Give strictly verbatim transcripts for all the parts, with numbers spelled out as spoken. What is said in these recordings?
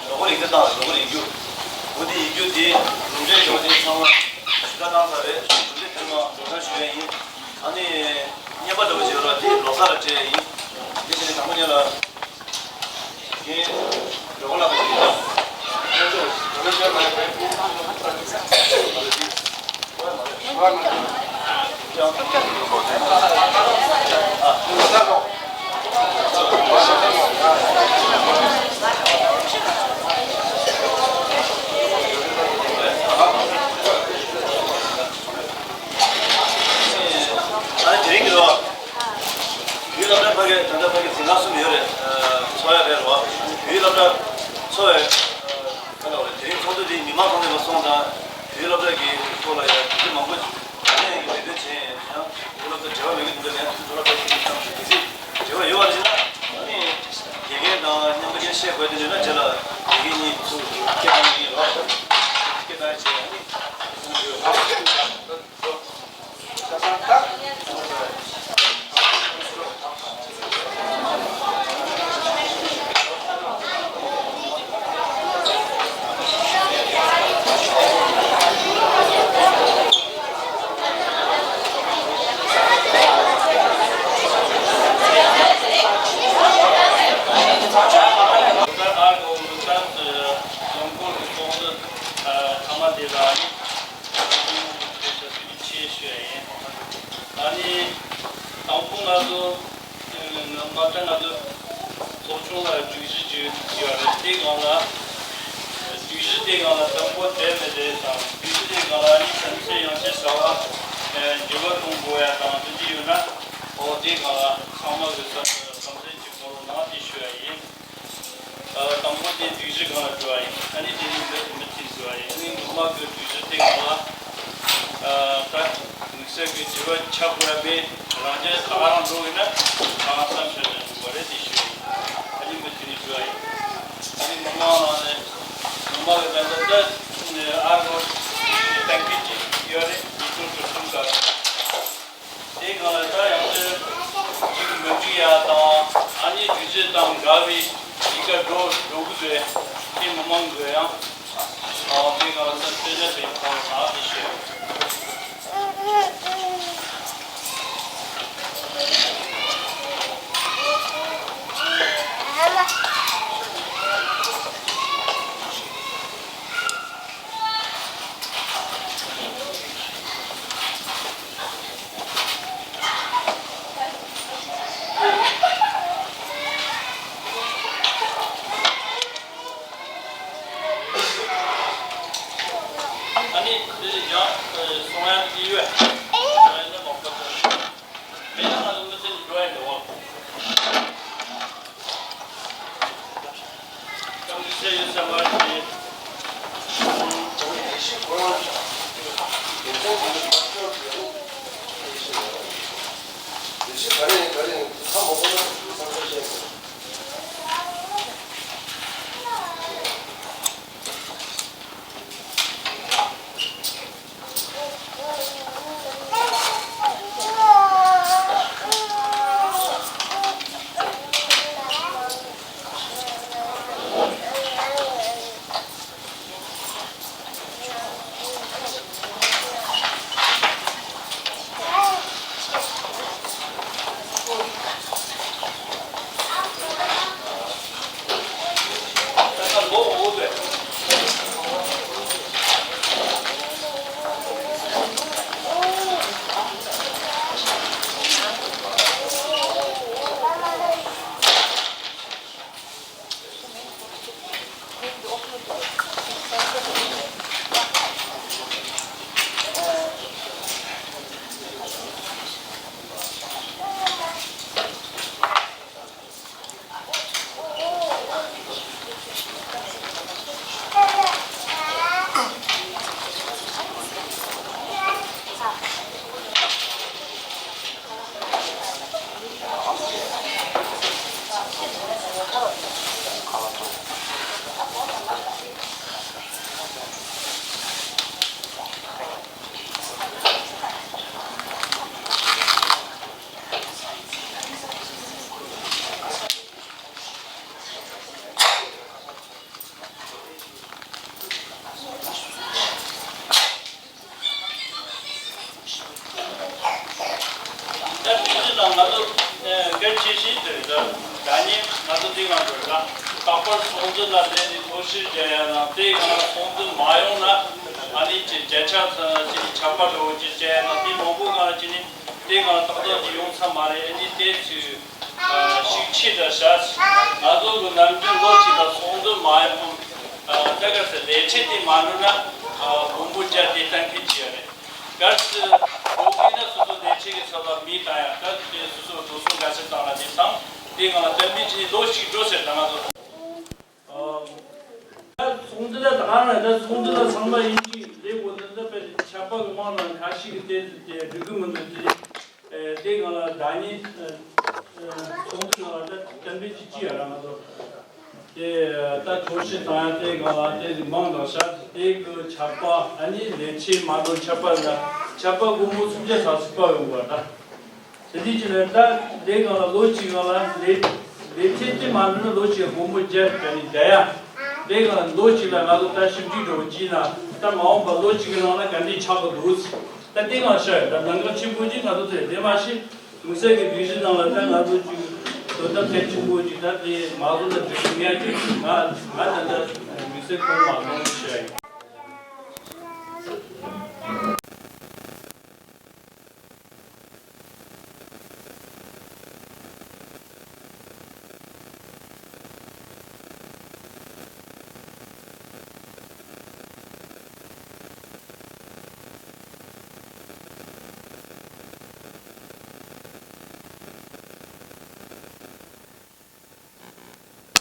ལོ་གོ་ཡིག་ཚད་བཏང་ལོ་གོ་ཡིག་རྒྱུགས། འོ་དེ་ཡིག་རྒྱུགས་དེ་ལུང་འདྲེན་ཡོད་དེ་ཚང་མ་ཞུ་དག་བཏང་ཚར་རེད། ལུང་འདྲེན་དེ་མ་འགྲོ་སྟངས་ཞུ་ཡ་ཡིན། ཨ་ནི་བརྙན་པར་འདྲ་པོ་ཅིག་ཡོད་ར། དེ་ལོ་གསར་ལ་སྤྲད་ཡ་ཡིན། དེ་བྱས་ནས་དང་པོ་ཉིད་ལ་རྒན་འགྲོ་གོ་ལགས་ཀྱིས་ཡིན་ན། ཨ་ནི་དེ་རིང་གི་རོ། བོད་སློབ་གྲྭ་ཕ་གི་ད་ལྟ་ཕ་གི་འཛིན་ཁང་གསུམ་ཡོད་རེད། ཚོགས་ཡ་རེད་རོ། བོད་སློབ་གྲྭ་ཚོགས་ཡ་ག་ལ་བ་རེད། དེ་རིང་ཚོགས་འདུ་འདི་མི་མང་ཚང་མ་ལ་སོང་ཙང་བོད་སློབ་གྲྭ་གི་ཐོག་ལ་ཡ་དེ་འདྲ་མང་པོ་ག་ནས་ཡིན་གི་ལས་དོན་བྱས་ཡང་བོད་སློབ་གྲྭ་འབྲེལ་བ་མེད་གི་འདུག་ནས་དེ་ཚོ་ལ་ཕ་གི་གི་ཚིག་འབྲེལ་བ་ཡོད་པ་ཞིག་ན་ཨ་ནི་དགེ་རྒན་དང་མཉམ་པ་རྒན་བཤད་དགོས་དེ་འདྲ་ན་རྗེས་ལ་དགེ་རྒན་གཉིས་ཚུར་སྐད་བཏང་གི་ཡིན་རོགས། སྐད་བཏང་བྱས་ཨ་ནི་གསུང་རྒྱུ་ཡོད། ཆེ་ཞུ་ཡ་ཡིན། ཨ་ནི་དང་པོ་ང་ཚོ་དམག་གྲ་ང་ཚོ་ཚོགས་ཆུང་ལ་སྒྲིག་གཞི་ཅིག་ཡོད་རེད། དེ་སྒང་ལ་སྒྲིག་གཞི་དེ་སྒང་ལ་དང་པོ་བསྡད་མི་བསྡད་དང་སྒྲིག་གཞི་དེ་སྒང་ལ་ཨ་ནི་གཏམ་བཤད་ཡང་ཅིག་ཟབ་པ་འགྱུར་བ་གཏོང་དགོས་ཡ་དང་དེ་འདྲ་ཡོད་ན་ཨོ་དེ་སྒང་ལ་ཚང་མ་གི་ས་གཏམ་བཤད་ཅིག་གནང་རོགས་གནང་དེ་ཞུ་ཡ་ཡིན། དང་པོ་དེ་སྒྲིག་གཞི་སྒང་ལ་འགྲོ་བ་ཡིན། ཨ་ནི་དེ་ནས་འདི་མི་ཐིག་ཟེར་བ་ཡིན། ཨ་ནི་ངོ་མ་གི་སྒྲིག་གཞི་དེ་སྒང་ལ་ ཚོས་ཀྱི་དྲི་བ་ཆགས་དགོས་པ་མེད། རང་རྒྱལ་ད་ག་རང་འགྲོ་ཡིན་ན་ང་བསམ་ཤེས་ནས་འགྲོ་བ་རེད་དེ་ཞུ་ཡིན། ཨ་ནི་མི་དེ་ནི་དྲི་བ་ཡིན། ཨ་ནི་མི་མང་ནང་ནས་ངོ་མ་གི་ད་ལྟ་ད་ཨ་རོ་ཏན་ཏན་ཅིག་ཡོད་རེད། ཉིས་སྟོང་བཅུ་གསུམ་ལ་དེ་གང་ལ་ད་ཡང་ཏེ་ཅིག་མི་འགྲིག་ཡ་དང་ཨ་ནི་སྒྲིག་གཞི་དང་འགལ་བའི་ཡི་གེ་འགྲོ་འགྲོ་གི་རེད། དེ་མི་མང་གི་ཡང་། ཨོ་དེ་ག་ལ་ས་དེ་ལས་པའི་ཁོང་ལ་དེ་ཤེས། ཨ་ནི་དེ་ཡང་སོང་ཡ་དེ་ཡོད། ཨ་ནི་མ་པ་ཏོ་མེད་ན་ང་ཚོ་མི་ཚེ་འགྲོ་ཡ་འགྲོ་བ། ཀམ་ཚེ་ཡོད་ས་མ་རེད། ད་དེ་ནང་ང་ཚོ་གལ་ཆེ་ཤོས་དེ་རེད། ད་ནི་ང་ཚོ་དེ་ང་ཚོ་ལ་རྟག་པར་ཚོགས་འདུ་ལ་བསྡད་ནས་ཐོག་ཞིབ་བྱ་ཡ་དང་། དེ་གང་ཚོགས་འདུ་མ་ཡོང་ན་ཨ་ནི་ཅིག་བརྒྱ་ཆ་ཙམ་ཅིག་ཆག་པ་འགྲོ་ཅིག་བྱ་ཡ་དང་། དེ་མང་པོ་གང་ཅིག་ནི་དེ་གང་ཏག་ཏག་ཅིག་ཡོང་ས་མ་རེད། ཨ་ནི་དེ་ཚོས་ཤུགས་ཆེ་དྲགས་བྱས། ང་ཚོ་གི་ནམ་རྒྱུན་ལོ་གཅིག་ལ་ཚོགས་འདུ་མ་ཡོང་། ད་ག་ཚོད་ལས་བྱེད་དེ་མ་འགྲོ་ན་དགོང་པོ་བརྒྱ་དེ་གཏན་འཁེལ་བྱས་ཡོད་རེད། གལ་སྲིད་འགྲོ་གི་ན་སོ་སོ་ལས་བྱེད་ཀྱི་ཚབ་ལ་མི་བཏང་ཡ། ད་དེ་སོ་སོ་འགྲོ་སོང་ག་ཚོད་བཏང་ལ་དེ་བཏང་། དེ་གང་ལ་གཏན་འབེབས་བྱས་ནས་ལོ་གཅིག་འགྲོ་ཟེར། ད་ང་ཚོ་ཨ་ཚོགས་འདུ་ལ་ད་གང་ལ་ད་ཚོགས་འདུ་ལ་ཚང་མ་ཡིན་གཅིག་ལས་དགོས་འདུག་ད་དཔེ་ཆར་པ་གི་དབང་ལ་ཁ་ཤས་ཀྱི་དེ་དེ་འགྲིག་གི་མི་འདུག་དེ། ཨེ། དེ་གང་ལ་ཟླ་ཉིན་ཨེ་ཨེ་ཚོགས་འདུ་ནང་ལ་ད་གཏན་འབེབས་ཅིག་ཅི་ཡ་ར་ང་ཚོ་དེ་ད་ཐོག་ཞིབ་བཏང་ཡ། དེ་གང་ལ་དེ་མང་དྲགས་ཤག་དེ་གི་ཆར་པ་ཨ་ནི་ལས་བྱེད་མ་གཏོགས་ཆར་པ་ལ་ཆར་པ་སྒོར་མོ་སུམ་བརྒྱ་ཙམ་ཞིག་སྤར་ཡོང་བ་ད། དེ་དུས་ཀྱི་ནས་ད་དེ་གང་ལ་ལོ་གཅིག་གང་ལ་ལས་ལས་བྱེད་དེ་མ་འགྲོ་ན་ལོ་གཅིག་སྒོར་མོ་བརྒྱ་ག་ནས་བརྒྱ་ཡ། དེ་གང་ལ་ལོ་གཅིག་ལ་ང་ཚོ་ད་ཞིབ་འཇུག་འགྲོ་བགྱིས་ན་ད་མ་འོངས་པ་ལོ་གཅིག་གི་ནང་ལ་ག་འདྲས་ཆགས་པ་འདུག་ད་དེ་གང་ཤར་ཡོད། ད་གནད་འགག་ཆེན་པོ་ཅིག་ང་ཚོ་དེ་དེ་མ་ཤེས། དམིགས་བསལ་གྱི་སྒྲིག་གཞི་ནང་ལ་ད་ང་ཚོ་ཅིག་དོ་དམ་གལ་ཆེན་པོ་ཅིག་ད་དེ་མ་བཟོ་ན་འགྲིག་གི་མེད་ཀྱི། ང་ང་ད་ལྟ་དམིགས་བསལ་ཁོང་མ་གཏོང་ཞུ་ཡ་ཡིན།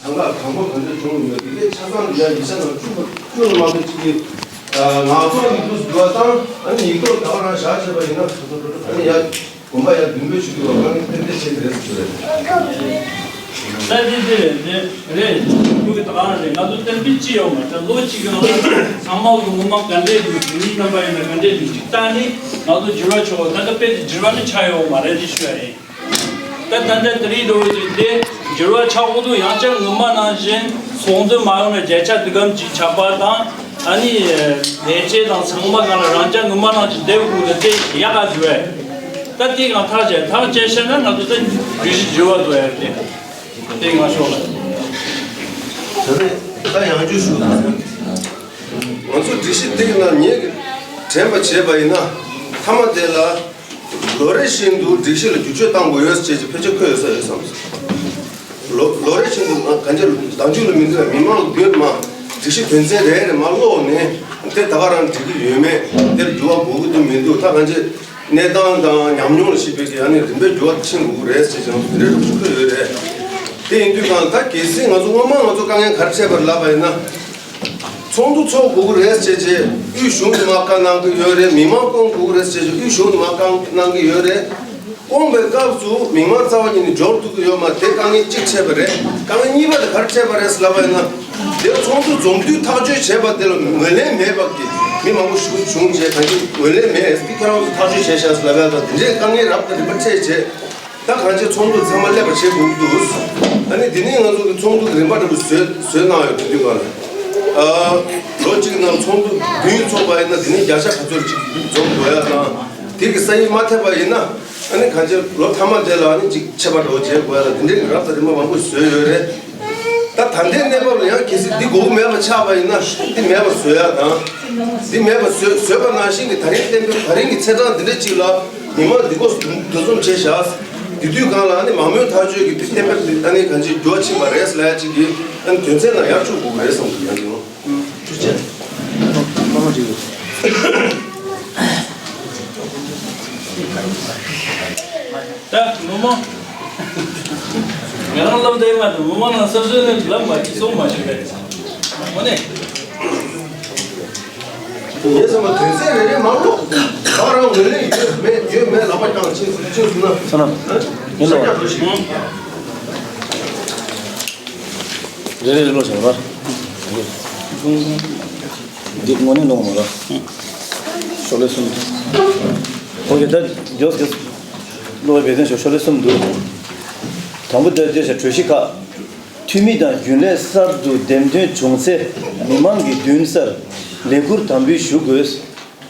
གང་ལ་གང་པོ་གང་འདྲ་བྱུང་ཡོད། དེ་གའི་ཆ་ཚང་ཡ་ཡིག་ཆ་ནང་བཅུག་བཅུག་ནས་མ་གཏོགས་ཅིག་གི་ ང་ཚོ་ཡིག་ཐོག་འགྲོ་བ་དང་ཨ་ནི་ཡིག་ཐོག་ད་བར་བཞག་བྱས་པ་ཡིན་ན་ཨ་ནི་ཡ་དགོན་པ་ཡ་བདུན་པའི་ཆུ་དུ་བ་གང་གི་ཕན་བདེ་ཆེད་དུ་རེད་ཟེར་གྱི་རེད། ད་དེ་དེ་རེད་དེ་རེད་ཁོ་གི་ད་གང་རེད། ང་ཚོ་གཏན་འབེབས་ཅི་ཡོད་མ་རེད། ལོ་གཅིག་གི་ནང་ལ་ཚང་མ་གི་ངོ་མ་ག་འདྲས་འདུག་དེ་མིའི་རྣམ་པ་ཡིན་ན་ག་འདྲས་འདུག་ཅིག་བལྟས་ནས་ང་ཚོ་འགྱུར་བ་ཆོག་ད་ལྟ་དཔེ་དེ་འགྱུར་བ་ནི་ཆགས་ཡོད་མ་རེད་ཅེས་ཞུ་ཡ་ཡིན། ད་ད་ལྟ་དེ་རིང་འགྲོ་བའི་དུས་དེ་འགྱུར་བ་ཆགས་འོང་དུས་ཡང་བསྐྱར་སྔོན་མ་ནང་བཞིན་ཚོགས་འདུ་མ་ཡོང་ན་བརྒྱ་ཆ་དུས་སྐམ་གྱི་ཆགས་པ་དང་ཨ་ནི་ལས་བྱེད་དང་ཚང་མ་གང་ལ་རང་ཅག་སྔོན་མ་ནང་བཞིན་བསྡད་དགོས་ན་དེ་ཡག་ག་འགྱུར་བས། ད་དེ་ཡང་ཐག་བཅད་ཐག་བཅད་ཤེས་ན་ང་ཚོ་ད་གྲོས་གཞི་འགྱུར་བ་བཟོ་ཡ་དེ་དེ་ང་ཤོག་ལ། ད་ནི་ད་ཡང་བསྐྱར་ཞུ་དང་། ང་ཚོ་སྒྲིག་གཞི་དེ་ཡིན་ན་ངེད་ཀྱིས་དྲན་པ་བྱས་པ་ཡིན་ན་མཐའ་མ་དེ་ལ། ལོ་རེ་བཞིན་དུ་སྒྲིག་གཞི་ལ་བསྒྱུར་བཅོས་གཏང་དགོས་ཡོད་ཅེས་ཀྱི་ཕལ་ཆེར་འཁོད་ཡོད་ས་ཡོད་བསམ། ལོ་ལོ་རེ་བཞིན་དུ་གང་ཅི་ཟླ་མཇུག་ལ་མི་འདུག་མི་མང་ལ་བསྡུས་མ་སྒྲིག་གཞི་དོན་ཚན་རེ་རེ་མ་ཀློག་ནས་དེ་ད་ག་རང་འགྲིག་གི་ཡོད་མེད་དེར་འགྱུར་བ་དགོས་ཀྱི་འདུག་མི་འདུག་ད་གང་ཅི་གནས་སྟངས་དང་ཉམས་མྱོང་ལ་གཞིགས་པའི་གི་ཨ་ནི་རིམ་པས་འགྱུར་བ་ཕྱིན་དགོས་ཀྱི་རེད་ཅེས་ཀྱང་དེ་འདྲའི་རུབ་ཚུགས་ཀྱི་ཡོད་རེད། དེ་ཡིན་དུས་གང་ད་གལ་སྲིད་ང་ཚོ་སྔོན་མ་ང་ཚོ་དཀའ་ངལ་ག་རེ་འཕྲད་པར་ལབ་པ་ཡིན་ན། ཚོགས་འདུ་ཚོགས་དགོས་ཀྱི་རེད་ཟེར་བྱས་དབུས་གཞུང་གིས་མར་བཀའ་གནང་གི་ཡོད་རེད། མི་མང་སྐོང་དགོས་ཀྱི་རེད་ཟེར་བྱས་དབུས་གཞུང་གིས་མར་བཀའ་གནང་གི་ཡོད་རེད། སྐོང་བའི་སྐབས་སུ་མི་མང་རྩ་བ་ཉིད་ནས་འབྱོར་ཐུབ་ཀྱི་ཡོད་མ་རེད། དེ་དཀའ་ངལ་གཅིག་འཕྲད་པ་རེད། དཀའ་ངལ་གཉིས་པ་དེ་ག་རེ་འཕྲད་པ་རེད་ཟེར་ལབ་པ་ཡིན་ན། དེ་ཚོགས་འདུ་འཛོམས་དུས་ཐག་གཅོད་བྱས་པ་དེ་ལ་ངོས་ལེན་མེད་པ་གི་མི་མང་པོ་ཞིག་བྱུང་རྗེས་ད་གིན་ངོས་ལེན་མེད་ཟེར་ཁྱེད་རང་ཚོ་ཐག་གཅོད་བྱས་ཤག་ཟེར་ལབ་ཡ་དང་དེ་འདྲའི་དཀའ་ངལ་རབ་དང་རིམ་པ་འཕྲད་རྗེས། ད་གང་ཅི་ཚོགས་འདུ་ཚང་མ་སླེབས་པ་བྱེད་དགོས་ཀྱི་འདུག་ཨ་ནི་འདི་ནས་ང་ཚོ་གི་ཚོགས་འདུ་གི་རིམ་པ་འདྲ་པོ་བཟོས་བཟོས་གནང་ཡོད་དུས་དུས་གང་ལ། ཨ་ལོ་གཅིག་གི་ནང་ཚོགས་འདུ་བདུན་ཚོགས་པ་ཡིན་ན་འདི་ནས་བརྒྱ་ཆ་ག་ཚོད་ཅིག་འཛོམས་དགོས་ཡ་དང་དེ་གི་ས་ཡིག་མ་ཐེབས་པ་ཡིན་ན་ཨ་ནི་གང་ཅི་ལོ་མཐའ་མ་དེ་ལ་ཨ་ནི་ཅིག་ཆད་པ་འདྲ་པོ་བྱེད་དགོས་ཡ་ལ་དེ་འདྲའི་གི་རབ་དང་རིམ་པ་མང་པོ་བཟོས་ཡོད་རེད། ད་ད་ལྟའི་གནས་བབ་ལ་ཡང་གལ་སྲིད་འདི་དགོས་མཁོ་མེད་པ་ཆགས་པ་ཡིན་ན་འདི་མེད་པ་བཟོ་ཡ་དང་། འདི་མེད་པ་བཟོས་བཟོས་པ་ནང་བཞིན་གྱི་ད་རིང་གཏན་འབེབས་ད་རིང་གི་ཚེས་གྲངས་འདི་འདྲ་ཅིག་ལ་མི་མང་འདུ་འགོ་འདུ་འཛོམས་བྱས་བཞག་དེ་དུས་གང་ལ་ཨ་ནི་མང་མོས་ཐག་གཅོད་ཀྱི་འདི་གཏན་འབེབས་འདི་ད་ནི་གང་ཅིའི་འགྱུར་བ་ཕྱིན་པ་རེད་ཟེར་ལབ་ཡ་ཅིག་གི་ཨ་ནི་དོན་ཚན་ལ་ཡར་བཅུག་དགོས་ཀྱི་རེད་བསམ་གྱི་ཡང་ཡོང་། ཐུགས་རྗེ་ཆེ། ད་མི་མང་ང་རང་ལབ་བསྡད་མ་ཐུབ། མི་མང་ནང་སོ་སོའི་ནས་ལབ་མ་ཤེས་གསུང་མ་ཤེས་པས། འོ་ནས། ངས་བསམ་པ་དོན་ཚན་རེ་རེ་མ་ཀློག་ད་རང་ངོས་ལེན་ཡོད་མེད་ཡོད་མེད་ལབ་པ་ཀྱང་ཕྱིན་ཕྱིན་སོང་ན། ཚོ་ན། ཡིན་ལ། རེ་རེ་རེ་ཀློག་བྱ་བ། འདི་དངོས་གནས་ཀློག་མ་ར། ཤོག་ལྷེ་གསུམ། ཁོང་གིས་ད་མགྱོགས་ཀྱི་ཀློག་པའི་འབད་བརྩོན་ཞུ། ཤོག་ལྷེ་གསུམ་འདུག་དང་པོ་དེ་བརྗོད་བྱ་གྲོས་གཞི་ཁག་འཐུས་མི་དང་རྒྱུན་ལས་གསར་དུ་འདེམས་ཐོན་བྱུང་ཚེ་མི་མང་གི་མདུན་སར་ལས་ཁུར་དམ་འབུལ་ཞུ་དགོས།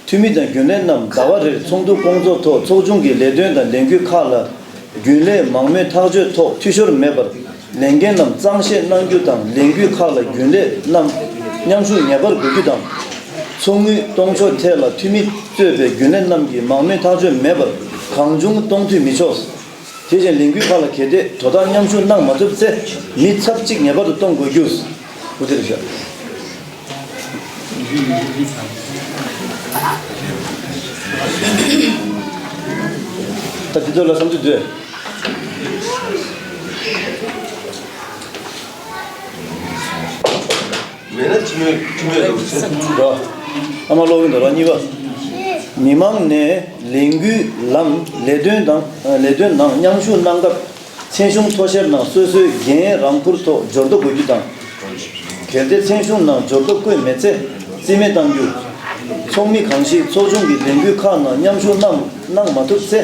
འཐུས་མི་དང་རྒྱུན་ལས་རྣམས་ཟླ་བ་རེར་ཚོགས་འདུ་སྐོང་ཚོགས་ཐོག་ཚོགས་ཆུང་གི་ལས་དོན་དང་ལས་འགུལ་ཁག་ལ་རྒྱུན་ལས་མང་མོས་ཐག་གཅོད་ཐོག་འཐུས་ཤོར་མེད་པར་ལས་འགན་རྣམས་གཙང་བཤེར་གནང་རྒྱུ་དང་ལས་འགུལ་ཁག་ལ་རྒྱུན་ལས་རྣམས་མཉམ་ཞུགས་ངེས་པར་དགོས་རྒྱུ་དང་། ཚོགས་དངུལ་གཏོང་ཕྱོགས་ཐད་ལ་འཐུས་མི་གཙོས་པའི་རྒྱུན་ལས་རྣམས་ཀྱིས་མང་མོས་ཐག་གཅོད་མེད་པར་གང་བྱུང་གཏོང་འཐུས་མི་ཆོག་དེ་བཞིན་ལས་འགུལ་ཁག་ལ་གལ་ཏེ་དོ་བདག་མཉམ་ཞུགས་གནང་མ་ཐུབ་ཚེ་མི་ཚབ་གཅིག་ངེས་པར་དུ་གཏོང་དགོས་རྒྱུ། ཧུ་ཏེ་རེ་ཤ། ད་འདི་ཚོ་ལ་བསམ་ཚུལ་འདུག་མེད་ན་ཅི་མོས་ཅི་མོས་འདུག་ཟེར། རོ། ཨ་མ་ཀློག་གིན་འདུག་རོ། གཉིས་པ། མི་མང་ནས་ལས་འགུལ་ལམ་ལས་དོན་དང་ལས་དོན་ནང་མཉམ་ཞུགས་གནང་སྐབས་མཚན་གཞུང་ཐོ་ཤལ་ནང་སོ་སོའི་འགན་རང་འཁུར་ཐོག་འབྱོར་ཐོ་འགོད་རྒྱུ་དང་། གལ་ཏེ་མཚན་གཞུང་ནང་འབྱོར་ཐོ་བཀོད་མེད་ཚེ་རྩིས་མེད་གཏང་རྒྱུ། ཚོགས་མི་གང་ཞིག་ཚོགས་ཆུང་གི་ལས་འགུལ་ཁག་ནང་མཉམ་ཞུགས་གནང་གནང་མ་ཐུབ་ཚེ།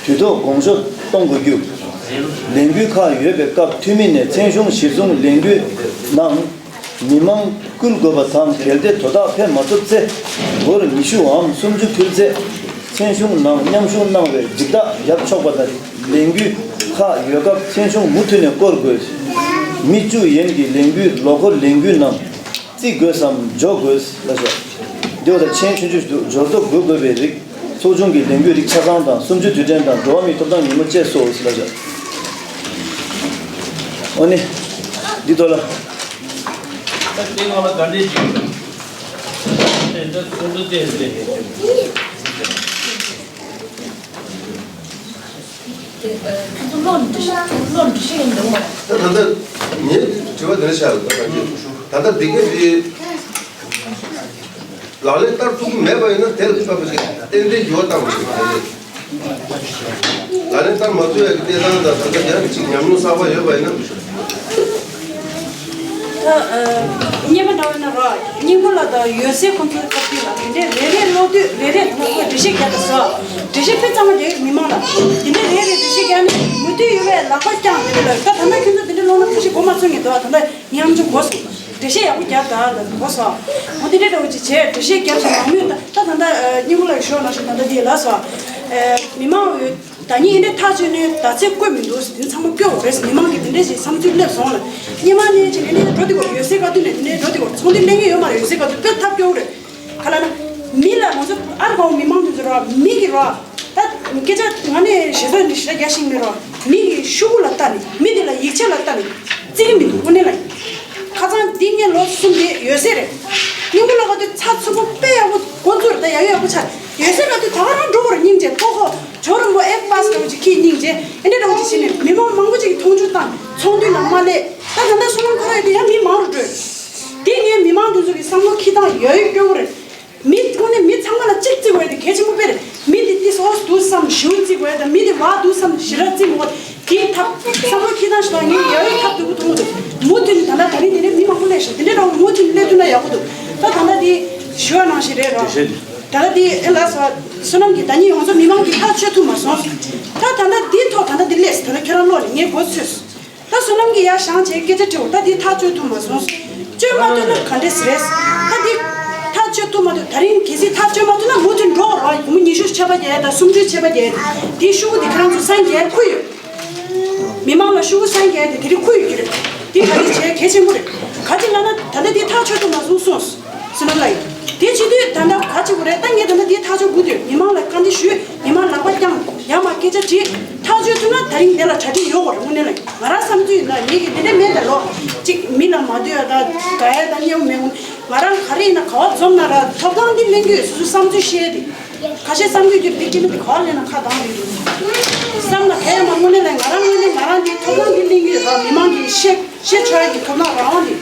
དུས་ཐོག་དགོངས་ཞུ་གཏོང་དགོས་རྒྱུ། ལས་འགུལ་ཁག་ཡོད་པའི་སྐབས་འཐུས་མི་ནས་མཚན་གཞུང་གཞིར་བཟུང་ལས་འགུལ་ནང་མི་མང་བསྐུལ་དགོས་པ་དང་། གལ་ཏེ་དོ་བདག་ཕེབས་མ་ཐུབ་ཚེ་སྒོར་ཉི་ཤུའམ་སུམ་ཅུ་ཕུལ་ཚེ། མཚན་གཞུང་ནང་མཉམ་ཞུགས་གནང་བའི་འཇིགས་སྐྲག་ཡབ་ཆོག་པ་དང་། ལས་འགུལ་ཁག་ཡོད་སྐབས་མཚན་གཞུང་མུ་མཐུད་ནས་བསྐོར་དགོས། མི་བཅུ་ཡན་གྱི་ལས་འགུལ་ལོ་འཁོར་ལས་འགུལ་ནང་བརྩི་དགོས་སམ་འཇོག་དགོས་ལ་སོགས། འདི་བ་དང་མཆན་ཆུང་ཆུང་ཞིག་འདུག་འབྱོར་ཐོ་འགོད་དགོས་པའི་རིགས། ཚོགས་ཆུང་གི་ལས་འགུལ་རིགས་ཆ་ཚང་དང་སུམ་ཅུ་དུས་དྲན་དང་འགྲོ་བ་མིའི་ཐོབ་ཐང་ཉིན་མོ་བཅས་སོ་ཟེར་ལ་བཞག་འོ་ནི། འདི་ཐོག་ལ། ད་དེ་ང་ལ་ག་འདྲས་ཅིག་ཡོད། དེ་འདྲ་ཚོགས་འདུ་དེ་རེད། དེ་ཨ་ཁྱོད་ཚོ་བློ་འདྲི་ཤ་བློ་འདྲི་ཤེས་ཡིན་འདུག་མ། ད་ད་ལྟ་ངས་དྲི་བ་འདི་འདྲ་བྱ་ཡོད། ད་ད་ལྟ་འདི་ག་འདི། ལག་ལེན་བསྟར་ཐུབ་ཀྱི་མེད་པ་ཡིན་ན་དེ་ལ་ཕན་པ་ཞིག་ཏན་ཏན་འགྱུར་བ་བཏང་བ་ཞིག་རེད། ལག་ལེན་བསྟར་མ་ཐུབ་ཡག་གི་གནས་སྟངས་དང་ད་ལྟ་རྒྱ་གཅིག་ཉམས་མྱོང་གསར་པ་ཡོད་པ་ཡིན་ན། ད་ཨ་སྔོན་མ་འདྲ་བ་ཡིན་ན་ར་སྙིང་པོ་ལགས་དང་འོད་ཟེར་ཁོང་ཚོའི་སྐབས་དུས་ལ་དེ་འདྲའི་རེ་རེ་ཀློག་དུས་རེ་རེ་ད་ལྟ་ཁོས་འགྲེལ་བཤད་རྒྱག་དང་ཟེར། འགྲེལ་བཤད་དཔེ་གཙང་མ་རྒྱག་ཡོད་མི་མང་ལ། དེ་འདྲའི་རེ་རེ་འགྲེལ་བཤད་རྒྱག་ནས་མུ་མཐུད་ཡོད་པའི་ལག་པ་བརྐྱངས་དེ་འདྲ་ལ། ད་ད་ལྟ་ཁྱོད་ཚོ་དེ་འདྲ་ཀློག་ན་ཁ་ཤས་གོ་མ་ཚོད་ངེས་འདུག་ད་ལྟ་ཉམས་ཆུང་གོ་སོང་། འགྲེལ་བཤད་ཡག་པོ་རྒྱབ་དང་ལ་གོ་སོང་། འོ་དེ་འདྲའི་འདྲ་བོ་ཅིག་བྱས་འགྲེལ་བཤད་རྒྱབ་བཞིན་མང་མོས་ད་ད་ད་ལྟ་སྙིང་པོ་ལགས་ཞོག་ནང་བཞིན་ད་ལྟ་དེ་ལ་སོ། མི་མང་འོས་ད་ཉིད་འདི་ཐག་གཅོད་ནས་ད་ཚེ་བཀོད་མི་འདུག་དེ་ཚང་མ་བཀོད་དགོས་རེད། མི་མང་གིས་དེ་འདྲའི་ཞིག་བསམ་ཚུལ་སླེབས་སོང་ལ། སྙེ་མ་ནས་ཅིག་ནས་འགྲོ་དེ་གོ་འོད་ཟེར་དཀར་དུས་ནས་དེ་འདྲའི་འགྲོ་དེ་གོ་ཚོང་དེ་ལེན་གི་ཡོད་མ་རེད། འོད་ཟེར་དཀར་དུས་དཔེ་ཐབས་སྐྱོ་བོ་རེད། ག་ལ་ན། མི་ལ་ང་ཚོ་ཨ་རི་གང་མི་མང་དེ་ཚོ་ར་མི་གི་ར། ད་སྐད་ཆ་ང་ནས་ཞེ་ས་ནས་ཞེ་ས་རྒྱ་ཞིག་མི་ར། མི་གི་ཤུ་གུ་ལ་ལྟ་ནས་མི་དེ་ལ་ཡིག་ཆ་ལ་ལྟ་ནས་བརྩི་གི་མི་འདུག་དངོས་གནས་ལ། ཁ་སང་འདི་ངས་ལོ་གསུམ་དེ་ཡོད་སེ་རེད། སྙིང་པོ་ལགས་ཀ་དེ་ཚ་ཚུགས་པོ་དཔེ་ཡག་པོ་འགོ་འཛུགས་རེད། ད་ཡག་ཡོད་ཡག་པོ་ཆགས་ཡོད་སེ་ལ་དུས་ད་ག་རང་འགྲོ་བར་སྙིང་རྗེ་ཐོག་ཁོ་ཇོ་རོན་པོ་ཨེ་པ་སི་འདྲ་བོ་ཅིག་ཁྱི་སྙིང་རྗེ་ཨེ་འདྲ་འདྲ་བོ་ཅིག་བྱས་ནས་མི་མང་མང་པོ་ཅིག་གི་མཐོང་ཆུང་བཏང་ཚོང་དུས་ལ་མ་སླེབས། ད་ད་ལྟ་བསོད་ནམས་ཁོ་ར་ཡོད་དུས་ཡང་མི་མང་རུ་འགྲོ། དེ་ངས་མི་མང་དེ་ཚོ་གི་བསམ་བློ་ཁྱི་སྟངས་ཡོད་ཡོད་སྐྱོ་བོ་རེད། མི་ཁོ་ནས་མི་ཚང་མ་ལ་གཅིག་བརྩི་དགོས་དེ་གལ་ཆེན་པོ་དཔེ་རེད། མི་འདི་ཏིས་ཨོ་སི་འདུག་བསམ་ཞེ་པོ་བརྩི་དགོས་དང་མི་འདི་བ་འདུག་བསམ་ཞེ་དྲག་བརྩི་མི་དགོས། དེའི་ཐབས་བསམ་བློ་ཁྱི་སྟངས་ཞིག་དང་ངས་ཡག་ཡོད་ཐབས་སྡུག་པོ་མཐོང་གི་འདུག་མུ་མཐུད་ནས་ད་ལྟ་ད་རིང་དེ་འདྲའི་མི་མང་པོ་སླེབས་ཤག་དེ་འདྲའི་འདྲ་བོ་མུ་མཐུད་ནས་སླེབས་ཐུབ་ན་ཡག་པོ་འདུག་ད་ད་ལྟ་དེ་ཞུ་བ་ནང་བཞིན་རེད་རོགས། ད་ལྟ་དེ་ཨེ་ལགས་སོ། བསོད་ནམས་ཀྱིས་ད་ཉིད་ཡོངས་རྫོགས་མི་མང་གིས་ཐག་ཆོད་ཐུབ་མ་སོང་། ད་ད་ལྟ་དེའི་ཐོག་ད་ལྟ་དེ་སླེབས་ད་ལྟ་ཁྱོད་རང་ལོག་ནས་ངས་མགོ་ཚོས། ད་བསོད་ནམས་ཀྱིས་ཡར་བཞེངས་བྱས་སྐད་ཆ་དྲིས་འོ། ད་འདི་ཐག་གཅོད་ཐུབ་མ་སོང་། གཅོད་མ་ཐུབ་ན་ག་འདྲས་རེད། ད་འདི་ཐག་གཅོད་ཐུབ་མ་ཐུབ་ད་རིང་གལ་སྲིད་ཐག་གཅོད་མ་ཐུབ་ན་མུ་མཐུད་འགྲོ་རོགས། སྒོར་མོ་ཉི་ཤུ་ཆད་པ་རྒྱག་ཡ་དང་སུམ་ཅུ་ཆད་པ་རྒྱག་ཡ་དང་དེའི་ཤུ་གུ་དེ་ཁྱེད་རང་ཚོ་སང་རྒྱག་ཁུལ་ཡོད། མི་མང་ལ་ཤུ་གུ་སང་རྒྱག་དེ་དེ་རིང་ཁུལ་ཡོད་ཀྱི་རེད། དེ་ག་འདྲས་བྱས་གལ་ཆེན་པོ་རེད། ག་ཅི་ལབ་ན་ད་ལྟ་འདི་ཐག་གཅོད་ཐུབ་མ་སོང་གསུངས། སེམས་ལ་ཡིན། དེ་བྱེད་དུས་ད་ལྟ་ག་བྱེད་དགོས་རེད། ད་ངས་ད་ལྟ་འདི་ཐག་གཅོད་དགོས་དུས་མི་མང་ལ་བཀའ་འདྲི་ཞུས། མི་མང་ལག་པ་བརྐྱངས། ཡར་མར་སྐད་ཆ་དྲིས། ཐག་གཅོད་ཐུབ་ན་ད་རིང་འདི་ལ་གྲ་སྒྲིག་ཡོད་དགོས་རེད། དངོས་གནས་ལ་ང་རང་བསམ་ཚུལ་ཡིན་ན་ངེད་ཀྱི་འདི་འདྲ་མེད་ད་ལོ། གཅིག་མི་ལ་མ་འདོད་ཡ་ད་དགའ་ཡ་ད་སྙེའུ་མེད་ངུ། ང་རང་ག་རེ་ཡིན་ན་ག་བ་འཛོམས་ན་ར་ཐོབ་ཐང་འདི་ལེན་རྒྱུ་ཡོད། སོ་སོའི་བསམ་ཚུལ་བཤད་དེ། ཁ་ཤས་བསམ་རྒྱུ་རྒྱུ་འདི་སྐྱེ་མི་འདི་ག་བ་ལེན་ན་ཁ་གདངས་རེད་འདུག་བསམ་ན་ག་ཡ་མ། དངོས་གནས་ལ་ང་རང་དངོས་གནས་ང་རང་འདི་ཐོབ་ཐང་འདི་ལེན་རྒྱུ་ཡོད་ར། མི་མང་གི་བཤད། ཤེས་བྱ་ཡི་ཐོབ་ཐང་རང་དབང་དེ།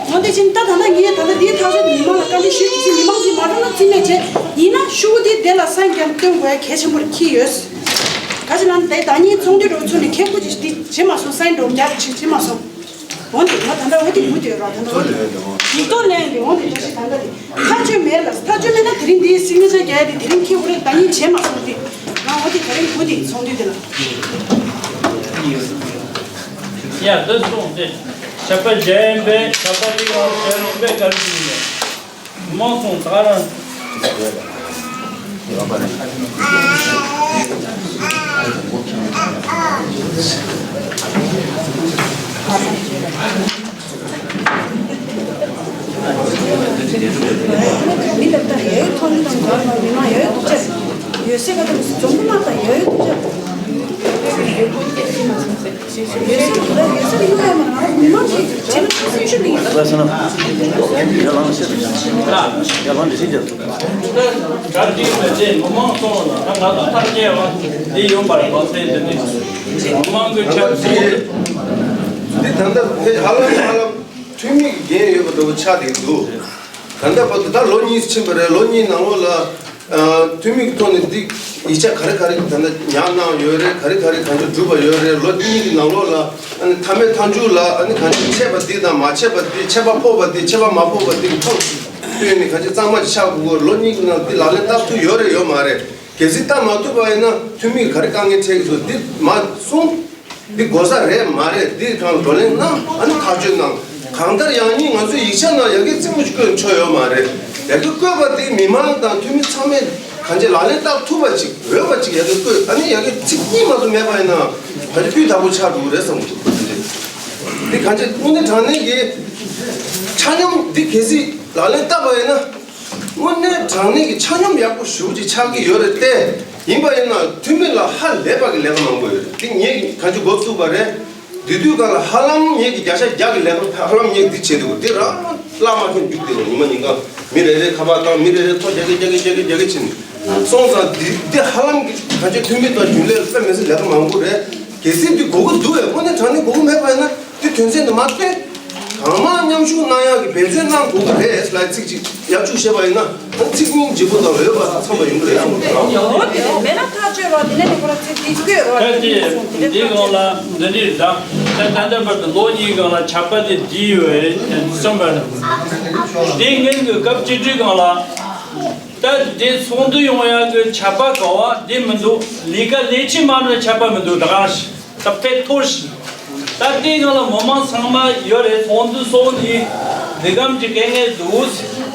འོན་ཏེ་ཕྱིན་ད་ད་ལྟ་ངས་ད་ལྟ་འདིའི་ཐག་གཅོད་དེ་མི་མང་ལ་བཀའ་འདྲི་ཞུས་དུས་ཙམ་མི་མང་གིས་མ་འགྲོ་ན་རྩིས་མེད་བྱས། ཡིན་ན་ཤུ་གུ་དེ་དེ་ལ་སང་རྒྱབ་སྟོན་དགོས་ཡ་གལ་ཆེན་པོ་རེད་ཁྱི་ཡོད། ག་ཅི་ལབ་ན་དེ་ཟླ་ཉིན་ཚོགས་འདུ་འགྲོ་ཚུན་ནས་ཁེ་ཁུ་ཅིག་འདི་བྱེད་མ་སོང་། སང་འགྲོ་རྒྱབ་ཅིག་བྱེད་མ་སོང་། འོན་ཏེ་ང་ད་ལྟ་འོ་དེ་མུ་དེ་ར་ད་ལྟ་འོ་དེ་ཡིག་ཐོག་ལེན་དེ་འོ་དེ་འདྲ་ཞིག་ད་ལྟ་དེ། ཐག་གཅོད་མེད་ལ། ཐག་གཅོད་མེད་ན་དེ་རིང་འདིའི་སིག་ནེ་ཅར་རྒྱག་ཡ་དེ་དེ་རིང་ཁྱེད་འུ་རེ་ད་ཉིན་བྱེད་མ་སོང་སྟེ། ང་འོ་དེ་ད་རིང་འུ་དེ་ཚོགས་འདུ་དེ་ལ། ཡ་དེ་སོང་སྟེ། ཞབས་པ་རྒྱ་ཡན་པས་ཞབས་པ་ཏིག་རང་ཞལ་ལུང་པའི་གར་གྱིས་ནས། མང་སོང་ད་རང་། མི་ལ་ལྟ་ཡ་ཡོད་ཐོག་མི་དང་འགྲོ་མ་མི་མང་ཡ་ཡོད་ཐུག་ཅེས། ཡོད་སེ་ག་དང་འཛོམས་པོ་མ་དང་ཡ་ཡོད་ཐུག་ཅེས། ཡོད་སེ་ག་ཡོད་སེ་ག་ཡོད་ཡ་མ་ང་མི་མང་ཞིག་བྱེད་ན་སུ་ཆུ་མི་ཡིན། ལ་ས་ན། ཡ་ལང་ཤེས། ཡ་ལང་འདི་ཤེས་རྒྱ། གྲ་སྒྲིག་མེད་ཚེ་མི་མང་སོང་ལ་ད་ང་ཚོ་ཐག་བཅད་བ་འདི་ཡོང་པར་གོ་ཚེ་འདི་ནི་མི་མང་གི་ཆབ་སྲིད། འདི་ད་ལྟ་ཕེ་ཧ་ལམ་ཧ་ལམ་འཐུས་མི་གི་འགན་ཡོད་པ་འདྲ་བོ་ཆགས་བསྡད་འདུག་ད་ལྟ་བར་དུ་ད་ལོ་གཉིས་ཕྱིན་པ་རེད། ལོ་གཉིས་ནང་ལོགས་ལ་འཐུས་མི་གི་ཐོག་ནས་འདི་ཡིག་ཆ་ག་རེ་ག་རེ་ད་ལྟ་ཉར་གནང་ཡོད་རེད། ག་རེ་ག་རེ་གང་ཅི་གྲུབ་པ་ཡོད་རེད། ལོ་གཉིས་ཀྱི་ནང་ལོགས་ལ་ཨ་ནི་མཐའ་མའི་མཐའ་མཇུག་ལ་ཨ་ནི་གང་ཅི་ཆད་པ་འདི་དང་མ་ཆད་པ་འདི། ཆད་པ་ཕོག་པ་འདི། ཆད་པ་མ་ཕོག་པ་འདི་གི་ཐོག་བསྟུན་ནས་གང་ཅི་གཙང་མ་ཅིག་ཆགས་དགོས། ལོ་གཉིས་ཀྱི་ནང་འདི་ལག་ལེན་བསྟར་ཐུབ་ཡོད་རེད་ཡོད་མ་རེད། གལ་སྲིད་བསྟར་མ་ཐུབ་པ་ཡིན་ན་འཐུས་མི་ག་རེ་དཀའ་ངལ་འཕྲད་ཀྱི་འདུག་འདི་མ་གསུངས། འདི་དགོས་ས་རེད་མ་རེད། འདི་གང་བགྲོ་གླེང་གནང་། ཨ་ནི་ཐག་གཅོད་གནང་། གང་ལྟར་ཡང་སྙིང་ང་ཚོའི་ཡིག་ཆ་ནང་ཡ་གི་རྩེད་མོ་ཅིག་བཀོད་ཆོག་ཡོད་མ་རེད། ཡ་གི་བཀོད་པ་དེ་མི་མང་དང་འཐུས་མི་ཚང་མས་གང་ཅི་ལག་ལེན་བསྟར་ཐུབ་པ་ཅིག་འོས་པ་ཅིག་ཡ་གི་བཀོད། ཨ་ནི་ཡ་གི་ཚིག་གཉིས་མ་གཏོགས་མེད་པ་ཡིན་ན་གང་ཅི་སྤུས་དག་པོ་ཆགས་འགྲོ་གི་རེད་བསམ་གི་འདུག་འདི་གང་ཅི་དངོས་གནས་དྲང་གནས་ཀྱི་ཆ་སྙོམས་འདི་གལ་སྲིད་ལག་ལེན་བསྟར་བ་ཡིན་ན། དངོས་གནས་དྲང་གནས་ཀྱི་ཆ་སྙོམས་ཡག་པོ་ཞེ་པོ་ཅིག་ཆགས་ཀྱི་ཡོད་རེད་དེ། ཡིན་པ་ཡིན་ན་འཐུས་མི་ལ་ཧ་ལས་པ་གི་ལས་ཀ་མང་པོ་ཡོད་རེད། དེ་ངས་གང་ཅི་འགོ་བཙུགས་པ་རེད། དེ་དུས་སྒང་ལ་ཧ་ལམ་ངས་ཀྱི་བརྒྱ་ཆ་བརྒྱ་གི་ལས་ཀ་ཧ་ལམ་ངས་འདི་བྱེད་འདུག་འདི་རང་བླ་མ་མཁན་རྒྱུགས་བསྡད་པ་ཉི་མ་ཉིན་གང་མི་རེ་རེ་ཁ་པར་བཏང་། མི་རེ་རེ་ཐོ་རྒྱག་གི་རྒྱག་གི་རྒྱག་གི་རྒྱག་གི་ཕྱིན་སོང་ཙང་། འདི་འདི་ཧ་ལམ་གྱི་གང་ཅི་འཐུས་མི་དང་རྒྱུན་ལས་དཔེ་མི་སྲིད་ལས་ཀ་མང་པོ་རེད། གལ་སྲིད་འདི་དགོས་ཀྱི་འདུག་བས། དངོས་གནས་དྲང་གནས་དགོས་ཀྱི་མེད་པ་ཡིན་ན་འདི་དོན་ཚན་འདི་མ་བཏོན། གང་མང་མཉམ་ཞུགས་གནང་ཡག་གི་འབད་བརྩོན་གནང་དགོས་ཀྱི་རེད་ལབ་ཚིག་ཅིག་ཡར་བཅུག་བཤད་པ་ཡིན་ན། ཚིག་ངོ་འཇིགས་པོ་དང་འོས་པ་དང་འཚམས་པ་ཡོང་གི་རེད་གསུངས་འདུག་ཡོང་གི་རེད་གསུངས་འདུག་མེད་ན་ཐག་ཆོད་རོགས། དེ་ནས་ནི་ཁོ་ར་ཚིག་འདི་བཀོད་རོགས། ད་དེ་འདི་སྒང་ལ་འདི་འདྲའི་ད་ད་ད་ལྟ་བར་དུ་ལོ་གཉིས་སྒང་ལ་ཆད་པ་དེ་བསྡུས་ཡོད་རེད་གསུངས་པ་རེད། དེ་སྔོན་གྱི་སྐབས་བཅུ་དྲུག་སྒང་ལ་ད་དེ་ཚོགས་འདུ་ཡོང་ཡག་གི་ཆད་པ་ག་བ་དེ་མི་འདུག་ལས་ཀ་ལས་བྱེད་མ་འགྲོ་ཆད་པ་མི་འདུག་ད་གང་ཞིག་ད་དཔེ་མཐོ་ཞིག་ད་ལྟའི་སྒང་ལ་མི་མང་ཚང་མ་ཡོད་རེད། ཚོགས་འདུ་སོགས་ནི་འདི་གམ་གྱི་དཀའ་ངལ་འདུག་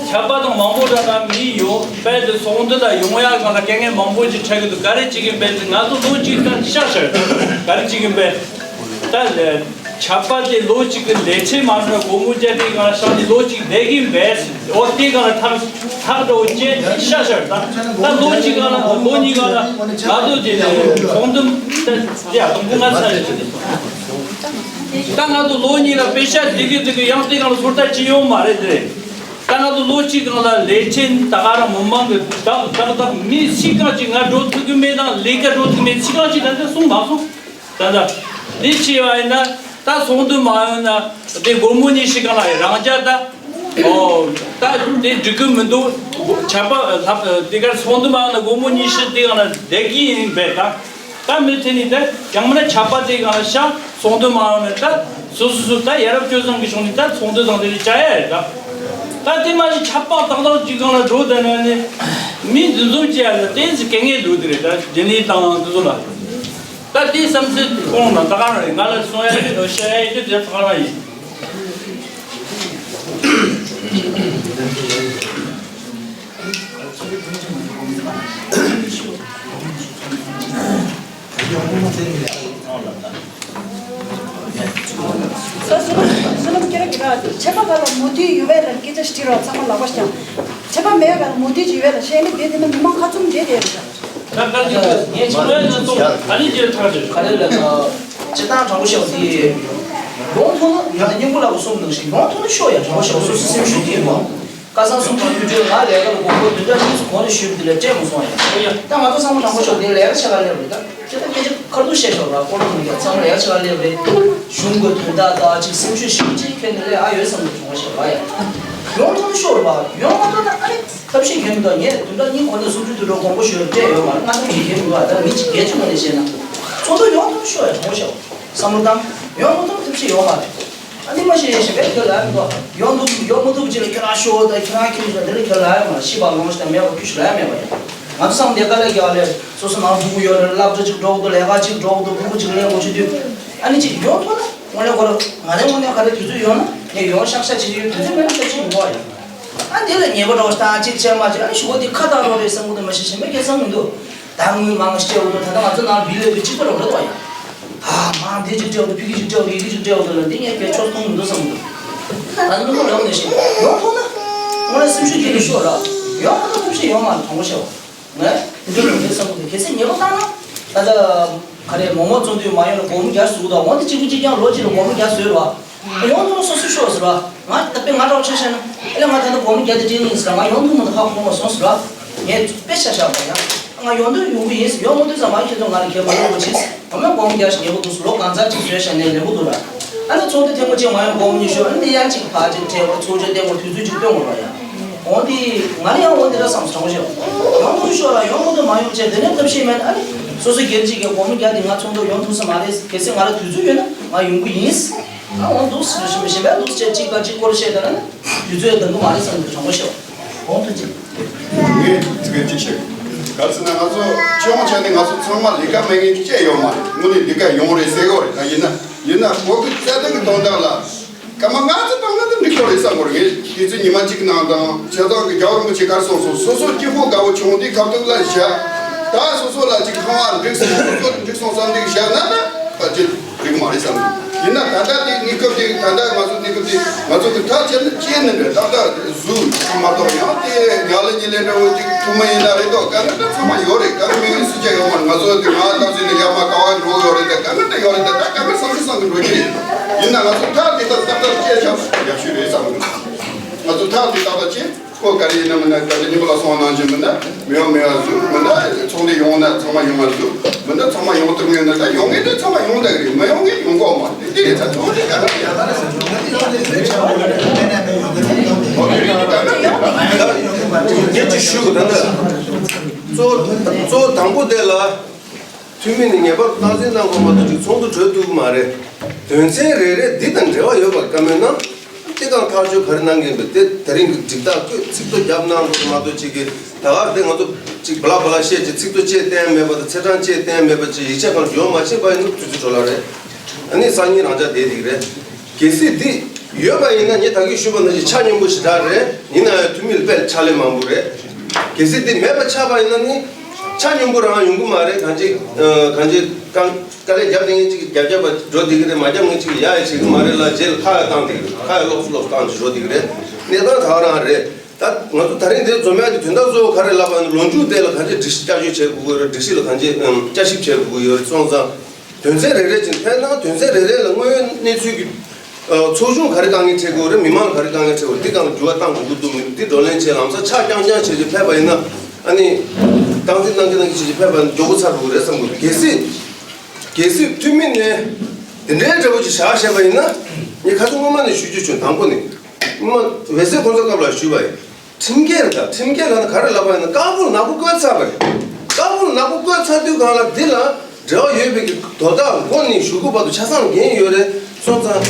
ཆད་པ་དང་མང་པོ་འདྲ་འདྲ་མི་ཡོད་པས། དེ་ཚོགས་འདུ་ལ་ཡོང་ཡག་སྒང་ལ་དཀའ་ངལ་མང་པོ་ཞིག་འཕྲད་ཀྱི་འདུག་ག་རེ་བྱེད་ཀྱིན་པས། ང་ཚོ་ལོ་གཅིག་ཙམ་ཤག་ཤག་ག་རེ་བྱེད་ཀྱིན་པས། ད་ལས་ཆད་པ་དེ་ལོ་གཅིག་གི་ལས་བྱེད་མ་འགྲོ་སྒོར་མོ་བརྒྱ་དེའི་སྒང་ལ་བཞག་ནས་ལོ་གཅིག་བསྡད་ཀྱིན་པས། འོ་དེའི་སྒང་ལ་ཐག་ཐག་འགྲོ་ཅེས་ཤ་ཤར་ད་ད་ལོ་གཅིག་སྒང་ལ་ལོ་གཉིས་སྒང་ལ་ང་ཚོ་དེ་ཚོགས་འདུ་ད་ཡ་དང་པོ་ང་ཚར་རེད། ད་ང་ཚོ་ལོ་གཉིས་ལ་པེ་ཤ་དེ་གི་དེ་གི་ཡང་དེ་སྒང་ལ་ཚོད་ལྟ་ཅི་ཡོང་མ་རེད་དེ། ད་ང་ཚོ་ལོ་གཅིག་སྒང་ལ་ལས་བྱེད་ད་ག་རང་མི་མང་གི་ཏག་ཏག་ཏག་མི་སུ་གང་ཅིག་ང་འགྲོ་ཐུབ་ཀྱི་མེད་དང་ལས་ཀ་འགྲོ་ཐུབ་མེད་སུ་གང་ཅིག་ད་ལྟ་གསུངས་མ་སོང་། ད་ལྟ་འདི་བྱས་པ་ཡིན་ན་ད་ཚོགས་འདུ་མ་ཡོང་ན་དེ་སྒོར་མོ་ཉི་ཤུ་གང་ལ་རང་འཇགས་ད། ཨོ། ད་དེ་འགྲིག་གི་མི་འདུག་ཆད་པ་ལྷག་དེ་གར་ཚོགས་འདུ་མ་ཡོང་ན་སྒོར་མོ་ཉི་ཤུ་དེ་གང་ལ་བསྡད་ཀྱི་ཡིན་པས་ད། ད་མི་ཚེ་ནི་ད་ཡང་མིན་ན་ཆད་པ་དེ་གང་ལ་བཞག་ཚོགས་འདུ་མ་ཡོང་ན་ད་སོ་སོ་སོ་ད་ཡ་རབས་སྤྱོད་བཟང་གི་གཞུང་ནི་ད་ཚོགས་འདུ་དང་དེ་རིགས་བྱ་ཡ་རེད་ད། ད་དེ་མ་ཞིག་ཆད་པ་ཏག་ཏག་ཅིག་གང་ལ་འགྲོ་བསྡད་ན་ནི་མི་འདི་ཚོ་བྱས་ལ་ཏན་ཞིག་གལ་ངེས་འདུག་དེ་རེད་ད་རྒྱུན་ལས་དང་འདི་ཚོ་ལ། ད་དེའི་བསམ་ཚུལ་ཁོང་ལ་ད་ག་རང་རེད། ང་ལ་གསུང་ཡ་ཡོད་བཤད་ཡ་ཡོད་དེ་ད་ག་རང་ཡིན། ས་སུ་ལ་སུ་ལ་ཁྱེད་རང་གི་ར་ཆད་པ་ག་ལ་མུ་མཐུད་ཡོད་པའི་ར་སྐད་ཆ་ཞིག་དྲིས་རོགས། ཚང་མ་ལག་པ་བརྐྱངས། ཆད་པ་མེད་པའི་ར་མུ་མཐུད་ཅིག་ཡོད་པའི་ར་བཤད་ནི་དེ་དེ་ནི་མི་མང་ཁ་ཚུམ་བསྡད་དེ་རེད། ད་ག་ལ་ངས་ཆུ་ལོའི་ན་ཏོ་ག་ལི་ཇེ་ཐག་ཆོད། ག་ལེ་ལ་ན་སྤྱི་བཏང་དྲང་པོ་བཤད་པ་དེ་ཡོང་ཐུབ་ན་ཡང་ན་སྙིང་པོ་ལ་གསུམ་ནང་བཞིན་ཡོང་ཐུབ་ན་ཤོག་ཡ། དྲང་པོ་བཤད་པ་སོ་སོ་སེམས་ཤུགས་ཀྱིས་ཡོང་། ཁ་སང་གསུམ་དང་དུས་དྲོད་ང་ལས་ཀ་ལ་དགོངས་པ་བདུན་ཕྲག་གཉིས་སུ་གོང་ནས་ཞུས་པ་དེ་ལས་སྤྲད་མ་སོང་ཡ། ད་ང་ཚོ་ཚང་མ་དྲང་པོ་བཤད་པ་དེ་ལས་ཀ་ཆེ་ག་སླེབས་རེད་ད། ཁྱེད་ད་སྐད་ཆ་ཁ་ཐུག་བཤད་ཤོག་ར། ཀོ་ལོ་མི་རྒྱག་ཚང་མ་ལས་ཀ་ཆེ་ག་སླེབས་རེད། གཞུང་གི་དོན་དག་དག་ཅིག་སེམས་ཤུགས་ཞིག་ཅིག་ཁྱེད་ནས་ལས་ཨ་ཡོད་བསམ་གི་བྱུང་བ་ཞིག་ར་ཡ། ཡོང་ཐུབ་ན་ཤོག་ར་བ། ཡོང་མ་ཐུབ་ན་ཨ་ནི་ཐབས་ཤེས་གལ་མི་འདུག་ངས་བདུན་ཕྲག་གཉིས་གོང་ནས་སུམ་ཅུ་དུས་དྲུག་དགོངས་པ་ཞུས་ལ་སྤྲད་ཡོད་མ་རེད། ང་ཐབས་ཤེས་གལ་མི་འདུག་ཨ་ད་མི་གཅིག་གལ་ཆེ་མ་རེད་བཤད་ན། ཚོགས་འདུ་ཡོང་ཐུབ་ཤོག་ཡ་དྲང་པོ་བཤད་བསམ་བློ་བཏང་། ཡོང་མ་ཐུབ་ཐབས་ཤེས་ཡོད་མ་རེད། ཨ་ནི་མ་ཤེས་ཤེས་པས་ཁྱོད་ལ་ཡང་འདུག་ཡོང་ཐུབ་ཡོང་མ་ཐུབ་ཅིག་ལ་ཁྱོད་རང་ཤོག་དང་ཁྱོད་རང་ཁྱིམ་ཤོག་དེ་ལ་ཁྱོད་ལ་ཡང་མ་ཤི་བ་ལོང་ཤི་དང་མེད་པ་ཁྱོད་ཤི་ལ་ཡང་མེད་པ་ཡ། ང་ཚོ་བསམ་བློ་ག་ལ་རྒྱག་ལེ་སོ་སོ་ནང་སྡུག་ཡོད་རེད། སློབ་གྲྭ་ཅིག་འགྲོ་གི་འདུག་ལས་ཀ་ཅིག་འགྲོ་གི་འདུག་ཕྲུ་གུ་ཅིག་ལེན་དགོས་ཀྱི་འདུག་ཨ་ནི་ཅིག་ཡོང་ཐུབ་ན་དངོས་གནས་ཁོ་རང་ང་རང་དངོས་གནས་ག་རེ་དུས་ཚོད་ཡོང་ན་ངས་ཡོང་ཤག་ཤག་བྱེད་ཀྱི་ཡོད། དུས་ཚོད་མེད་ན་ཐབས་ཤེས་མི་འདུག་ཡ། ཨ་འདི་ལ་ཉེས་པ་འགྲོ་བ་ཞིག་ད་ཅིག་བྱས་མ་བྱས་ཨ་ནི་ཞུ་བ་འདི་ཁ་བཏགས་རོགས་རེད་བསམ་གི་འདུག་མ་གཞི་གཞན་པའི་སྐད་ཆ་མི་འདུག་ད་དངུལ་མང་ཞིག་སྤྲད་འོ་དོ་ད་ལྟ་ང་ཚོ་ནང་བི་ལེ་བི་གཅིག་པ་རོགས་རེད་དོ་ཡ། ཨ་མང་འདི་གཅིག་སྤྲད་འོ་དོ་ཕི་གི་གཅིག་སྤྲད་འོ་དོ་ཡི་གེ་གཅིག་སྤྲད་འོ་དོ་ལ་འདི་ངས་གལ་ཆོག་མཐོང་མི་འདུག་བསམ་གི་འདུག་ད་ནི་མི་ཁོ་ཡོང་ནས་ཤིག་ཡོང་ཐུབ་ན་དངོས་གནས་སེམས་ཤུགས་སྐྱེ་ནས་ཤོག་ར། ཡོང་མ་ཐུབ་ཐབས་ཤེས་ཡོད་མ་རེད། དྲང་པོ་བཤད་པ་ངས་འདི་ལ་ངས་བསམ་གི་འདུག་གལ་སྲིད་ཉེས་པ་བཏང་ན་ད་ལྟ་ག་རེ་མོག་མོག་བཙོང་དུས་མ་ཡོང་ལ་སྒོར་མོ་བརྒྱ་ཟུག་དང་འོ་འདི་གཅིག་པུ་གཅིག་རྐྱང་ལོ་གཅིག་ལ་སྒོར་མོ་བརྒྱ་ཟོས་ར། ཡོང་དུས་སོ་སོ་ཤོག་ཟེར་བ། ང་ད་དཔེ་ང་འདྲ་བོ་ཆ་བཞག་ན་ཨེ་ལ་ང་ད་ལྟ་སྒོར་མོ་བརྒྱ་དེ་སྤྲད་ཡིན་ཟེར་ང་ཡོང་ཐུབ་མི་འདུག་ཧ་གོ་མ་སོང་ཟེར་བ། ངས་དཔེ་ཆ་བཞག་པ་ཡང་ང་ཡོང་དུས་ཡོང་གི་ཡིན་ཟེར། ཡོང་མ་དུས་ཙམ་མ་ཁྱེད་ཚོ་ང་ལ་གལ་མ་ཡོང་གི་ཅིག་ཟེར། ང་མ་སྒོར་མོ་བརྒྱ་ཞིག་ཉེ་པོ་འདུག་ཟེར། ལོ་གང་ཚ་ཅིག་བཟོས་བཞག་ནས་ལེན་གི་འདུག་ར། ཨ་ནི་ཚོགས་འདུ་ཐེངས་མ་གཅིག་མ་ཡོང་སྒོར་མོ་ཉི་ཤུ། ཨ་ནི་ཡང་གཅིག་ཕར་གཅིག་སྤྲད་པ་ཚོགས་ཆོས་བསྟན་པ་དུས་ཚོད་ཅིག་སྟོན་དགོས་ར་ཡ། འོ་དེ་ང་ལ་ཡང་འོ་དེ་འདྲ་བསམ་སོང་ཞེས། ཡོང་ཐུབ་ཤོག་ར། ཡོང་མ་ཐུབ་མ་ཡོང་བྱས་དེ་ནས་ཐབས་ཤེས་མེད་ན་ཨ་ནི་སོ་སོ་སྒེར་གཅིག་གི་སྒོར་མོ་བརྒྱ་དེ་ང་ཚོགས་འདུ་ཡོང་ཐུབ་ས་མ་རེད། གལ་སྲིད་ང་ལ་དུས་ཚོད་ཡོད་ན་ང་ཡོང་གི་ཡིན། ཨ་འོ་འདུག་ཟེར་ཞིམ་པོ་ཞིམ་པོ་འདུག་ཟེར་གཅིག་པ་གཅིག་སྐོར་བཤད་དང་ན་དུས་ཚོད་འདང་གི་མ་རེད་བསམ་གི། གྲོང་པ་ཤོག་འོང་ཐུབ་ཅིག་ངས་ཚིག་གཅིག་བཤད། ག་ཟེར་ན་ང་ཚོ་སྤྱི་ཡོངས་ཆ་ནས་ང་ཚོ་ཚང་མ་ལས་ཀ་མེད་མཁན་གཅིག་ཡོད་མ་རེད། དངོས་གནས་ལས་ཀ་ཡོང་རེད་ཟེར་གི་རེད། ད་ཡིན་ན་ཡིན་ན་བོད་ཀྱི་རྩ་དོན་གྱི་དོན་དག་ལ། སྐར་མ་ལྔ་ཙམ་བཏང་ན་ད་འགྲིག་གི་རེད་བསམ་གི་རེད། ངས་དུས་ཚོད་ཉི་མ་གཅིག་ནང་དང་བྱས་ཙང་གི་རྒྱལ་བ་རིན་པོ་ཆེ་ག་རེ་གསུངས་སོང་། སོ་སོ་སྐྱིད་པོ་དགའ་བོ་བྱུང་དུས་ཁ་ཐུག་ལ་བཞག་ད་སོ་སོ་ལ་ཅིག་ཁང་བ་འགྲིག་སོང་། སོ་སོ་འགྲིག་སོང་བསམ་དུས་བཞག་ན་ད་ཕལ་ཆེར་འགྲིག་མ་རེད་བསམ་གི། ཡིན་ན་ད་ལྟ་དེ་གནས་སྐབས་དེ་ད་ལྟ་ང་ཚོ་གནས་སྐབས་དེ་ང་ཚོ་གི་ཐག་བཅད་ན་བཅད་ནི་རེད། ཏག་ཏག་བཟོས་མ་གཏོགས་ཡང་དེ་ཉག་ལ་ཉི་ལ་འདྲ་བོ་ཅིག་ཐུབ་མ་ཡིན་ན་རེད་དོ། དཀའ་ངལ་ད་ཚང་མ་ཡོད་རེད། དཀའ་ངལ་མེད་པའི་སྲིད་ཇ་ཡོད་མ་རེད། ང་ཚོ་དེ་ང་ལྟ་ཚུལ་ནས་ཡར་མར་ག་བ་འགྲོ་གི་ཡོད་རེད། ད་དཀའ་ངལ་ད་ཡོད་རེད། ད་ད་དཀའ་ངལ་བསམ་གི་བསམ་གི་འགྲོ་གི་རེད། ཡིན་ན་ང་ཚོ་ཐག་དེ་ད་ཏག་ཏག་བཅད་ཤག་ཡག་ཤོས་རེད་བསམ་གི། ང་ཚོ་ཐག་དེ་ཏག་ཏག་བཅད། ཁོ་ག་རེ་ཡིན་ན་མིན་ན་ད་ལྟ་ཉི་མ་ལ་སོང་ནང་བཞིན་མིན་ན་མེད་པ་མེད་པ་བཟོས། མིན་ན་ཚོགས་འདུ་ཡོང་ན་ཚང་མ་ཡོང་བ་བཟོས། མིན་ན་ཚང་མ་ཡོང་ཐུབ་ངེས་ན་ད་ཡོང་ངེས་ད་ཚང་མ་ཡོང་ད་གི་རེད། མ་ཡོང་ངེས་ཡོང་གོ་མ་རེད། དེ་རེད། ད་ཚོགས་འདུ་ག་ལ་ཡ་ད་ལ་ཟེར་ཚོགས་འདུ་ཡོང་ངེས་ད་ཡོང་ངེས་ད་ཡོང་ངེས་ད་ཡོང་ངེས་ད་ཡོང་ངེས། ཞུ་དགོས། ད་ལྟ་གཙོ་བོ་གཙོ་བོ་དང་པོ་དེ་ལ་འཐུས་མི་ནི་ངེས་པར་དུ་སྟངས་འཛིན་གནང་དགོས་མ་གཏོགས་ཅིག་ཚོགས་འདུ་གྲོལ་ཐུབ་ཀྱི་མ་རེད། དོན་ཚན་རེ་རེ་འདི་དང་འབྲེལ་བ་ཡོད་པ་བཀའ་མོལ་གནང་། དེ་གང་ཐག་གཅོད་ག་རེ་གནང་གི་ཡིན་པ་དེ་ད་རིང་གི་སྒྲིག་ཐག་བཀོད། ཚིག་ཐོ་བརྒྱབ་གནང་དགོས་མ་གཏོགས་ཅིག་གི་ད་ག་དེ་ང་ཚོ་ཅིག་བླ་བླ་བཤད་ཅིག་ཚིག་ཐོ་བཅད་གཏན་མེད་པ་དང་ཚེས་གྲངས་བཅད་གཏན་མེད་པ་ཅིག་ཡིག་ཆ་གང་འཇོག་མ་ཤེས་པ་ཡིན་ན་དུས་ཚོད་འཕྲོ་བརླག་རེད། ཨ་ནི་སང་ཉིན་རང་འཇགས་བསྡད་ཐིག་རེད། གལ་སྲིད་འདི་ཡོད་པ་ཡིན་ན་ངས་ད་གིན་ཞུས་པ་ནང་བཞིན་ཆ་སྙོམས་པོ་ཞེ་དྲག་རེད། ཡིན་ན་ཡང་འཐུས་མི་ལ་དཔེ་ཕྱག་ལས་མང་པོ་རེད། གལ་སྲིད་འདི་མེད་པ་ཆགས་པ་ཡིན་ན་ནི་ཆ་སྙོམས་པོ་རང་ཡོང་གི་མ་རེད། གང་ཅི་གང་ཅི་གང་དཀའ་ལས་རྒྱབ་དེ་ངས་ཅིག་རྒྱབ་རྒྱབ་པ་འགྲོ་བསྡད་ཀྱི་རེད། མ་རྒྱབ་ངས་ཅིག་ཡ་ཡ་བྱེད་ཀྱི་མ་རེད་ལ་རྗེས་ལ་ཁ་ཡ་བཏང་བསྡད་ཀྱི་རེད། ཁ་ཡ་ལོག་སུ་ལོག་སུ་བཏང་ཅིག་འགྲོ་བསྡད་ཀྱི་རེད། གནས་སྟངས་ད་ག་རང་རེད། ད་ང་ཚོ་ད་རིང་འདིར་འཛོམས་ཡག་གི་དོན་དག་གཙོ་བོ་ག་རེ་ལབ་པ་ཡིན་ན་ལོ་མཇུག་དེ་ལ་གང་ཅི་སྒྲིག་གཞི་བསྐྱར་བཅོས་བྱེད་དགོས་ཀྱི་ཡོད་རེད། སྒྲིག་གཞི་ལ་གང་ཅི་ཨམ་བསྐྱར་ཞིབ་བྱེད་དགོས་ཀྱི་ཡོད་རེད། སོང་ཙང་དོན་ཚན་རེ་རེ་ཅིག་ཕེབས་ན་དོན་ཚན་རེ་རེ་ལ་དངོས་ཡོད་གནས་ཚུལ་གྱི་ཨ་ཚོགས་ཆུང་ག་རེ་དཀའ་ངལ་འཕྲད་དགོས་རེད། མི་མང་ལ་ག་རེ་དཀའ་ངལ་འཕྲད་དགོས་རེད། འདི་སྒང་ལ་འགྱུར་བ་གཏང་དགོས་ཀྱི་འདུག་མི་འདུག་འདི་བགྲོ་གླེང་བྱས་ལམ་སང་ཆ་རྐྱང་རྐྱང་བྱས་ཅིག་ཕེབས་པ་ཡིན་ན་ཨ་ནི་སྟངས་འཛིན་གནང་གི་གནང་གི་བྱས་ཅིག་ཕེབས་པ་ཡིན་ན་མགྱོགས་པོ་ཚར་འགྲོ་གི་རེད་བསམ་གྱི་འདུག་གལ་སྲིད་གལ་སྲིད་འཐུས་མི་ནས་འདི་འདྲའི་འདྲ་པོ་ཅིག་བཞག་བཞག་པ་ཡིན་ན་ངས་ཁ་སང་སྔོན་མ་ནས་ཞུ་རྒྱུ་བྱུང་། དང་པོ་ནས་སྔོན་མ་འོད་ཟེར་ཁོང་ཚོ་སྐབས་ལ་ཞུས་པ་ཡིན། ཁྲིམས་འགལ་དང་ཁྲིམས་འགལ་ལ་ནི་ག་རེ་ལབ་པ་ཡིན་ན་ཀ་པོ་ལ་ནག་པོ་བཀོད་ཚར་བ་རེད། ཀ་པོ་ལ་ནག་པོ་བཀོད་ཚར་དུས་སྒང་ལ་འདི་ལ་འབྲེལ་བ་ཡོད་པའི་གི་དོ་བདག་མགོ་ནས་གཞུག་གུ་བར་དུ་ཆ་ཚང་འགན་ཡོད་རེད། སོང་ཙང་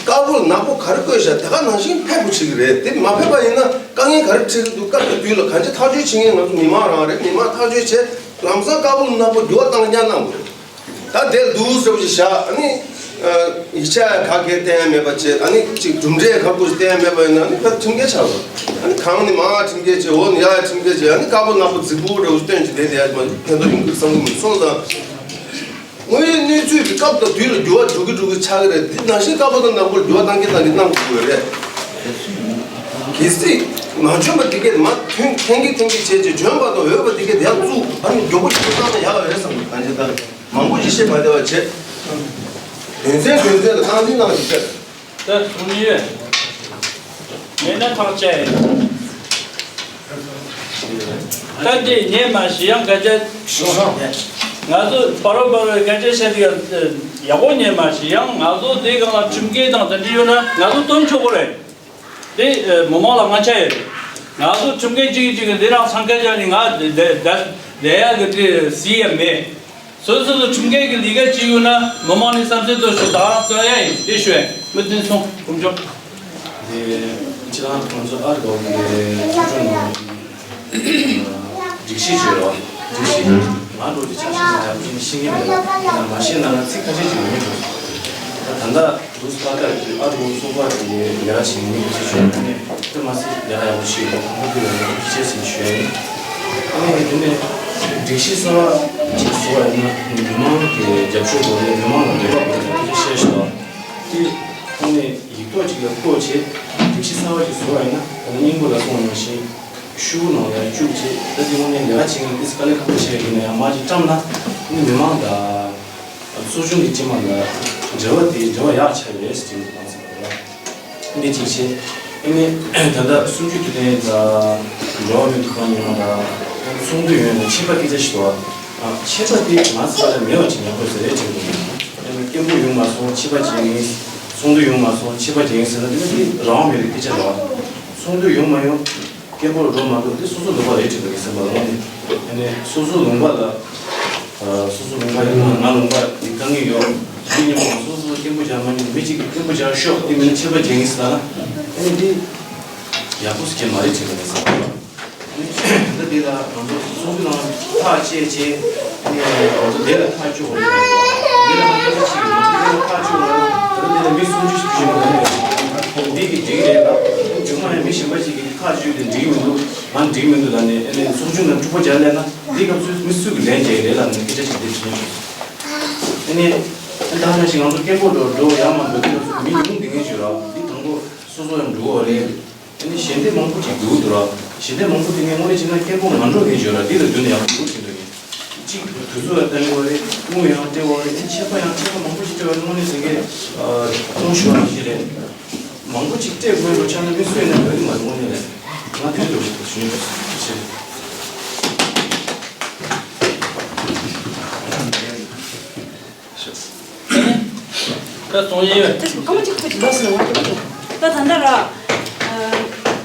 ཀ་པོ་ལ་ནག་པོ་ག་རེ་བཀོད་བཞག་དེ་ག་ནང་བཞིན་ཕེབས་དགོས་བྱེད་ཀྱི་རེད། དེ་མ་ཕེབས་པ་ཡིན་ན་དཀའ་ངལ་ག་རེ་འཕྲད་ཀྱི་འདུག་སྐབས་དེ་དུས་ལ་གང་ཅི་ཐག་གཅོད་བྱེད་མཁན་ང་ཚོ་མི་མང་རང་རེད། མི་མང་ཐག་གཅོད་བྱས་ལམ་སང་ཀ་པོ་ལ་ནག་པོ་འགྱུར་བ་བཏང་རྐྱང་གནང་དགོས་རེད། ད་དེར་འདུག་ཟེར་བ་ཞིག་བཞག་ཨ་ནི་ཡིག་ཆ་ག་གེ་བསྟན་ཡ་མེད་པ་བྱས། ཨ་ནི་ཅིག་གྲུབ་འབྲས་ག་པོ་ཞིག་བསྟན་ཡ་མེད་པ་ཡིན་ན་ཨ་ནི་ཕར་ཁྲིམས་འགལ་ཆགས་པ། ཨ་ནི་གང་ནི་མ་ཁྲིམས་འགལ་བྱས། འོ་ནི་ཡ་ཡ་ཁྲིམས་འགལ་བྱས། ཨ་ནི་དཀར་པོ་ནག་པོ་རྫིག་པོ་འདྲ་བོ་སྟོན་ཅིག་བསྡད་བསྡད་ཡ་མ་ཕན་ཐོགས་ཡོང་གི་བསམ་གི་མི་སོང་ཙང་། དངོས་ཡོད་གནས་ཚུལ་གྱི་སྐབས་དང་དུས་ལ་འགྱུར་བ་འགྲོ་གི་འགྲོ་གི་ཆགས་ཀྱི་རེད། འདི་ནང་བཞིན་དཀར་པོ་དང་ནག་པོར་འགྱུར་བ་བཏང་གི་བཏང་གི་གནང་དགོས་ཀྱི་ཡོད་རེད། གལ་སྲིད་མ་འཇོན་པ་འདི་གས་མ་ཐོན་ཐེངས་གི་ཐེངས་གི་བྱས་རྗེས་འཇོན་པ་དང་འོས་པ་འདི་གས་དེ་ཡང་བཙུགས་ཨ་ནི་མགྱོགས་པོ་ཞིག་བཏང་ན་ཡག་རེད་བསམ་གི། གང་ཅི་ལྟར། མང་པོ་ཞིག་བཤད་མ་བདེ་བ་བྱེད། དོན་ཚན་དོན་ཚན་ལ་སྟངས་འཛིན་གནང་ཞིག་བྱེད། ད་གསུང་ཡོད། ངས་ན་ཐག་བཅད་ཡིན། ད་འདི་ཉན་མ་ཤེས་ཡང་སྐད་ཆ། ང་ཚོ་བར་རོ་བར་རོའི་སྐད་ཆ་བཤད་དུས་ཡག་པོ་ཉན་མ་ཤེས་ཡང་ང་ཚོ་འདི་སྒང་ལ་ཁྲིམས་འགལ་དང་དེ་འདྲ་ཡོད་ན་ང་ཚོ་སྟོན་ཆོག་གི་རེད། དེ་མི་མང་ལ་དབང་ཆ་ཡོད་རེད། ང་ཚོ་ཁྲིམས་འགལ་གཅིག་གིས་གཅིག་གིས་འདི་རང་སང་སྐད་ཆ་ནི་ང་བསྡད་ཡག་གི་དེ་གཟིགས་ཡ་མེད། སོ་སོ་སོ་ཁྲིམས་འགལ་གྱི་ལས་ཀ་བྱེད་ཡོད་ན་མི་མང་ནས་བསམ་ཚུལ་གཏོང་ཤོག་ད་རང་རྩོད་ཡ་ཡིན་དེ་ཞུ་ཡ་ཡིན། མི་བདེན་སོང་དཀོན་མཆོག་དེ་ཁྱེད་རང་ཁོང་ཚོ་ཨར་གོ་གི་ཚོགས་ཆུང་ནང་སྒྲིག་གཞི་བྱོས་རོགས། སྒྲིག་གཞི་ང་འགྲོ་དེ་ཆ་ཤས་ནས་ཡག་པོ་ཅིག་ཤེས་ཀྱི་མེད་ལ་མ་ཤེས་ན་ཚིག་ཁ་ཤས་ཅིག་ཡོང་གི་འདུག་ད་ད་ལྟ་རུས་པ་ཀར་གྱི་ཨ་རུ་སོ་པ་གི་ལས་ཀ་བྱེད་མཁན་གྱི་ཚེ་ཤོད་ནས་དེ་མ་ཟད་ལས་ཀ་ཡག་པོ་ཞིག་ཡོད་ཁོང་ཚོ་ལ་ཡག་པོ་བྱེད་ཟིན་ཞུ་ཡ་ཡིན། ཨ་ནི་དེ་ནས་སྒྲིག་གཞི་གསར་བ་ཅིག་བཟོ་བ་ཡིན་ན་མི་མང་གི་རྒྱབ་སྐྱོར་དགོས་རེད། མི་མང་ལ་འདོད་པ་དགོས་རེད། དེ་ཚོ་བཤད་ཤོག་དེ་ཁོང་ནས་ཡིག་ཐོག་ཅིག་ལ་བཀོད་བྱས་སྒྲིག་གཞི་གསར་བ་ཅིག་བཟོ་བ་ཡིན་ན་ད་ནི་སྙིང་པོ་ལ་སོང་ནང་བཞིན་ཤུགས་ནང་ལ་བཅུག་བྱས་ད་དེ་དངོས་གནས་ལས་ཀ་བྱེད་མཁན་དེ་ཚོ་དཀའ་ལས་ཁག་པོ་བྱས་ཡིན་ན་ཡང་མ་ཅིག་བཀྲམ་ན་ཨ་ནི་མི་མང་དང་། ཚོགས་ཆུང་གི་སྤྱི་དམངས་ལ་འབྲེལ་བ་དེ་འབྲེལ་བ་ཡག་ཆགས་ཡོད་ཟེར་གྱི་འདུག་གང་ཟེར་བ་ལ། འདི་གཅིག་བྱས། ཨ་ནི་ད་ལྟ་གསུམ་བཅུའི་དུས་དྲན་དང་འགྲོ་བ་མིའི་ཐོབ་ཐང་ཉིན་མོ་དང་ཚོགས་འདུ་ཡོད་ན་ཆད་པ་སྐད་ཆ་ཞིག་འདུག་ཨ་ཆད་པ་དེ་ང་ཚོ་ལ་མེད་པ་ཅིག་ཡག་པོ་ཟེར་རེད་དྲན་འདུག་ཨ་ནི་སྐད་འབོད་ཡོང་མ་སོང་ཆད་པ་བྱེད་ངེས། ཚོགས་འདུ་ཡོང་མ་སོང་ཆད་པ་བྱེད་ངེས་ཟེར་ན་དེ་ནི་དེ་རང་དབང་མེད་པའི་སྐད་ཆ་རེད་བ། ཚོགས་འདུ་ཡོང་མ་ཡོང་། སྐད་འབོད་འགྲོ་མ་འགྲོ་དེ་སོ་སོ་ལུང་པ་རེད་དྲན་པ་ཡིན་ཟེར་བ་ལ་ངོ་ནས་ཨ་ནི་སོ་སོ་ལུང་པ་ལ་སོ་སོ་ལུང་པ་ཡིན་ན་ང་ལུང་པ་ཡིན་དཀའ་ངལ་ཡོད་མི་ཉམས་པ་སོ་སོ་སྐད་འབོད་རྒྱག་མ་ཉན་མི་གཅིག་གིས་སྐད་འབོད་རྒྱག་ཤོག་དེ་མིན་ན་ཆད་པ་རྒྱག་གི་ཟེར་ལ་ཨ་ནི་དེ་ཡག་པོ་ཟེར་མཁན་མ་རེད་དྲན་པ་ཡིན་ཟེར་བ་ལ་ཨ་ནི་ད་དེ་ལ་ང་ཚོ་སོ་སོ་ནང་ཐག་བཅད་བྱས་ཨ་ནི་ང་ཚོ་དེ་ལ་ཐག་གཅོད་དགོས་རེད། དེ་ལ་ང་ཚོ་ཐག་གཅོད་དགོས་རེད། ད་དེ་ལ་མི་སུམ་ཅུ་ཞིག་བཞུགས་ཡོད་རེད། འདི་གི་འགྲིག་རེད་ལ་རྒྱུ་མ་ཡང་མི་གཞན་པ་ཞིག་གིས་ཐག་གཅོད་དེ་འགྲིག་མི་འདུག་ང་འགྲིག་མི་འདུག་ལབ་ནས་ཨ་ནི་ཚོགས་ཆུང་ནང་འཁྲུག་པ་རྒྱག་སླེབས་ན་འདི་སྐབས་སུ་མི་སུ་གིས་ལན་རྒྱག་གི་རེད་ལབ་ནས་སྐད་ཆ་ཞིག་འདི་དྲིས་ནས། ཨ་ནི་ད་ནང་བཞིན་ང་ཚོ་སྐད་འབོད་འགྲོ་འགྲོ་ཡག་མ་འགྲོ་དུས་སྐབས་སུ་མི་ཉུང་བསྡད་མཁན་ཞིག་རེད། འདི་དང་པོ་སོ་སོ་ཡང་འགྲོ་གི་རེད། ཨ་ནི་ཞལ་འདེབས་མང་པོ་ཅིག་འདུག་འདུག་ར། ཞལ་འདེབས་མང་པོ་དེ་ནས་དངོས་གནས་བྱས་ན་སྐད་འབོད་མ་འགྲོ་མཁན་ཞིག་རེད། འདི་ལ་མདུན་ནས་ཡག་པོ་འདུག་ཟེར་འདུག་གས། གཅིག་དུས་ཚོད་ལ་བལྟ་གི་རེད། དངུལ་ཡང་སྤྲད་པ་རེད། ཨ་ནི་ཆད་པ་ཡང་ཆད་པ་མང་པོ་ཞིག་སྤྲད་པ་རེད། དངོས་གནས་ཟེར་མཁན་སྟོང་ཤོར་བ་ཞིག་རེད། མང་པོ་ཅིག་སྤྲད་དགོས་འགྲོ་ཆགས་ན་མི་སུ་ཡིན་ན་འགྲོ་གི་མ་རེད། དངོས་གནས་རེད། ང་དེ་འདྲ་འགྲོ་གི་འདུག་ཞུ་ཡིན་པ་ཞིག་རེད། ད་གསུང་ཡིན། ད་ད་ལྟ་ར།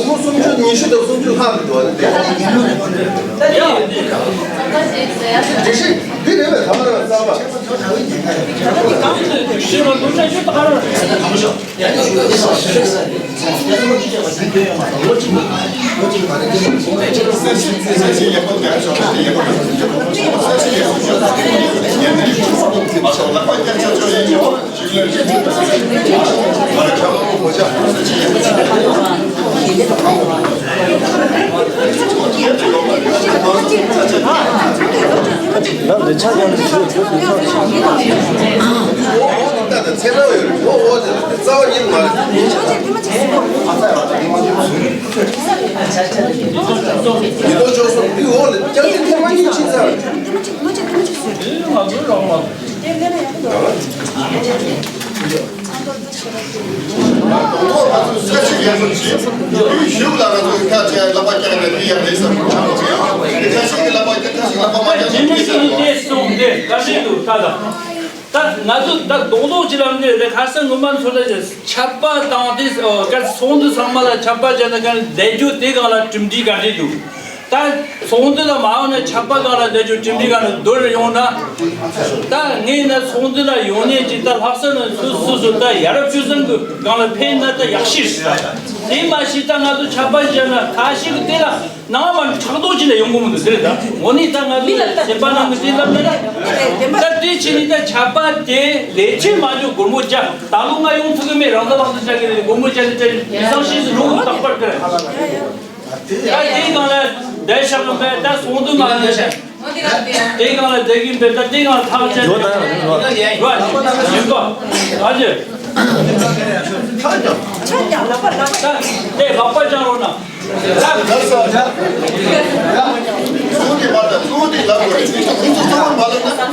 སྒོར་མོ་སུམ་ཅུ་ཉི་ཤུ་དང་སུམ་ཅུ་ལྷག་གི་འདུག་བ་དེ། སྒྲིག་གཞི་འདི་རེད་པས། ད་མ་རེད་པ། གསར་པ། ད་འདི་ཆ་ཡང་འདི་ཆ་ཡང་འདི་ཆ་ཡང་། ད་ད་ཚེ་རབས་ཡོད་རེད། འོ་འོ་དེ་རྩ་བ་ཉིད་མ་རེད། ཉིན་ཐོ་ཅོག་སོང་འདི་འོ་ལ་ཀྱང་དེ་ཐེངས་མ་གཉིས་ཕྱིན་ཚར། ང་ཚོའི་རང་མ། དོ་ང་ཚོ་ས་ཆ་ཡག་པོ་བྱེད། དེའི་གཞུག་ལ་ང་ཚོ་ཁ་ཆེ་ལག་པ་བཀྱག་ནས་དེ་ཡང་རེད་བསམ། ཁ་ཤས་ཀྱི་ལག་པ་བཀྱག་ཁ་ཤས་ལག་པ་མ་བཀྱག་རྗེས་མི་ཞིག་ནི་དེ་གསུངས་ཏེ་བཀའ་དྲིན་དུ་ཁ་ལ། ད་ང་ཚོ་ད་རྡོག་རྡོག་ཅིག་ལ་ནི་རེ་ཁ་སང་ངོ་མ་ཚོ་ལ་ཆད་པ་བཏང་སྟེ་ཨོ་ག་ཚོགས་འདུ་ཚང་མ་ལ་ཆད་པ་བཅད་ན་ག་ལས་རྒྱུ་དེ་གང་ལ་གྲུབ་འབྲས་ག་འདྲས་འདུག་ད་ཚོགས་འདུ་ལ་མ་འོང་ན་ཆད་པ་སྒང་ལ་བསྡད་རྒྱུ་གྲུབ་འབྲས་སྒང་ལ་བསྡུར་ཡོང་ན། ད་ངས་ན་ཚོགས་འདུ་ལ་ཡོང་མཁན་གྱི་ད་ལྷག་བསམ་ལ་སོ་སོ་སོ་ད་ཡ་རབས་སྤྱོད་བཟང་གི་སྒང་ལ་ཕན་ན་ད་ཡག་ཤོས་རེད། དེ་མ་གཞི་ད་ང་ཚོ་ཆད་པ་བཞག་ན་ཁ་ཤས་ཀྱི་དེ་ལ་ནང་མ་ཕྲག་དོག་ཅིག་ལ་ཡོང་གི་མི་འདུག་ཟེར་ད། འོ་ནི་ད་ང་ཚོ་སེམས་པ་ནང་གི་དེ་ལབ་ན་ད་དེ་བྱས་ནི་ད་ཆད་པ་དེ་ལས་བྱེད་མ་འཇོག་སྒོར་མོ་བརྒྱ། ད་ལོ་ང་ཡོང་ཐུབ་ཀྱི་མེད། རང་ད་རང་ད་བྱ་གི་རེད། སྒོར་མོ་བརྒྱ་ནི་བྱ་གི་མི་ཚང་ཤེས་སུ་རུང་རྟག་པར་དེ། ད་དེའི་སྒང་ལ་བསྡད་བཞག་གི་མེད། ད་ཚོགས་འདུ་མ་ལས་བྱ། དེའི་སྒང་ལ་བསྡད་ཀྱི་མེད། ད་དེའི་སྒང་ལ་ཐག་བཅད་ཡོད་ད་ཡོད་ཡོད་ཡིན་པ། ཨ་ཅེ། ད་དེ་ལག་པ་བརྐྱང་རོགས་གནང་།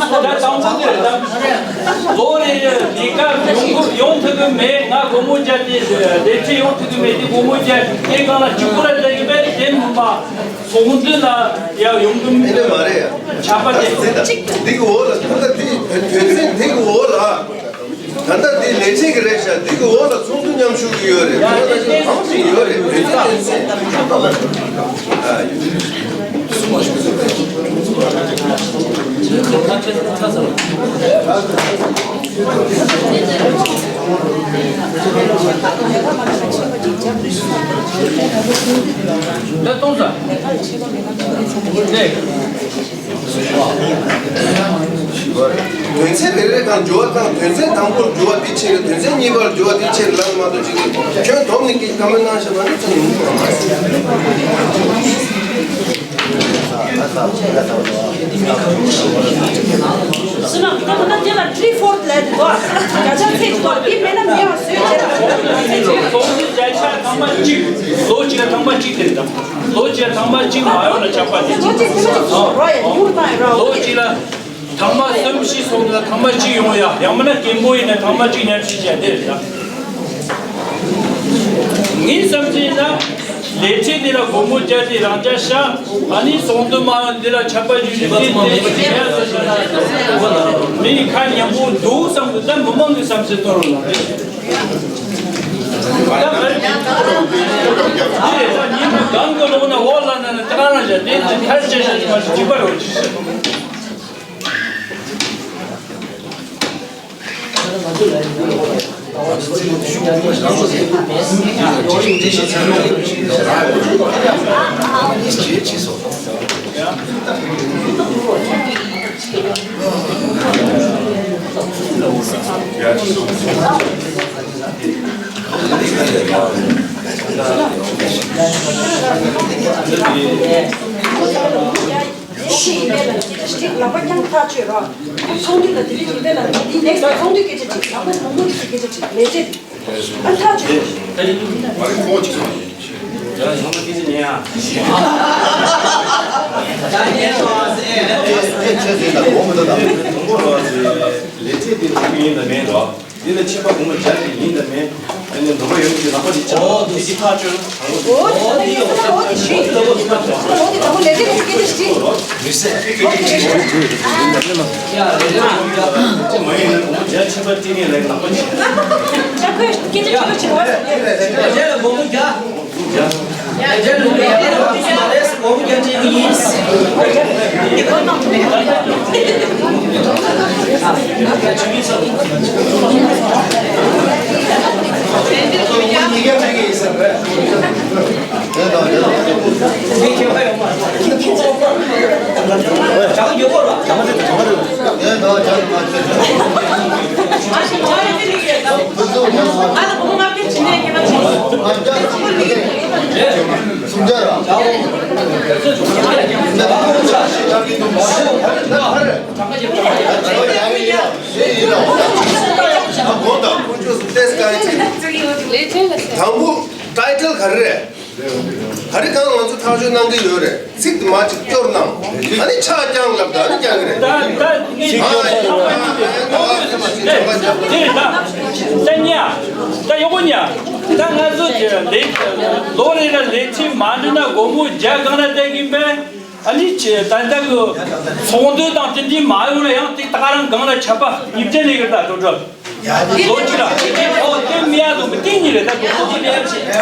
ད་དང་པོ་དེ་ལོ་རེ་ལས་ཀ་ཡོང་གི་ཡོང་ཐུབ་ཀྱི་མེད། ང་སྒོར་མོ་བརྒྱ་དེ་ལས་བྱེད་ཡོང་ཐུབ་ཀྱི་མེད། དེ་སྒོར་མོ་བརྒྱ་དེ་སྒང་ལ་གཅིག་པུ་ལ་བསྡད་ཀྱི་མེད། དེ་མིན་པ། ཚོགས་འདུ་ལ་ཡང་ཡོང་གི་མེད། དེ་མ་རེད་ཡ། ཆད་པ་དེ། འདི་གི་འོག་ལ་ད་ལྟ་འདི་དོན་ཚན་འདི་གི་འོག་ལ། ད་ལྟ་འདི་ལས་བྱེད་ཀྱི་རེད་ཤག་འདི་གི་འོག་ལ་ཚོགས་འདུ་མཉམ་ཞུགས་ཀྱི་ཡོད་རེད། ད་ལྟ་འདི་གང་ཞིག་ཡོད་རེད། དོན་ཚན་དོན་ཚན། ཨ། ད་གཏོང་ས། དོན་ཚན་རེ་རེ་གང་འགྱུར་བ་དང་དོན་ཚན་དང་པོར་འགྱུར་བ་དེ་ཆེ་རེད། དོན་ཚན་གཉིས་པར་འགྱུར་བ་དེ་ཆེ་རེད་ལབ་མ་གཏོགས་ཅིག་ཁྱོན་བསྡོམས་ནས་ཀྱི་བཀའ་མོལ་གནང་བཞག་པ་ནི་ཚང་ཡོང་གི་མ་རེད། སུ་ན་ད་ད་དེ་ལ་three fourth ལས་དེ་དོ། བརྒྱ་ཆ་ཚད་ཅིག་དོ། དེ་མེད་ན་མེད་པ་བཟོས་བྱས་ལ། ལོ་གཅིག་ལ་ཐེངས་མ་གཅིག་ལོ་གཅིག་ལ་ཐེངས་མ་གཅིག་དེ་རེད་དམ། ལོ་གཅིག་ལ་ཐེངས་མ་གཅིག་མ་ཡོང་ན་ཆགས་པ་དེ། ལོ་གཅིག་ཐེངས་མ་གཅིག་རོ་ཡ་ཉུང་བཏང་ཡ་རོ། ལོ་གཅིག་ལ་ཐེངས་མ་གསུམ་བཞི་སོང་ན་ཐེངས་མ་གཅིག་ཡོང་ཡ། ཡང་མིན་ན་རྒན་པོ་ཡིན་ན་ཐེངས་མ་གཅིག་མཉམ་ཞིག་བྱས་དེ་རེད་དམ། ངའི་བསམ་ཚུལ་ན་ལས་བྱེད་འདི་ལ་སྒོར་མོ་བརྒྱ་དེ་རང་འཇགས་བཞག་ཨ་ནི་ཚོགས་འདུ་མ་འདི་ལ་ཆད་པ་གཅོད་རྒྱུ་དེ་དེ་ཡ་ས་ཆ་ན་མི་ཁ་ཉན་པོ་འདུག་བསམ་གི། ད་མི་མང་གི་བསམ་ཚུལ་གཏོང་རོགས་གནང་། ད་ང་ཉིན་གང་གི་ལོག་ན་འོག་ལ་ན་ན་ད་ག་རང་བཞག་དེ་དེ་ཐར་ཆེ་ཤོས་མ་ཞིག་གཅིག་པ་རོགས་གྱིས། ཡིན་ཞེས་ཡིན་པས་ལ་སྐད་ཆ་ཞིག་ལག་པ་བརྐྱངས་ཐག་ཆོད་རོགས། ཚོགས་འདུ་ལ་དེ་རིང་ཡིན་པས་ལ་འདི་ནེག་སི་ཚོགས་འདུའི་སྐད་ཆ་ཅིག་དང་པོ་མང་པོ་ཡིན་ཟེར་སྐད་ཆ་ཅིག་ལས་བྱེད་ཨ་ཐག་ཆོད། ལས་བྱེད་དེ་འགྲིག་གི་ཡིན་དང་མིན་རོགས། འདི་ལ་ཆད་པ་སྒོར་མོ་བརྒྱ་ཞིག་ཡིན་དང་མིན། ཨ་ནི་འདོད་པ་ཡོད་ཀྱི་ལག་པ་འདི་ཆག་འོ་འདི་ཞིག་ཐག་ཆོད། འོ་འདི་ཡོད་ས་འོ་འདི་ཞིག་འོ་འདི་དང་པོ་ལས་དེ་ཞིག་སྐད་ཆ་ཞིག་མི་སེ། ཡ་རེད་ཡ། ཅི་མ་ཡིན་ན་སྒོར་མོ་བརྒྱ་ཆད་པ་སྤྲད་མཁན་ལ་ལག་པ་ཆག་ཅག་ཁོས་སྐད་ཆ་ཆེ་བ་ཆེ་བ། ཡ་ལ་སྒོར་མོ་བརྒྱ། དང་པོ་ཊའི་ཊལ་ག་རེ་རེད། ག་རེ་གང་ང་ཚོ་ཐག་གཅོད་གནང་གི་ཡོད་རེད། ཚིག་དེ་མ་ཅིག་སྐྱོར་གནང་། ཨ་ནི་ཆ་རྐྱང་ལབ་ད་ཨ་ནི་རྐྱང་གི་རེད། ད་ད་ངས་ཚིག་སྐྱོར་ཐོག་རེད་བ། དེ་རེད་ད། ད་ཉ། ད་ཡོག་པོ་ཉ། ད་ང་ཚོ་གི་ལས་ལོ་རེ་ལ་ལས་བྱེད་མ་འགྲིག་ན་སྒོར་མོ་བརྒྱ་སྒང་ལ་བསྡད་གིན་པས། ཨ་ནི་ཅེ་ད་ལྟ་གི་ཚོགས་འདུ་དང་དེ་འདྲའི་མ་ཡོང་ན་ཡང་དེ་ད་ག་རང་སྒང་ལ་ཆད་པ་ཉིས་བརྒྱ་ལས་གི་ད་དོ་འགྲོ། ལོ་གཅིག་ལ་ཨོ་དེ་མི་ཡ་དང་མི་དེ་གཉིས་རེད་ད་དོ་འགྲོ་དེ་ཡ་ཆེ། དེ་ད་ག་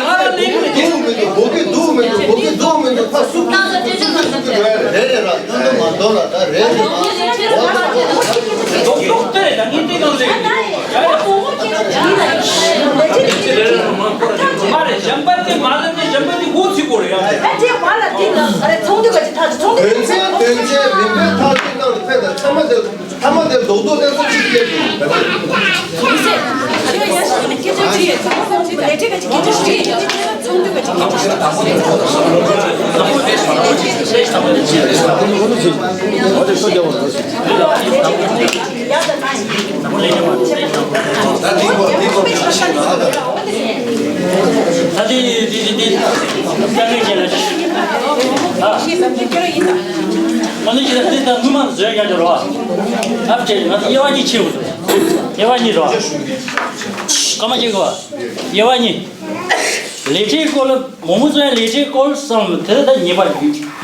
རང་ལས་གི་རེད། དེ་ད་ག་རང་ལས་གི་རེད། དེ་ཚང་མ་དེ་ཐ་མ་དེར་རྡོག་རྡོག་ལྟ་ཚུལ་ཅིག་སླེབས་ཡོང་། ད་དེ་དེ་དེ་དེ་ད་ནི་ཁྱེད་ལ་ཨ་ཨ་ནི་ཁྱེད་ལ་དེ་ད་ངུ་མ་བཟོས་ཡ་འགྲོ་རོགས། ཨ་ཕྱེ་ང་དབྱེ་བ་གཉིས་ཕྱེ་འུ་ཐུག་དབྱེ་བ་གཉིས་རོགས། སྐར་མ་གཅིག་གོ། དབྱེ་བ་གཉིས། ལས་བྱེད་སྐོར་ལ་མང་པོ་ཚོས་ལས་བྱེད་སྐོར་བསམ་དེ་ད་ཉེས་པ་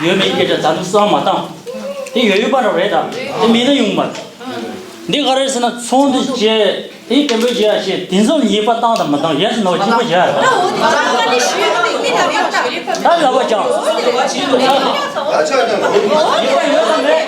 ཡོད་མེད་སྐད་ཆ་ད་ནི་བསམ་མ་བཏང་། དེ་ཡོད་ཡོད་པ་རང་རེད་ད། དེ་མེད་ན་ཡོང་མ་རེད། འདི་ག་རེ་ཟེར་ན་ཚོགས་འདུ་བྱས་དེ་སྐད་འབོད་བྱས་ཡ་བྱས་དེ་ཚོ་ཉེས་པ་བཏང་དང་མ་བཏང་ཡ་ཟེར་ན་བ་གཅིག་པ་བྱས་ཡ་རེད། ད་ལབ་པ་ཀྱང་། ཉེས་པ་ཡོད་དང་མེད།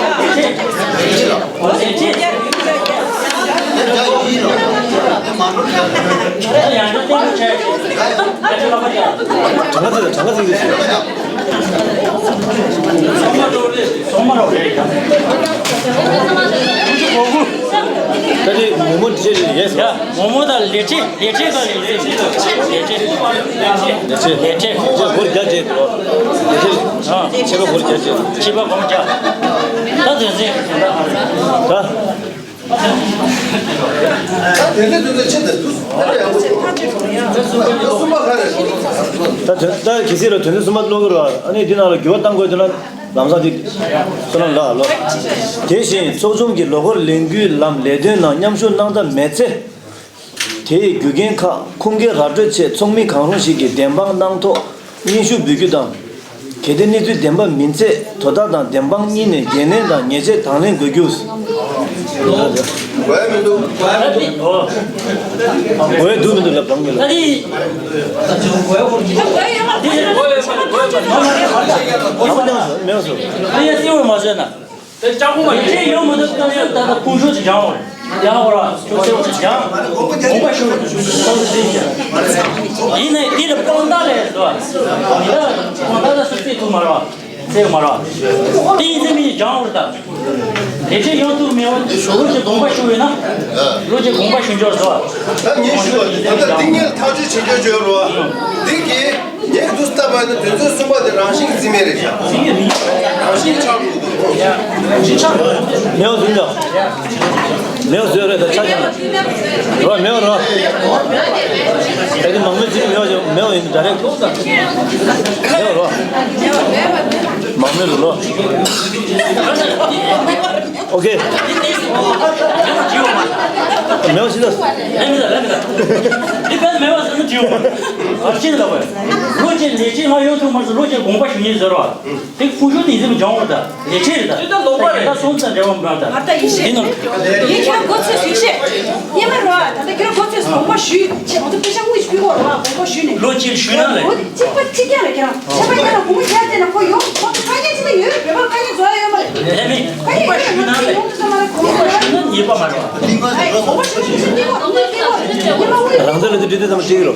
གྲངས་ཀ་ཚིག་དང་གྲངས་ཀ་ཚིག་ཚིག་ད་དེ་མོ་མོ་འདི་ཆེ་རེད་ཡེ་སོ། མོ་མོ་དང་ལེ་ཁྲི་ལེ་ཁྲི་ག་ལེ་ཁྲི་ལེ་ཁྲི་ལེ་ཁྲི་སྒོར་བརྒྱ་བྱས་འདུག་ལེ་ཁྲི་ཨ་ཕྱེད་པ་སྒོར་བརྒྱ་བྱས། ཕྱེད་པ་སྒོར་བརྒྱ། ད་དོན་ཚན་ད། ད་དེ་ཚོ་དེ་ཚོ་ཆེད་དུ་དུས་སུ་ཕར་ཡང་གསུམ་པ་ག་རེ་ཞུ་ད་དོན་ད་གལ་སྲིད་ལ་དོན་ཚན་གསུམ་པ་ཀློག་གི་རེད་བ། ཨ་ནི་འདི་ནང་ལ་འགྱུར་བ་གཏང་དགོས་དོན་ལ་ལམ་སང་འདི་བསོད་ནམས་ལགས་ལོ། དེ་བཞིན་ཚོགས་ཆུང་གི་ལོ་འཁོར་ལས་འགུལ་ལམ་ལས་དོན་ནང་མཉམ་ཞུགས་གནང་ཐབས་མེད་ཚེ། དེའི་རྒྱུ་རྐྱེན་ཁག་ཁུངས་སྐྱེལ་ར་སྤྲོད་ཆེད་ཚོགས་མི་གང་རུང་ཞིག་གིས་བདེན་དཔང་གནང་ཐོག་སྙན་ཞུ་འབུལ་རྒྱུ་དང་། གལ་ཏེ་གནས་ཚུལ་བདེན་པ་མིན་ཚེ་དོ་བདག་དང་བདེན་དཔང་གཉིས་ནས་འགན་ལེན་དང་ཉེས་ཆད་དང་ལེན་དགོས་རྒྱུ། འོས་མི་འདུག་འོས་འདུག་མི་འདུག་ལབ་དང་གི་ལ། མེད་སོ། ལས་བྱེད་ཡོང་མི་འདུག་ད་ལྟ་ཕུང་ཤོག་ཅིག་སྦྱང་བར། ཡང་བར་ཕྱོགས་གསལ་བོ་ཅིག་སྦྱང་བར། དགོངས་པ་ཞུ་བར་ཐུགས་སུ་ཆུད་ཟེར་ཞུ། ཡིན་ནའི་དེ་ལ་དཔང་རྟགས་ལས་སོ། ཡིན་ན་དཔང་རྟགས་ལ་སུ་བརྩི་ཐུབ་མ་རེད་བ། བརྩི་མ་རེད་བ། དེ་ཡིན་ཚེ་མི་སྦྱང་བར་ད། ལས་བྱེད་ཡོང་ཐུབ་མེད་བ་ལོ་ཅིག་དགོངས་པ་ཞུ་ཡོད་ན། ལོ་ཅིག་དགོངས་པ་ཞུ་འབྱོར་སོ། ད་ངས་ཞུ་བ་ད་ལྟ་འདི་ངས་ཐག་གཅོད་བྱེད་རྒྱུ་བརྗོད་རོགས། འདི་གི་ངས་འདུག་ལྟ་བ་ནི་དོན་ཚན་གསུམ་པ་དེ་རང་བཞིན་གྱི་རྩིས་མེད་རེད་ཤག་རང་བཞིན་གྱི་ཆགས་འགྲོ་གི་འདུག་མེའོ་ཟིན་ཀྱང་། མེའོ་ཟོས་རེད་ད་ཆ་ཀྱང་། རོ་མེའོ་རོ། ད་གི་མང་མོས་ཅིག་མེའོ་ཡིན་མེའོ་ཡིན་ད་རེད། མེའོ་རོ། མང་མོས་ལོ། ཨོ་ཁེ། མེའོ་ཟིན་ད། ལོ་ཅིག་ལ་བས། ལོ་ཅིག་ལས་བྱེད་མ་ཡོང་ཐུབ་མ་སོང་ལོ་ཅིག་དགོངས་པ་ཞུ་ཡིན་ཟེར་བ། དེ་ཀུ་ཤུ་དེ་ཡིན་ཟེར་བ་སྦྱང་བར་ད། ལས་བྱེད་རེད་ད། དེ་ད་ལོག་པ་རེད། ད་སོང་ཙང་འབྲེལ་བ་མེད་ད། ད་ཡིན་ཤེས། ཡིན་ནམ། ཡིན་ཁྱོད་མགོ་ཚོས་ཞིག་ཤེས། ཉི་མ་རོ་ད་ད་ཁྱོད་མགོ་ཚོས་དགོངས་པ་ཞུས་ཆེ་མ་ཚོ་པེ་ཤ་དངུལ་ཞིག་ཕུལ་གོ་རོ་དགོངས་པ་ཞུས་ནས། ལོ་གཅིག་ཞུས་ན་ལས། འོ་དེ་གཅིག་པ་གཅིག་རྐྱང་རེད་ཁྱེད་རང་། ཆ་མ་ཉན་ན་དགོངས་པ་རྒྱག་བསྡད་ན་ཁོ་ཡོང་ཁོ་ཚོ་དཀའ་ངལ་ཅི་ལ་ཡོད་བོད་པ་དཀའ་ངལ་བཟོ་ཡ་ཡོད་མ་རེད། ལས་མེད་དགོངས་པ་ཞུས་ན་ལས། དགོངས་པ་ཞུས་ན་ཉེས་པ་མ་རེད་བ། དགོངས་པ་ཞུས་ན་ཉེས་པ་རེད། ཉེས་པ་རེད། རང་ཚོ་ལ་དེ་འདྲི་དུས་ཙམ་ཅིག་རོ།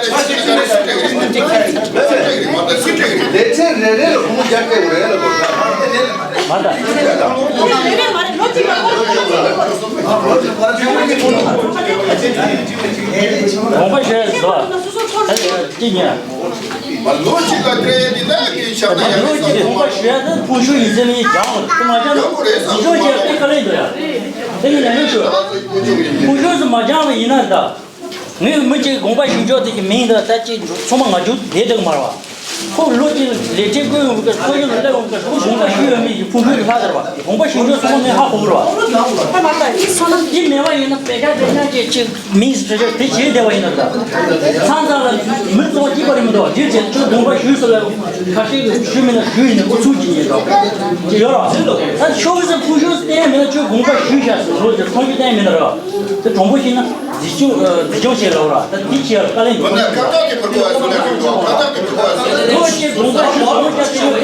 ལས་ཚན་རེ་རེ་ལ་ཁོང་རྒྱ་སྤྲད་དགོས་རེད་ལ། དགོངས་པ་ཞུ་ཡ་ཟེར་བ། ཅི་ཉན། ལོ་གཅིག་ལ་སྤྲད་ཡ་འདི་ད་ངས་ཞབས་ད་ཡ་ལོ་གཅིག་དེ་དགོངས་པ་ཞུ་ཡ་ད་ཕུང་ཤུ་ཡིན་ཟེར་ནས་སྦྱང་བ་དེ་མ་སྦྱང་ན་འཛིན་སྐྱོང་བྱས་དེ་དཀའ་ལས་འདུག་ཡ། དེ་ནི་ཉན་ནས་ཞུ། ཕུང་ཤུ་ཟེར་མ་སྦྱང་བ་ཡིན་ན་ད། ངས་མི་གཅིག་དགོངས་པ་ཞུ་ཕྱོགས་དེ་གི་མིང་འདི་ད་ཅིག་ཚང་མ་ང་རྒྱུ་བསྡད་འདུག་མ་རེད་བ། ཁོ་ལོ་གཅིག་ལས་བྲེལ་བཀོད་ཡོང་གི་ཁོ་ཡོད་ལ་སླེབས་ཡོང་གི་ཁོ་དགོངས་པ་ཞུ་ཡོད་མེད་ཀྱི་ཕུང་ཤུ་དེ་ལྷག་ཟེར་བ། དགོངས་པ་ཞུ་ཕྱོགས་ཚང་མ་ངས་ཧ་གོ་གི་རེད་བ། ཡིན་མེད་པ་ཡིན་ན་དཔེ་ཆ་དེ་ན་ཅིག་ཅིག་མིང་ཟེར་ཆོག་དེ་བྱེད་བསྡད་པ་ཡིན་ན་ད། ཚང་ཚང་ལ་མི་གཙོ་བོ་གཅིག་པ་རེད་མི་འདུག་དེ་བྱས་ཁྱོད་དགོངས་པ་ཞུས་སོང་ལ་ཁ་ཤས་ཀྱིས་ཞུས་མེད་ན་ཞུས་ཡིན་ན་ཨུ་ཚུགས་ཀྱི་ཡིན་རོགས་ཅི་ཡོད་རོགས། ད་ཤོག་གི་ས་ཕུ་ཤོག་བསྟན་མེད་ན་ཁྱོད་དགོངས་པ་ཞུས་བཞག་ཟེར་ལོ་ཅིག་ཐོང་ཞུ་བསྟན་མེད་ན་རོགས། དེ་གྲོང་པོ་ཞིག་ན་འཛིན་སྐྱོང་འཛིན་སྐྱོང་བྱེད་ལ་རོགས། ད་དེ་ཁྱེད་དཀའ་ལས་འདུག་ཁ་ཐག་གི་མི་དགོས་པ་ཟེར་ན་ཁྱོད་དགོངས་ཁ་ཐག་གི་མི་དགོས་པ་ཟེར་ན། ལོ་ཅིག་དགོངས་པ་ཞུས་དགོངས་པ་བཞག་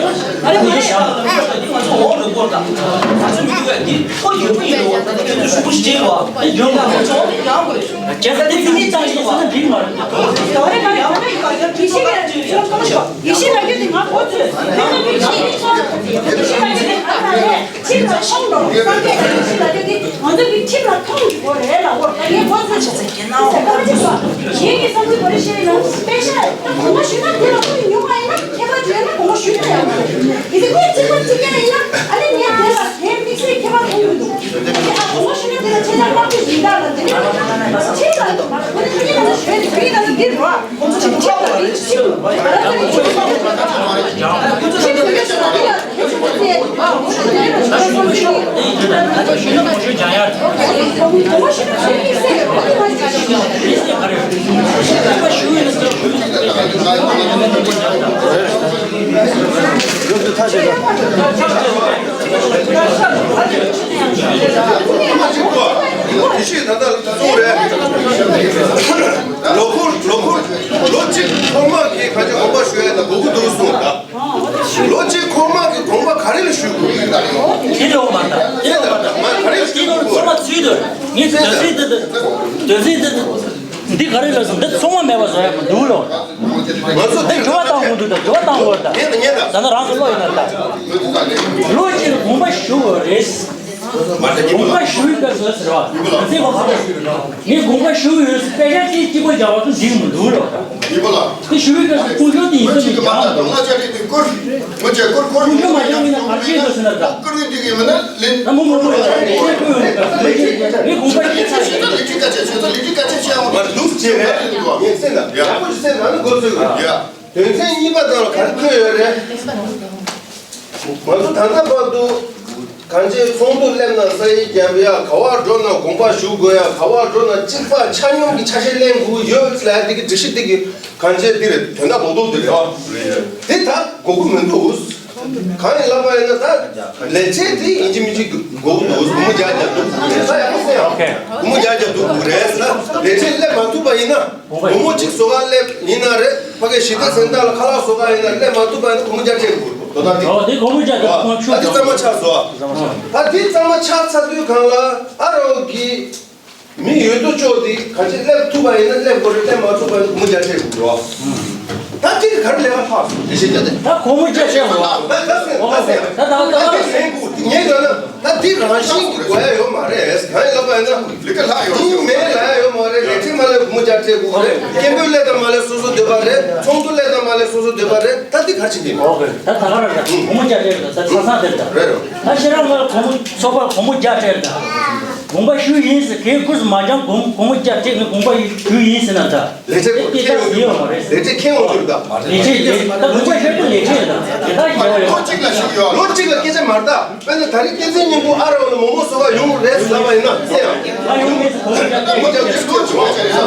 ཨ་རེ་ཁོ་ཡོད་ཤག་ང་ཚོ་འོག་ལ་སྐོར་དང་ང་ཚོ་མི་འདུག་གས་འདི་ཁོ་ཡོད་པ་ཡིན་རེད་བ། ད་ཁྱོད་ཚོ་ཞུ་བ་ཞིག་བྱེད་དགོས། ཨ་ཡོང་ང་ཚོ་འོག་ལ་ཡང་དགོས། རྒྱལ་ས་དེ་ཚོ་གཉིས་ཀྱང་ཡིན་ཟེར་ན་འགྲིག་མ་རེད། ད་རེ་ད་རེ་ད་རེ་ཡིན་པ་ཡང་ཡིན་ཤེས་ཀྱི་རེད། ཡིན་ཤེས་ལ་རྒྱུ་དེ་ང་གོ་ཚོད་ཕན་ན་མི་ཤེས་ཀྱི་ཚོད་ཡིན་ཤེས་ལ་རྒྱུ་དེ་ང་ཚོ་གི་ཁྲིམས་ལ་ཐོང་གི་གོ་རེད་ལ་འོ་ད་ངས་གོ་ཚོད་ཆ་ཚད་ཀྱི་ན་འོ་ད་ཅི་སོ་ངེད་ཀྱི་བསམ་ཚུལ་གོ་རེ་བཤད་ན་དཔེ་ཤ་ད་གོང་མ་ཞུས་ན་དེ་ལ་ཁོ་ཉུང་བ་ཡིན་ན་ཁྱད་པར་ཡོད་ན་གོང་མ་ཞུས་ན་ཡང་དེ་དེ་ཁོས་གཅིག་པ་གཅིག་རྐྱང་ཡིན་ན་ཨ་ནི་ངས་དེ་ལ་དེ་དམིགས་བསལ་ཁྱད་པར་མཐོང་གི་འདུག་དེ་ཨ་གོང་མ་ཞུས་ན་དེ་ལ་ཁྱེད་ཅག་བསླབ་བྱ་ཡིན་ད་ལ་དེ་ནི་ཁྱེད་ལ་ཁོ་ནི་ཁྱེད་ཀྱི་ནང་ལ་ཞོལ་དེ་ཁྱེད་ཀྱི་ནང་ལ་འདིར་རོ། ལོ་འཁོར་ལོ་འཁོར་ལོ་གཅིག་ཐོག་མ་གི་ཁ་ཆེ་དགོངས་པ་ཞུ་ཡ་ན་དགོས་ཀྱི་འདུག་གསུངས་ད། ལོ་གཅིག་ཁོ་མ་གི་དགོངས་པ་ག་རེ་ལ་ཞུ་དགོས་ཡིན་ད་རེད། དེ་ལོ་མ་ད་དེ་ལོ་མ་ད་ང་ག་རེ་ལ་ཞུ་དགོས། ཚང་མ་ཚུལ་དུ་ངས་དོན་ཚིག་འདི་དོན་ཚིག་འདི་འདི་ག་རེ་ལ་སོང་འདི་ཚང་མ་མེད་པ་བཟོ་ཡ་མི་འདུག་ལོ། ང་ཚོ་འདི་འདི་འགྱུར་བ་བཏང་དགོས་འདུག་ད་འགྱུར་བ་བཏང་དགོས་ད། ཉན་ད་ཉན་ད། ད་ནི་རང་ཚོ་ལོ་ཡིན་ན་ད། ལོ་གཅིག་ལ་དགོངས་པ་ཞུ་དགོས་རེད། དགོངས་པ་ཞུ་ཡི་ག་ཟེར་ཟེར་བ་ང་ཚོས་གོ་ཚོད་ངས་དགོངས་པ་ཞུ་ཡོད་ཟེར་དཔེ་ཆ་གཅིག་གཅིག་པོ་རྒྱག་པ་ཚོ་འགྲིག་མི་འདུག་ལོ། ཡིན་པ་ལ། དེ་ཞུ་བའི་སྐབས་སུ་ཁུངས་ཤོར་དེ་ཡིན་ས་མི་འཇགས་མ་འདུག་ང་ཅག་རེད་དེ་བསྐུར། ང་ཅག་བསྐུར་བསྐུར་ཁུངས་ཤོར་མ་འཇགས་མིན་ན་ག་རེ་བྱེད་དགོས་ཟེར་ན་ད། བསྐུར་བའི་དུས་ཀྱི་མི་ན་ལེན། ད་མོ་མོ་མོ་ལེན་བྱེད་དགོས་ཡོད་ད། ལེན་བྱེད་དགོས་ད། ལེན་བྱེད་དགོས་ད། ལེན་བྱེད་དགོས་ད། ལེན་བྱེད་དགོས་ད། ལེན་བྱེད་དགོས་ད། ལེན་བྱེད་དགོས་ད། ལེན་བྱེད་དགོས་ད། ལེན་བྱེད་དགོས་ད། ཡ། དོན་ཚན་གཉིས་པ་དང་ག་རེ་འཁོད་ཡོད་རེད། ང་ཚོ་ད་ལྟ་བར་དུ་གང་ཅིའི་ཚོགས་འདུ་སླེབས་ན་ས་ཡིག་རྒྱབ་ཡ། ག་བར་འགྲོ་ན་དགོངས་པ་ཞུ་དགོས་ཡ། ག་བར་འགྲོ་ན་གཅིག་པ་ཆ་སྙོམས་ཀྱི་ཆ་ཤས་ལེན་དགོས་ཡོད་ལ་དེ་གི་སྒྲིག་གཞི་དེ་གི་གང་ཅིའི་དེ་རེད། དོན་དག་རྡོག་རྡོག་དེ་རེད་བ། དེ་ད་དགོས་ཀྱི་མི་འདུག་གང་ཡིན་ལབ་པ་ཡིན་ན་ད་ལས་བྱེད་དེ་ཡིན་གཅིག་མིན་གཅིག་དགོས་ཀྱི་འདུག་སྒོར་མོ་བརྒྱ་བརྒྱ་འདུག་དགོས་རེད། ས་ཡག་པོ་གསན་ཡ། ཨོ་ཁེ། སྒོར་མོ་བརྒྱ་བརྒྱ་འདུག་དགོས་རེད་ཟེར་ན་ལས་བྱེད་སླེབས་མ་ཐུབ་པ་ཡིན་ན། སྒོར་མོ་གཅིག་བཟོ་ག་སླེབས་ཡིན་ན་རེད། ཕ་གི་ཞི་བདེ་གཟེངས་རྟགས་ལ་ཁ་ལག་བཟོ་ག་ཡིན་ན་སླེབས་མ་ཐུབ་པ་ཡིན་ན་སྒོར་མོ་བརྒྱ་སྤྲད་དགོས་རེད། དོ་ད་དེ། ཨོ་དེ་སྒོར་མོ་བརྒྱ་དེ་ཨ་ཁོང་ཆུད་ཨ་དེ་ཚང་མ་ཆགས་སོང་། ཨ་དེ་ཚང་མ་ཆགས་ཚར་དུས་གང་ལ་ཨ་རོགས་ཀྱི་མི་ཡོད་དོ་ཅོག་དེ་ག་ཅི་སླེབས་ཐུབ་པ་ཡིན་ན་སླེབས་དགོས་རེད། སླེབས་མ་ཐུབ་པ་ཡིན་ན་སྒོར་མོ་བརྒྱ་སྤྲད་དགོས་རེད། ད་དེ་གི་ག་རེ་ལས་ཀ་ལྷག་སོང་། དེ་བཞིན་བརྒྱ་དེ། ད་སྒོར་མོ་བརྒྱ་སྤྲད་དགོས། ད་ད་ཟེར་ད་ཟེར། ད་ད་ད་ད་དེ་ལེན་དགོས་དེ་ངས་ཡོད་ན། ད་འདི་རང་བཞིན་གྱི་དགོས་ཡ་ཡོད་མ་རེད། གང་ཡིན་ལབ་པ་ཡིན་ན། ལས་ཀ་ལྷག་ཡོད་མི་མེད་ལ་ཡ་ཡོད་མ་རེད། ལས་བྱེད་མ་ལས་སྒོར་མོ་བརྒྱ་སྤྲད་དགོས་རེད། སྐད་འབོད་ལས་དང་མ་ལས་སོ་སོ་འདོད་པ་རེད། ཚོགས་འདུ་ལས་དང་མ་ལས་སོ་སོ་འདོད་པ་རེད། ད་འདི་ག་རེ་བྱེད་ཀྱི་ཡིན། ཨོ་ཁེ། ད་ད་ག་ར་ར་སྒོར་མོ་བརྒྱ་སྤྲད་རེད། ད་ཆ་ཚང་དེར་ད་རེད་རོ། ད་ཤེས་རབ་ང་ཚོ་སྒོར་མོ་ཚོགས་པར་སྒོར་མོ་བརྒྱ་སྤྲད་རེད། ད་དགོངས་པ་ཞུས་ཡིན་ཟེར། གས་ཁུར་མ་འཇམ་སྒོར་མོ་བརྒྱ་སྤྲད་ངས་དགོངས་པ་ཞུས་ཡིན་ཟེར་ན་ད། ལས་བྱེད་སྐད་ཆ་ཡོད་མ་རེད། ལས་བྱེད་མཁན་འོང་གི་རེད་ད། ལས་བྱེད་ལས་ད་དགོངས་པ་ཞུས་པ་ལས་བྱེད་རེད་ད། དེ་ད་ཞུ་བ་ཡོད། ལོ་གཅིག་ལ་ཞུ་ཡོད། ལོ་གཅིག་ལ་སྐད་ཆ་མ་རེད་ད། དཔེར་ན་ད་རེས་བསྟན་འཛིན་སྙིང་པོ་ཨ་རོགས་ལ་མོག་མོག་བཟོ་ག་ཡོང་རེད་ཟེར་ལབ་པ་ཡིན་ན་ཟེར་ཡང་། ང་ཡོང་མེད་ཟེར་གོ་བ་རྒྱག་གི་ཡོད་ཀྱང་ཁྱེད་ཚོ་བྱུང་བ་བྱས་ནས་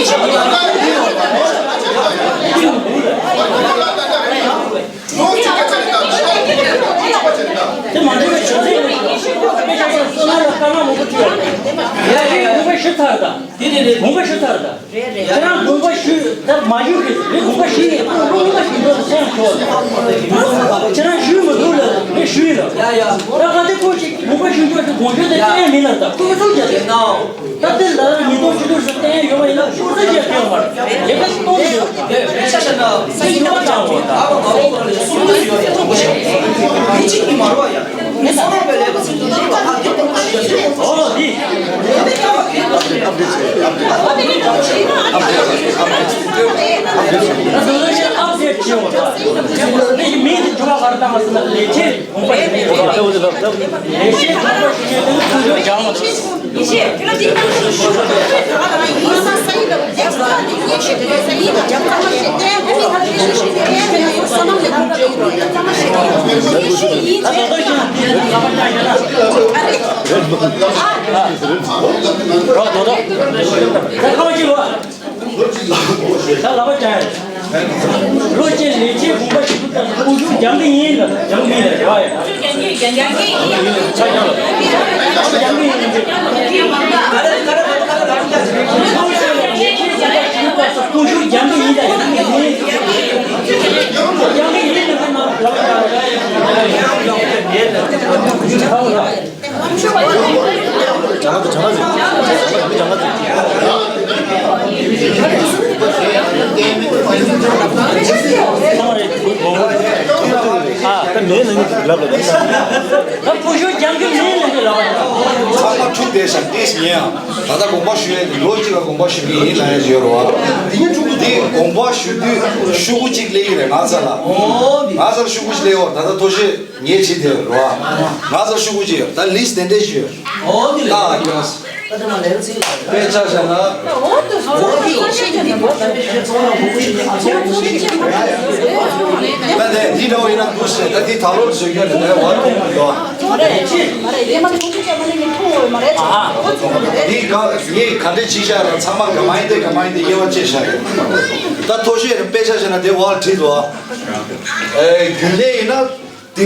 ས། ལོ་གཅིག་ག་ཚད་རེད་ད། ལོ་གཅིག་ག་ཚད་རེད་ད། དེ་མ་འགྲིག་པའི་བྱུང་ཚེ་ཡིན། དཔེ་ཆ་ཤོག་བསོད་ནམས་ལ་དཀའ་ངལ་མང་པོ་འཕྲད་ཡོད་རེད། ཡ་ཡ་ཡ། དགོངས་པ་ཞུས་ཚར་ད། དེ་རེད་རེད། དགོངས་པ་ཞུས་ཚར་ད། རེད་རེད། ཁྱེད་རང་དགོངས་པ་ཞུས་ད་མ་ཞུས་རེད། ངས་དགོངས་པ་ཞུས་ཡིན། ཁོང་ཁོང་ལ་ཞུས་འདུག་སེམས་ཤོར། ཁྱེད་རང་ཞུས་མི་འདུག་ལ་ངས་ཞུས་ཡིན་ལ། ཡ་ཡ། ད་ག་དེ་ཁོང་ཞིག་དགོངས་པ་ཞུས་འདུག་ཞུ་དགོངས་ཞུ་དེ་གཏན་མིན་ལ་ད་ཁོ་ཚོ་རྒྱབ་དེ་ན། ད་དེ་ལ་ཉིས་སྟོང་བཅུ་དྲུག་སུ་གཏན་ཡོད་པ་ཡིན་ན་ཤོག་ཚ་རྒྱབ་དེ་ཡོད་མ་རེད། ལས་ཀ་གཏོང་དེ་ཡོད་རེད། དེ་ཆ་བཞག་ན་སེམས་ཡོད་པ་ཙམ་གོ་ད་ཨ་མ་ཨོ་ལ་ལས་གསུང་གི་ཡོད་རེད། དགོངས་པ་ཞུ་དེ་གཅིག་གིས་མ་རོགས་ཡ། ཨོ་དེ། རོགས་དོ་དོ། ད་ཁ་བ་ཅིག་ལོ། ད་ལབ་པ་ཅན། ལོ་གཅིག་ལས་བྱེད་དགོངས་པ་ཞུ་དུས་ཁོང་ཚོ་རྒྱང་གི་ཡིན་ལ་རྒྱང་གི་ཡིན་ལ་རེ་བ་ཡོད། རྒྱང་གི་ཡིན། ཆ་རྐྱང་ལ། རྒྱང་གི་ཡིན་ལ། ཁོང་ཚོ་ལས་བྱེད་དགོངས་པ་ཞུ་དུས་ཁོང་ཚོ་རྒྱང་གི་ཡིན་ལ་རྒྱང་གི་ཡིན། རྒྱང་གི་ཡིན་ལ་ཁོང་ལབ་པ་ཅན། ད་མེད་ནང་གི་ལབ་ལ། ད་ཕོ་ཤོ་རྒྱང་གི་མེད་ནང་གི་ལབ། ཚང་མ་འཁྲུག་བསྡད་ཤག་ཏེས་ཉེ་ཡང་ད་ལྟ་དགོངས་པ་ཞུ་ཡས་ལོ་གཅིག་ལ་དགོངས་པ་ཞུ་གི་ཡིན་ལབ་ཡས་ཡོད་རེད་བ། འདི་དགོངས་པ་ཞུ་དུས་ཤོག་གུ་གཅིག་སླེབས་ཀྱི་རེད་ང་ཚ་ལ། ང་ཚ་ལ་ཤོག་གུ་གཅིག་སླེབས་ཡོད་རེད། ད་ལྟ་ཐོ་ཤེས། ངས་བྲིས་བསྡད་རོ། ང་ཚོར་ཤོག་གུ་ཅིག་ཡོད། ད་ལིས་དེ་འདྲས་ཞིག་ཡོད། ཨོ་དེ་ལ་ཡོད། དཔེ་ཆ་བཞག་ན། ད་དེ་འདི་འདྲ་བོ་ཡིན་ན་འདུག་ཟེར། ད་འདི་ད་ལོར་བཟོས་རྒྱུ་རེད། ད་བར་དུ་འདུག་ཨ། འདི་ག་ངས་ག་འདྲས་བྱས་བཞག་ན་ཚང་མ་ག་མ་ཡིན་ཏེ་ག་མ་ཡིན་ཏེ་དབྱེ་བ་ཕྱེ་བཞག་ཡོད། ད་ཐོ་ཤོས་རེད། དཔེ་ཆ་བཞག་ན་དེ་བར་བྲིས་འདུག་ཨ། ཨེ་རྒྱུན་ལས་ཡིན་ན། དེ་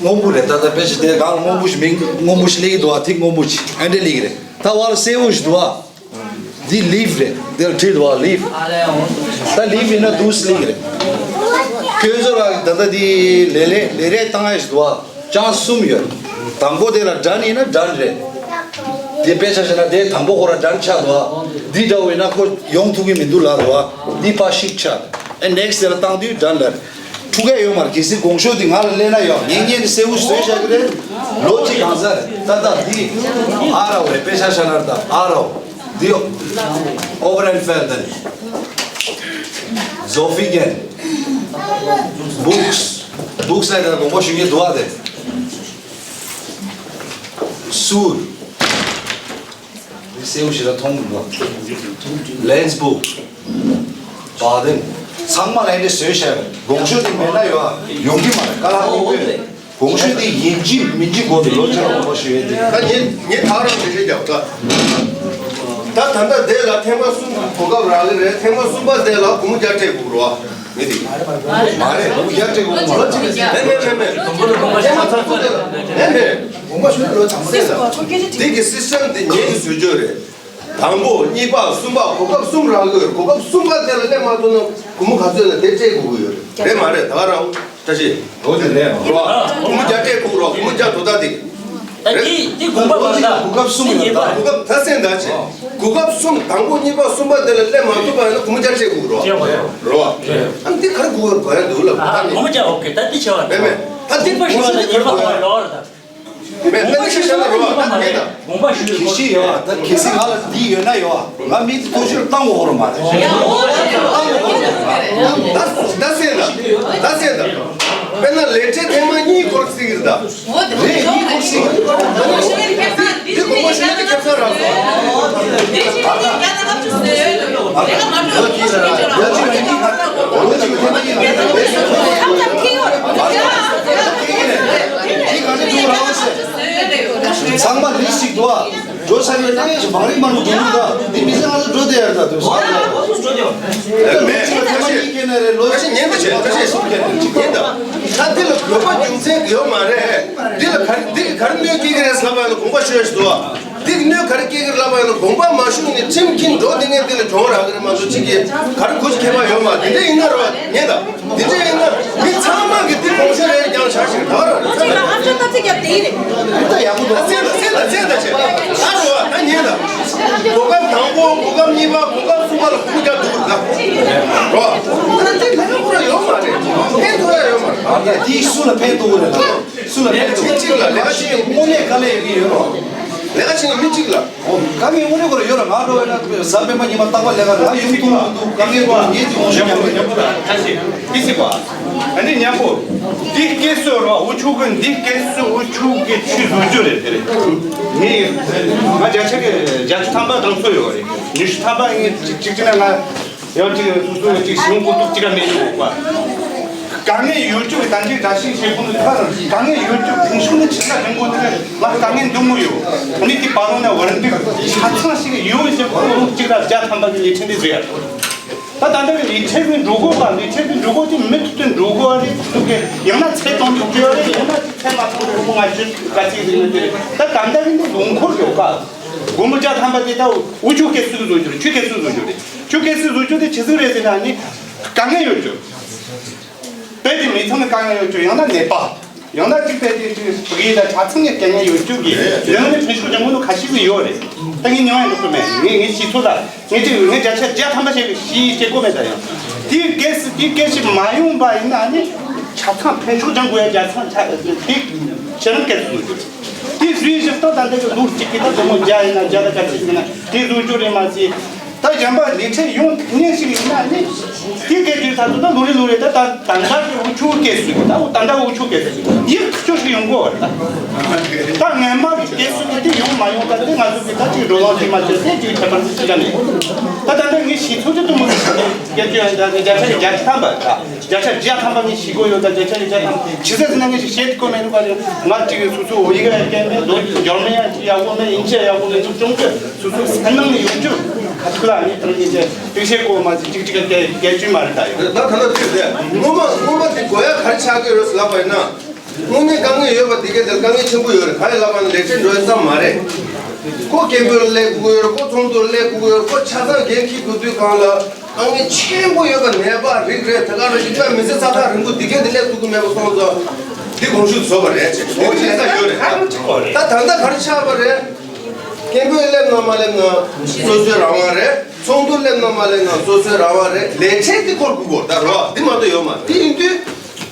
སྔོན་པོ་རེད། ད་ལྟ་དཔེ་ཆ་དེ་གང་ལ་སྔོན་པོ་ཞིག་མིང་སྔོན་པོ་ཞིག་སླེབས་ཀྱི་འདུག་བ། དེ་སྔོན་པོ་ཞིག་ཨ་འདྲས་སླེབས་ཀྱི་རེད། ད་བར་སེར་པོ་ཞིག་འདུག་བ། འདི་ལིབ་རེད། འདིར་བྲིས་འདུག་བ་ལིབ། ད་ལིབ་ཡིན་ན་འདུག་སེ་སླེབས་ཀྱི་རེད། ཁྱོད་ཚོ་ལ་ད་ལྟ་འདི་ལས་རེས་ལས་རེས་བཏང་ཡ་ཞིག་འདུག་བ། ཅང་གསུམ་ཡོད། དང་པོ་དེ་ལ་ཌན་ཡིན་ན་ཌན་རེད། དེ་དཔེ་ཆ་བཞག་ན་དེ་དང་པོ་ཁོ་ར་ཌན་ཆགས་འདུག་བ། འདི་འདྲ་བོ་ཡིན་ན་ཁོ་ཡོང་ཐུབ་ཀྱི་མི་འདུག་ལབ་རེད་བ། འདི་ཕར་ཤིག་ཆགས། ཨེ་ནེག་སི་དེ་ལ་བཏང་དུས་ཌན་ལབ། འཁྲུག་གས་ཡོད་མ་རེད། གལ་སྲིད་དགོངས་ཞུ་འདི་ང་ལ་སླེབས་ན་ཡོད། ངས་ངས་ནི་གསལ་བོ་བཟོས་བཞག་གི་རེད། ལོ་གཅིག་གང་ཟེར་ད་ལྟ་འདི་ཨ་ར་བོ་རེད། དཔེ་ཆ་བཞག་ན་ད་ཨ་ར་བོ། འདི་ཡོད། Overenfeld། Zofingen། Buchs། Buchs ལ་ད་དགོངས་པ་ཞུ་མཁན་འདུག་ཨ་དེ། Suhr། འདི་སེའུ་ཞིག་ལ་མཐོང་གི་འདུག Lenzburg། Baden། ཚང་མ་ལ་འདི་བཟོས་བཞག་དགོངས་ཞུ་འདི་མེད་ན་ཡོད་ཨ། ཡོང་གི་མ་རེད། ཀ་ལ་ཧ་གོ་གི་རེད། དགོངས་ཞུ་དེ་ཡིན་གཅིག་མིན་གཅིག་དགོས་འདུག་ལོ་ཆ་ལ་དགོངས་པ་ཞུ་ཡས་དེ། ད་ངས་ངས་ད་རང་དེ་རེད་རྒྱབ་ད། ད་ད་ལྟ་དེ་ལ་ཐེངས་མ་གསུམ་གོ་སྐབས་རག་གི་རེད། ཐེངས་མ་གསུམ་པ་དེ་ལ་སྒོར་མོ་བརྒྱ་སྤྲད་དགོས་རེད་བ། མི་དེ། མ་རེད། སྒོར་མོ་བརྒྱ་སྤྲད་དགོས་མ་རེད། མེད་མེད་མེད་མེད། ཐེངས་མ་གསུམ་པ་དེ་ལ་མེད་མེད། དགོངས་པ་ཞུ་ན་ལོ་ཚང་མ་དེ་ལ། དེ་གི་སི་སི་ཊམ་དེ་ངས་ཀྱི་བཟོ་བཅོས་རེད། དང་པོ་གཉིས་པ་གསུམ་པ་གོ་སྐབས་གསུམ་རག་གི་ཡོད་རེད། གོ་སྐབས་གསུམ་པ་དེ་ལ་སླེབས་མ་ཐུབ་ན་སྒོར་མོ་ག་ཚོད་ལ་དེ་སྤྲད་དགོས་ཀྱི་ཡོད་རེད། རེད་མ་རེད། ད་ག་རང་བཀྲ་ཤིས། འོ་དེ་རེད། རོ། སྒོར་མོ་བརྒྱ་སྤྲད་དགོས་རོ། སྒོར་མོ་བརྒྱ་འགྲོ་ད་དེ། ད་དེ་དེ་དགོངས་པ་མ་ད་གོ་སྐབས་གསུམ་ཡོད་ད། གོ་སྐབས་ད་སེམས་ད་ཆེ། གོ་སྐབས་གསུམ་དང་པོ་གཉིས་པ་གསུམ་པ་དེ་ལ་སླེབས་མ་ཐུབ་པ་ཡིན་ན་སྒོར་མོ་བརྒྱ་སྤྲད་དགོས་རོ། རོ། ཨ་ནི་དེ་ག་རེ་དགོས་པ་གོ་ཡ་འདུག་ལབ་ད་ནི། སྒོར་མོ་བརྒྱ། ཨོ་ཁེ། ད་དེ་བྱས་པ་མེད་མེད། ད་དེ་དགོངས་པ་ཞུ་ན་ཉེས་པ་གོ་ཡ་ལོག་རེད་ད། མེད། ད་ཁྱེད་ཤེས་ན་རོ། ད་མེད་ད། དགོངས་པ་ཞུ། གལ་སྲིད་ཡོད་ད། གལ་སྲིད་ང་ལ་འདི་ཡོད་ན་ཡོད། ང་མི་འདི་ཐོག་ཤོར་བཏང་འོག་རོ་མ་རེད། བཏང་འོག་རོ་མ་རེད། ད་ད་སེ་ད། ད་སེ་ད། དཔེར་ན་ལས་བྲེལ་ཐེངས་མ་གཉིས་སྐོར་ཟེར་གི་རེད་ད། རེད། གཉིས་སྐོར་ཟེར་གི་རེད། འདི་དགོངས་པ་ཞུ་ན་འདི་ཁྱབ་ས་རག་སོང་། ཨ་ད། ཨ་ད། ཡ་ཅི་ཡ་ཅི་ཁ་ལོ་ཅི་ཐེངས་མ་གཉིས་ཁ་ཁ་ཁ་ཁེ་ཡོད། འདི་ག་ཚོད་འགྲོ་རག་ཟེར། ཚང་མ་ལིས་ཅིག་འདུག་ཨ། འགྲོ་ས་རེད། ནང་ཡོད་ཞིག་མང་རིག་མང་པོ་འདུག་ད། འདི་མི་ཚེ་ང་ཚོ་འགྲོ་བསྡད་ཡར་ད་འདུག་ས། མི་གཅིག་ལ་ཐེངས་མ་གཉིས་སྐྱེས་ན་རེད། ལོ་ཅི་ཉན་པ་བྱེད་པ་བྱེད་གསུམ་སྐྱེས་ན་གཅིག་ཡིན་ད། ད་འདི་ལ་དགོས་པ་རྒྱུ་མཚན་ཡོད་མ་རེད། འདི་ལ་ག་རེ་འདི་གི་ག་རེ་གནོད་སྐྱེལ་གི་རེད་ཟེར་ལབ་པ་ཡིན་ན་དགོངས་པ་ཞུ་ཡ་ཞིག་འདུག་ཨ། འདི་གི་གནོད་ག་རེ་སྐྱེལ་གི་རེད་ལབ་པ་ཡིན་ན་དགོངས་པ་མ་ཞུ་ནས་ཁྲིམས་འགལ་འགྲོ་བསྡད་མཁན་འདི་ལ་གྱོང་རག་གི་རེད་མ་གཏོགས་གཅིག་གིས་ག་རེ་གོ་ཅི་ཁྱད་པར་ཡོད་མ་རེད། འདི་འདྲ་ཡིན་ན་རོ་ཉན་ད། དེ་འདྲ་ཡིན་ན་མི་ཚང་མ་གིས་འདི་དགོངས་ཞུ་རེ་རེ་རྒྱང་ཆགས་ཤིག་ད་ར་ར་ཚ་ལ་ཨ་ཅག་ད་ཚིག་རྒྱབ་དེ་ཡིན་རེད། འདི་ད་ཡག་པོ་འདུག་ཨ་ཚེ་ད་ཚེ་ད་ཚེ་ད་ཆེ་ད་རོ་ད་ཉན་ད། གོ་སྐབས་དང་པོ་གོ་སྐབས་གཉིས་པ་གོ་སྐབས་གསུམ་པ་ལ་ཁུག་རྒྱག་འདུག་ར་རོ། ད་འདི་ལ་ཁུག་ར་ཡོད་མ་རེད། ཕན་ཐོགས་ཡ་ཡོད་མ་རེད། ཨ་ད་འདི་སུ་ལ་ཕན་ཐོགས་རེད་ལ། སུ་ལ་ཕན་ཐོགས་རེད། གཅིག་ལ་ལས་ཀ་བྱེད་དངོས་གནས་དཀའ་ལས་ཡོད་ཀྱི་ཡོད་རོ། ལས་ཀ་བྱེད་མཁན་མི་གཅིག་ལ། ཨོ། དཀའ་ངལ་དངོས་གནས་ཁོ་རང་ཡོད་ར། ང་འགྲོ་ཡོད་ན་གཟའ་སྤེན་པ་ཉི་མ་རྟག་པར་ལས་ཀ་ར། ང་ཡོང་ཐུབ་མི་འདུག་དཀའ་ངལ་འདུག་ངེད་ཀྱི་ངོ་ཤེས་ཉམས་པོ་ཉམས་པོ་དང་ཁ་ཤས་ཏི་སི་པ། ཨ་ནི་ཉམ་པོ། འདི་སྐད་སོ་ར་འུ་ཆུ་གི་འདི་སྐད་སོ་འུ་ཆུ་གི་ཆུ་བཟོ་རྒྱུ་རེད་དེ་རེད། ངས་ང་བརྒྱ་ཆ་གི་བརྒྱད་ཅུ་ཐམ་པ་དང་ཚོད་ཡོད་རེད། ཉི་ཤུ་ཐམ་པ་ངས་གཅིག་གཅིག་ཅི་ན་ང་། ཡང་གཅིག་སོ་སོ་གཅིག་ཞིང་ཁོ་ཐུག་གཅིག་ག་མེད་ཡོད་པ། དཀའ་ངལ་ཡོད་རྒྱུ་གི་ད་གཅིག་བཀྲ་ཤིས་ཆེ་ཁོང་གི་ཁ་དཀའ་ངལ་ཡོད་རྒྱུ་ཕུང་ཤུགས་ནི་ཆེ་ས་རིང་པོ་དེ་ང་དཀའ་ངལ་འདུག་མོ་ཡོད། ཨ་ནི་དེ་བར་ལོ་ན་བར་འདུག་ཆ་ཚང་ཞིག་ཡོད་ཞེས་ཁོ་གཅིག་ལ་བརྒྱ་ཐམ་པ་གི་ལས་ཁྲིམས་དེ་བཟོས་ཡ། ད་ད་ལྟ་གི་ལས་ཁྲིམས་གི་འགྲོ་སྒོ་པ་ལས་ཁྲིམས་གི་འགྲོ་སྒོ་དེ་མི་ཐུབ་ཐུབ་འགྲོ་སྒོ་རེད་འདུག་གི། ཡང་ན་ཚད་གཏོང་རྒྱུ་ཡོད་རེད། ཡང་ན་ཚད་མ་གཏོང་རྒྱུ་ཁོ་ང་ཚོས་ག་ཚིག་ཟིན་ན་དེ་རེད། ད་ད་ལྟ་གི་འདི་ལུང་འཁོར་ཡོད་ཀ། སྒོར་མོ་བརྒྱ་ཐམ་པ་དེ་ད་འུ་ཆོ་སྐད་སུ་བཟོ་རྒྱུ་རེད། ཁྱོད་སྐད་སུ་བཟོ་རྒྱུ་རེད། ཁྱོད་སྐད་སུ་བཟོ་རྒྱུ་དེ་ཇི་ཟིག་རེད་ཟེར་ན་ནི་དཀའ་ངལ་ཡོད་རྒྱུ། དཔེ་དེ་མི་ཚང་ནི་དཀའ་ངལ་ཡོད་རྒྱུ། ཡང་ན་ནད་པ། ཡང་ན་གཅིག་དཔེ་དེ་དེ་བུ་གའི་ད་ཆ་ཚང་ནས་དཀའ་ངལ་ཡོད་རྒྱུ་གི་ཡང་ནི་ཕན་ཤུགས་ཀྱང་མོ་ནི་ཁ་ཤས་ཟིག་ཡོད་རེད། ད་ངས་མྱོང་ཡང་འགྲོ་གི་མེད། ངས་ངས་ཤེས་ཚོད་ལ། ངས་ཅིག་ངས་བརྒྱ་ཆ་བརྒྱ་ཐམ་པ་ཞིག་ཤེས་ཤེས་གོ་མེད་ད་ཡང་། དེའི་སྐད་སུ་དེའི་སྐད་ཞིག་མ་ཡོང་པ་ཡིན་ན་ནི་ཆ་ཚང་ཕན་ཤུགས་ཀྱང་དགོས་ཡ་བརྒྱ་ཚང་ཆ་དེ་ཁྱེད་རང་སྐད་སུ་བཟོ་རྒྱུ་རེད། དེ་བཟོས་བཞག་ད་ད་འདི་གི་ལོ་གཅིག་གི་ད་དུ་མོ་བརྒྱ་ཡིན་ན་བརྒྱ་དང་བརྒྱད་ཅུ་ཡིན་ན་དེ་བཟོ་རྒྱུ་རེད་མ་ཟད། ད་གཞན་པ་ལས་བྲེལ་ཡོང་ཐུབ་ངེས་ཤིག་ཡིན་ན་ནི་དེ་སྐད་དུས་ད་དུ་ད་ལོ་རེ་ལོ་རེ་ད་ད་ད་ལྟ་གི་འུ་ཆོའི་སྐད་སུ་ད་འུ་ད་ལྟ་འུ་ཆོའི་སྐད་སུ་ཡིག་ཐག་ཆོད་ཞིག་ཡོང་གོ་བ་རེད། ད་ད་སྔན་མ་གི་སྐད་སུ་དེ་ཡོང་མ་ཡོང་ད་དེ་ང་ཚོ་གི་ད་ཅིག་འགྲོ་ལམ་དེ་མ་བྱས་དེ་ཅིག་ཁྱད་པར་ཅི་ག་མེད། ད་ད་ལྟ་ངས་ཤེས་ཚོད་དེ་དུ་མོ་ཟིག་ཤེས་ཀྱི་ཡོད། ད་བརྒྱ་ཆ་བརྒྱ་ཆ་ཐམ་པ་ད་བརྒྱ་ཆ་བརྒྱ་ཐམ་པ་ངས་ཤེས་གོ་ཡོད། ད་བརྒྱ་ཆ་བརྒྱ་ཐམ་པ་ཇི་སྲིད་ཟིན་ན་ངས་ཤེས་ཤེས་ཀྱི་གོ་མེད་ནུ་ག་རེད། ང་ཅིག་སོ་སོ་ཡི་གེ་ཡ་སྐད་མེད་ལོ་འགྱུར་མེད་ཡ་ཅིག་ཡག་པོ་མེད་ཡིན་ཆེ་ཡག་པོ་མེད་ཅིག་ཅུང་ཙེ་སོ་སོ་སེམས་ནང་ནས་ཡོང་རྒྱུ་ཁ་ཐུག་ལ་ངས་ད་ངས་ཅིག་ཅིག་ཤེས་གོ་མ་ཟིག་ཅིག་ཅིག་སྐད་སྐད་ཅུང་མ་རེད་ད་ཡོད། ད་ད་ལྟ་དུས་དེ་སྔོན་མ་སྔོན་མ་དེ་གོ་ཡ་ག་རེ་ཆགས་ཀྱི་ཡོད་རེད་ཟེར་ལབ་པ་ཡིན་ན། དངོས་གནས་དཀའ་ངལ་ཡོད་པ་དེ་གའི་དེར་དཀའ་ངལ་ཆེན་པོ་ཡོད་རེད། ག་རེ་ལབ་པ་ན་ལས་བྲེལ་འགྲོ་ཡ་ཙམ་མ་རེད། ཁོ་སྐད་འབོད་ལ་སླེབས་དགོས་ཀྱི་ཡོད་རེད། ཁོ་ཚོགས་འདུར་སླེབས་དགོས་ཀྱི་ཡོད་རེད། ཁོ་ཆ་ཚང་འགན་འཁྱེར་དགོས་དུས་སྒང་ལ་དཀའ་ངལ་ཆེན་པོ་ཡོད་པ་ནད་པ་རིགས་རེད། དེ་ག་རེ་ཡིན་ཙང་མི་ཚེ་ས་ཐག་རིང་པོ་དེ་གའི་དེ་སླེབས་ཐུབ་ཀྱི་མེད་པ་སོང་ཙང་འདི་དགོངས་ཞུ་བཟོ་བ་རེད་ཅེས་དེ་གའི་ལས་ཀ་ཡོད་རེད། ད་ད་ལྟ་ག་རེ་ཆགས་པ་རེད། སྐད་འབོད་སླེབས་ན་མ་སླེབས་ན་སོ་སོའི་རང་དབང་རེད། ཚོགས་འདུར་སླེབས་ན་མ་སླེབས་ན་སོ་སོའི་རང་དབང་རེད། ལས་བྲེལ་དེ་འཁོར་དགོས་གོ་ད་རོ་འདི་མ་གཏོགས་ཡོད་མ་རེད། དེ་ཡིན་དུས།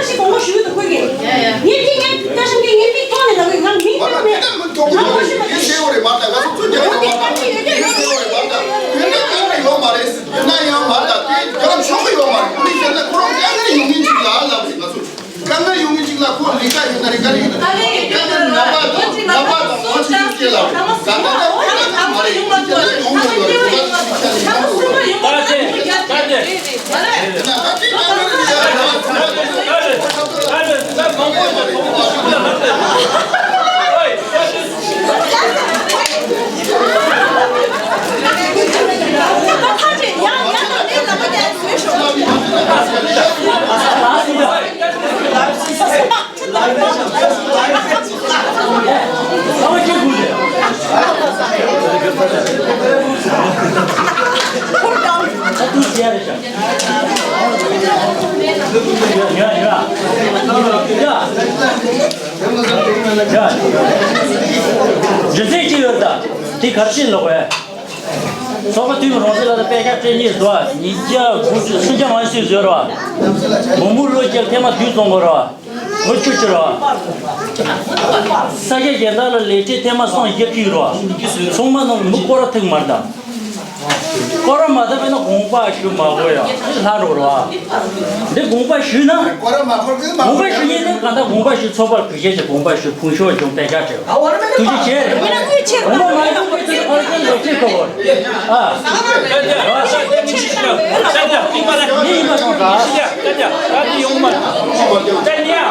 ལ་ཞིག་དགོངས་པ་ཞུ་གི་འདུག་ཁོས་གི། ཡ་ཡ། ངས་འདི་ངས་བཀའ་ཤག་གིས་ངའི་མིང་ཐོག་ནས་ལབ་གི། ང་མིང་ཐོག་ནས་ང་ཁོ་ཤི་མ་ཤི། ངས་ཟེར་བ་རེད་མ་གཏོགས་ང་ཚོ་ཚོ་རྒྱག་ཡོད་མ་རེད། ངས་ཟེར་བ་རེད་མ་གཏོགས་ཁྱོད་ལ་བཀའ་མོལ་ཡོད་མ་རེད། ཡིན་ན་ཡང་མ་གཏོགས་དེ་རྒྱག་ཆོག་གི་ཡོད་མ་རེད། ཁོ་ནི་ཟེར་ན་ཁོ་རང་དཀའ་ངལ་ཡོང་མཁན་ཅིག་ལ་ལབ་རེད། ང་ཚོ་དཀའ་ངལ་ཡོང་མཁན་ཅིག་ལ་ཁོ་ལས་ཀ་ཡོད་ན་རེད། དཀའ་ལས་ཡོད་ན་དཀའ་ངལ་ནད་པ་དང་ནད་པ་དང་ནང་ཆེན་སྐྱེ་ལ་ད་ལྟ་ད་དཀའ་ངལ་མ་རེད། དཀའ་ངལ་ཡོང་དགོས་ཡོད་རེད། ཁོ་ད་ཅི་བྱེད་ཀྱི་རེད། ད་ཅི་ད་ཅི་དཀའ་ངལ་རེད། ད་ཅི་དཀའ་ངལ་རེད། ད་ཅི་ད་མང་པོ་ཡོད་རེད། རྒྱུ་མཚན་ཅི་ཡོད་ད། དེ་གར་ཕྱིན་ལོག་པས། ཚོགས་པ་འཐུས་མི་རོང་ཚེ་ལགས་དང་དཔལ་ཤར་བཀྲ་ཤིས་བཟོ་བ་ཉིས་བརྒྱ་དགུ་བཅུ་སུམ་བརྒྱ་མ་ཞིག་བཟོས་རོགས། མང་མོས་བློ་སྐྱེལ་ཐེངས་མ་བདུན་བཙོང་དགོས་རོགས། ལོ་བཅུ་བཅུ་རོགས། ས་སྐྱ་རྒན་བདག་ལ་ལས་བྱེད་ཐེངས་མ་སུམ་བརྒྱ་བཅུ་རོགས། ཚང་མ་ནང་མི་སྐོར་ར་ཐུག་མར་དང་། སྐོར་ར་མ་ཐུག་པས་ན་དགོངས་པ་ཞུ་མ་དགོས་ཡ། ལྷ་རོགས་རོགས། འདི་དགོངས་པ་ཞུས་ན། སྐོར་ར་མ་འཁོར་གི་མ་དགོངས་པ་ཞུ་མཁན་ནི་གང་ལྟར་དགོངས་པ་ཞུ། ཚོགས་པར་གུས་ཞབས་ཀྱི་དགོངས་པ་ཞུ། ཕུང་ཤོར་བྱུང་དཔེ་ཆ་བྲལ། ཐུགས་རྗེ་ཆེ། དགོངས་པ་མ་ཞུ་མཁན་དེ་ཚོ་ཕར་ཕྱིན་ལོག་ཕྱིན་ཁོ་བོར། ཨ། ངའི་ཡིན་པ་སོང་ཙང་།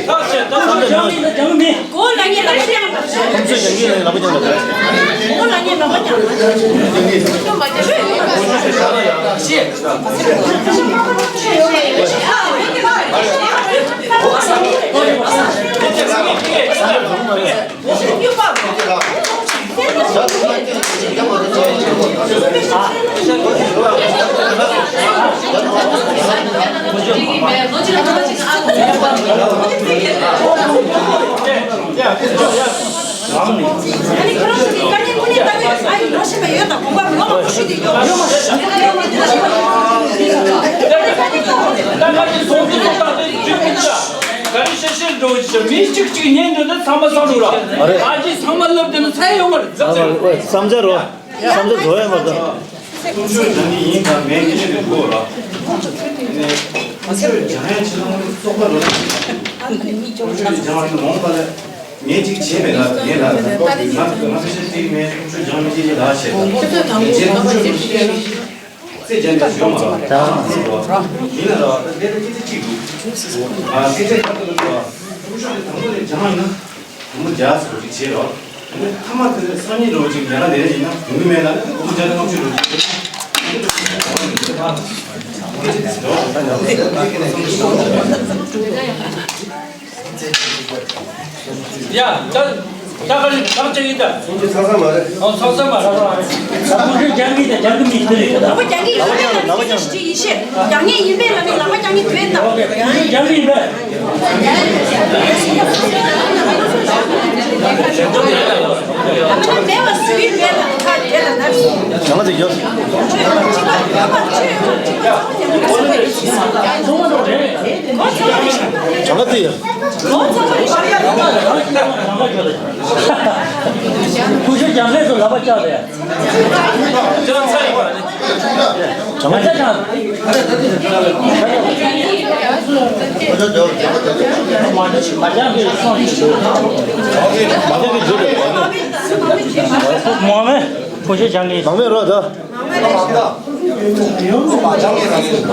ཐག་ཆད། ད་ཐག་ཆད། སྦྱང་མི་ད་སྦྱང་མི་མེད། གོ་ལ་ངས་ལབ་ཤེས། ཁོང་ཚོས་སྦྱང་གི་ལབ་པ་སྦྱང་ལ། གོ་ལ་ངས་ལབ་པ་སྦྱང་། ག་རེ་ཤེས་ཤེས་འགྲོ་ཞིག་མི་གཅིག་གཅིག་ཉན་འདོད་ན་ཚང་མ་སོང་འགྲོ་ར། ཨ་རེད། ཨ་ཅེ་ཚང་མ་ལབ་དེ་ནི་ཚད་ཡོང་བར་འཛག་ཚེ། བསམ་འཆར་རོ། བསམ་འཆར་བཟོ་ཡ་མ་གཏོགས། ཀུན་སྤྱོད་སྦྱང་ནི་ཡིན་དང་མེད་ཀྱི་ཆེད་དུ་དགོས་ར། ནས་ཀུན་སྤྱོད་སྦྱང་ཡ་ཆེད་དུ་བཙོག་པ་རོ། ཀུན་སྤྱོད་སྦྱང་བ་དེ་མོང་པ་ལ་ངས་ཅིག་བྱས་མེད་ལ་ངས་ལ་ང་ང་ཕལ་ཆེར་ཏིག་མེད། ཀུན་སྤྱོད་སྦྱང་མི་ཤེས་ཀྱི་ལ་བྱས་ལ། རྗེས་ཀུན་སྤྱོད་མི་ཤེས་ན། རྩེ་རྒྱ་ནས་ཞོ་མ་ར། ད་ཡིན་ན་ར་ད་དེ་ལ་སྐད་ཆ་གཅིག་འདུག་ཨ་སྐད་ཆ་ཁ་ཐུག་ལ་ཞོ། ཀུན་སྤྱོད་དེ་དང་པོ་ནས་སྦྱང་ཡིན་ན། དང་པོ་རྒྱ་སོ་ཅིག་བྱེད་རོགས། དེ་ནས་ཐ་མ་དེ་ནས་སང་ཉིན་རོགས་ཅིག་རྒྱ་ལ་ལས་ཡིན་ན་དུང་གི་མེད་ལ་ནི་དགོངས་རྒྱ་ལ་ཐག་ཆོད་རོགས་ཅིག་ཡ། ད་ད་ག་རེ་ཐག་བཅད་ཡིན་ད། ཚང་ས་མ་རེད། ཨོ་ཚང་ས་མ་རེད། ཁོང་ཚོས་སྦྱང་གི་དང་སྦྱང་གི་མི་དེ་རེད་ད། ལག་པ་རྒྱག་གི་ཡིན་པས་ལབ་ན་ཡིན་ཤེས། རྒྱག་མཁན་ཡིན་པས་ལབ་ནས་ལག་པ་རྒྱག་མཁན་དེ་རེད་ད། ཁོང་ཚོས་སྦྱང་གི་ཡིན་པས། ལག་པ་རྒྱག་མེད་པ་བཟོས་ཡིན་པས་ལ་ཁ་དེ་ལ་ན། བྱང་ལ་དེ་ཡོད། བྱང་ལ་དེ་ཡོད། ཀུ་ཤུ་རྒྱང་ལས་སུ་ལག་པ་བཅག་རེད། ང་ཅག་ཅག་མ་རྒྱང་གི་སོང་ཞིག་འདུག་མ་རྒྱང་གི་འཇུ་རེད། མ་མེད་ཀུ་ཤུ་རྒྱང་གི་མ་མེད་རོ་ད།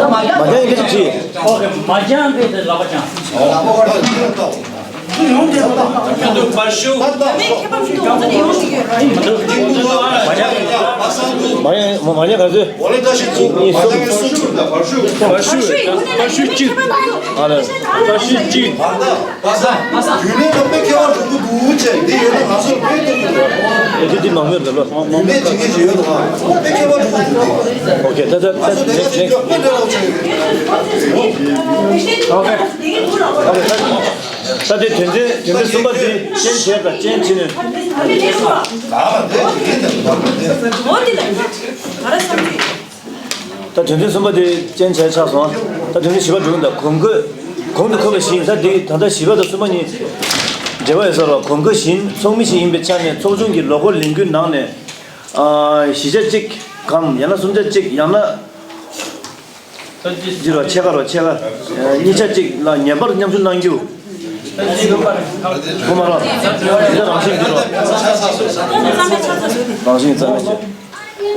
མ་རྒྱང་གི་ཅིག་ཅིག་ཨོ་ཁེ། མ་རྒྱང་གི་དེ་ལག་པ་བརྐྱངས། ཁྱོད་ཚོ་བར་ཤུ། མ་ཡ་མ་ཡ་ག་ཚོད། བར་ཤུ། བར་ཤུ་གཅིག་ཨ་ལ། བར་ཤུ་གཅིག་ཨོ་ཁེ། ད་ད་ད་next next ཨོ་ཁེ། ཨོ་ཁེ། ད་དེ་དོན་ཚན་དོན་ཚན་གསུམ་པ་དེ་ཅན་བྱས་དང་ཅན་བྱས་ནས། ད་དོན་ཚན་གསུམ་པ་དེ་ཅན་བྱས་ཆགས་སོང་། ད་དོན་ཚན་བཞི་པ་འགྲོ་གི་འདུག་གོང་འཁོད་གོང་དུ་འཁོད་པ་བཞིན་ད་དེ་ད་ལྟ་བཞི་པ་དང་གསུམ་པ་གཉིས་འབྲེལ་བ་ཡོད་ས་རེད། གོང་འཁོད་བཞིན་ཚོགས་མི་ཞིག་ཡིན་པའི་ཆ་ནས་ཚོགས་ཆུང་གི་ལོ་འཁོར་ལས་འགུལ་ནང་ནས་ཨ་བཞི་ཆ་གཅིག་གམ་ཡང་ན་གསུམ་ཆ་གཅིག་ཡང་ན། འདི་རོ་ཕྱེད་ཀ་རོ་ཕྱེད་ཀ་གཉིས་ཆ་གཅིག་ལ་ངེས་པར་མཉམ་ཞུགས་གནང་རྒྱུ། དགོས་མ་རོ། འདི་རང་བཞིན་འདི་རོ། རང་བཞིན་རྩ་མེད་བྱེད།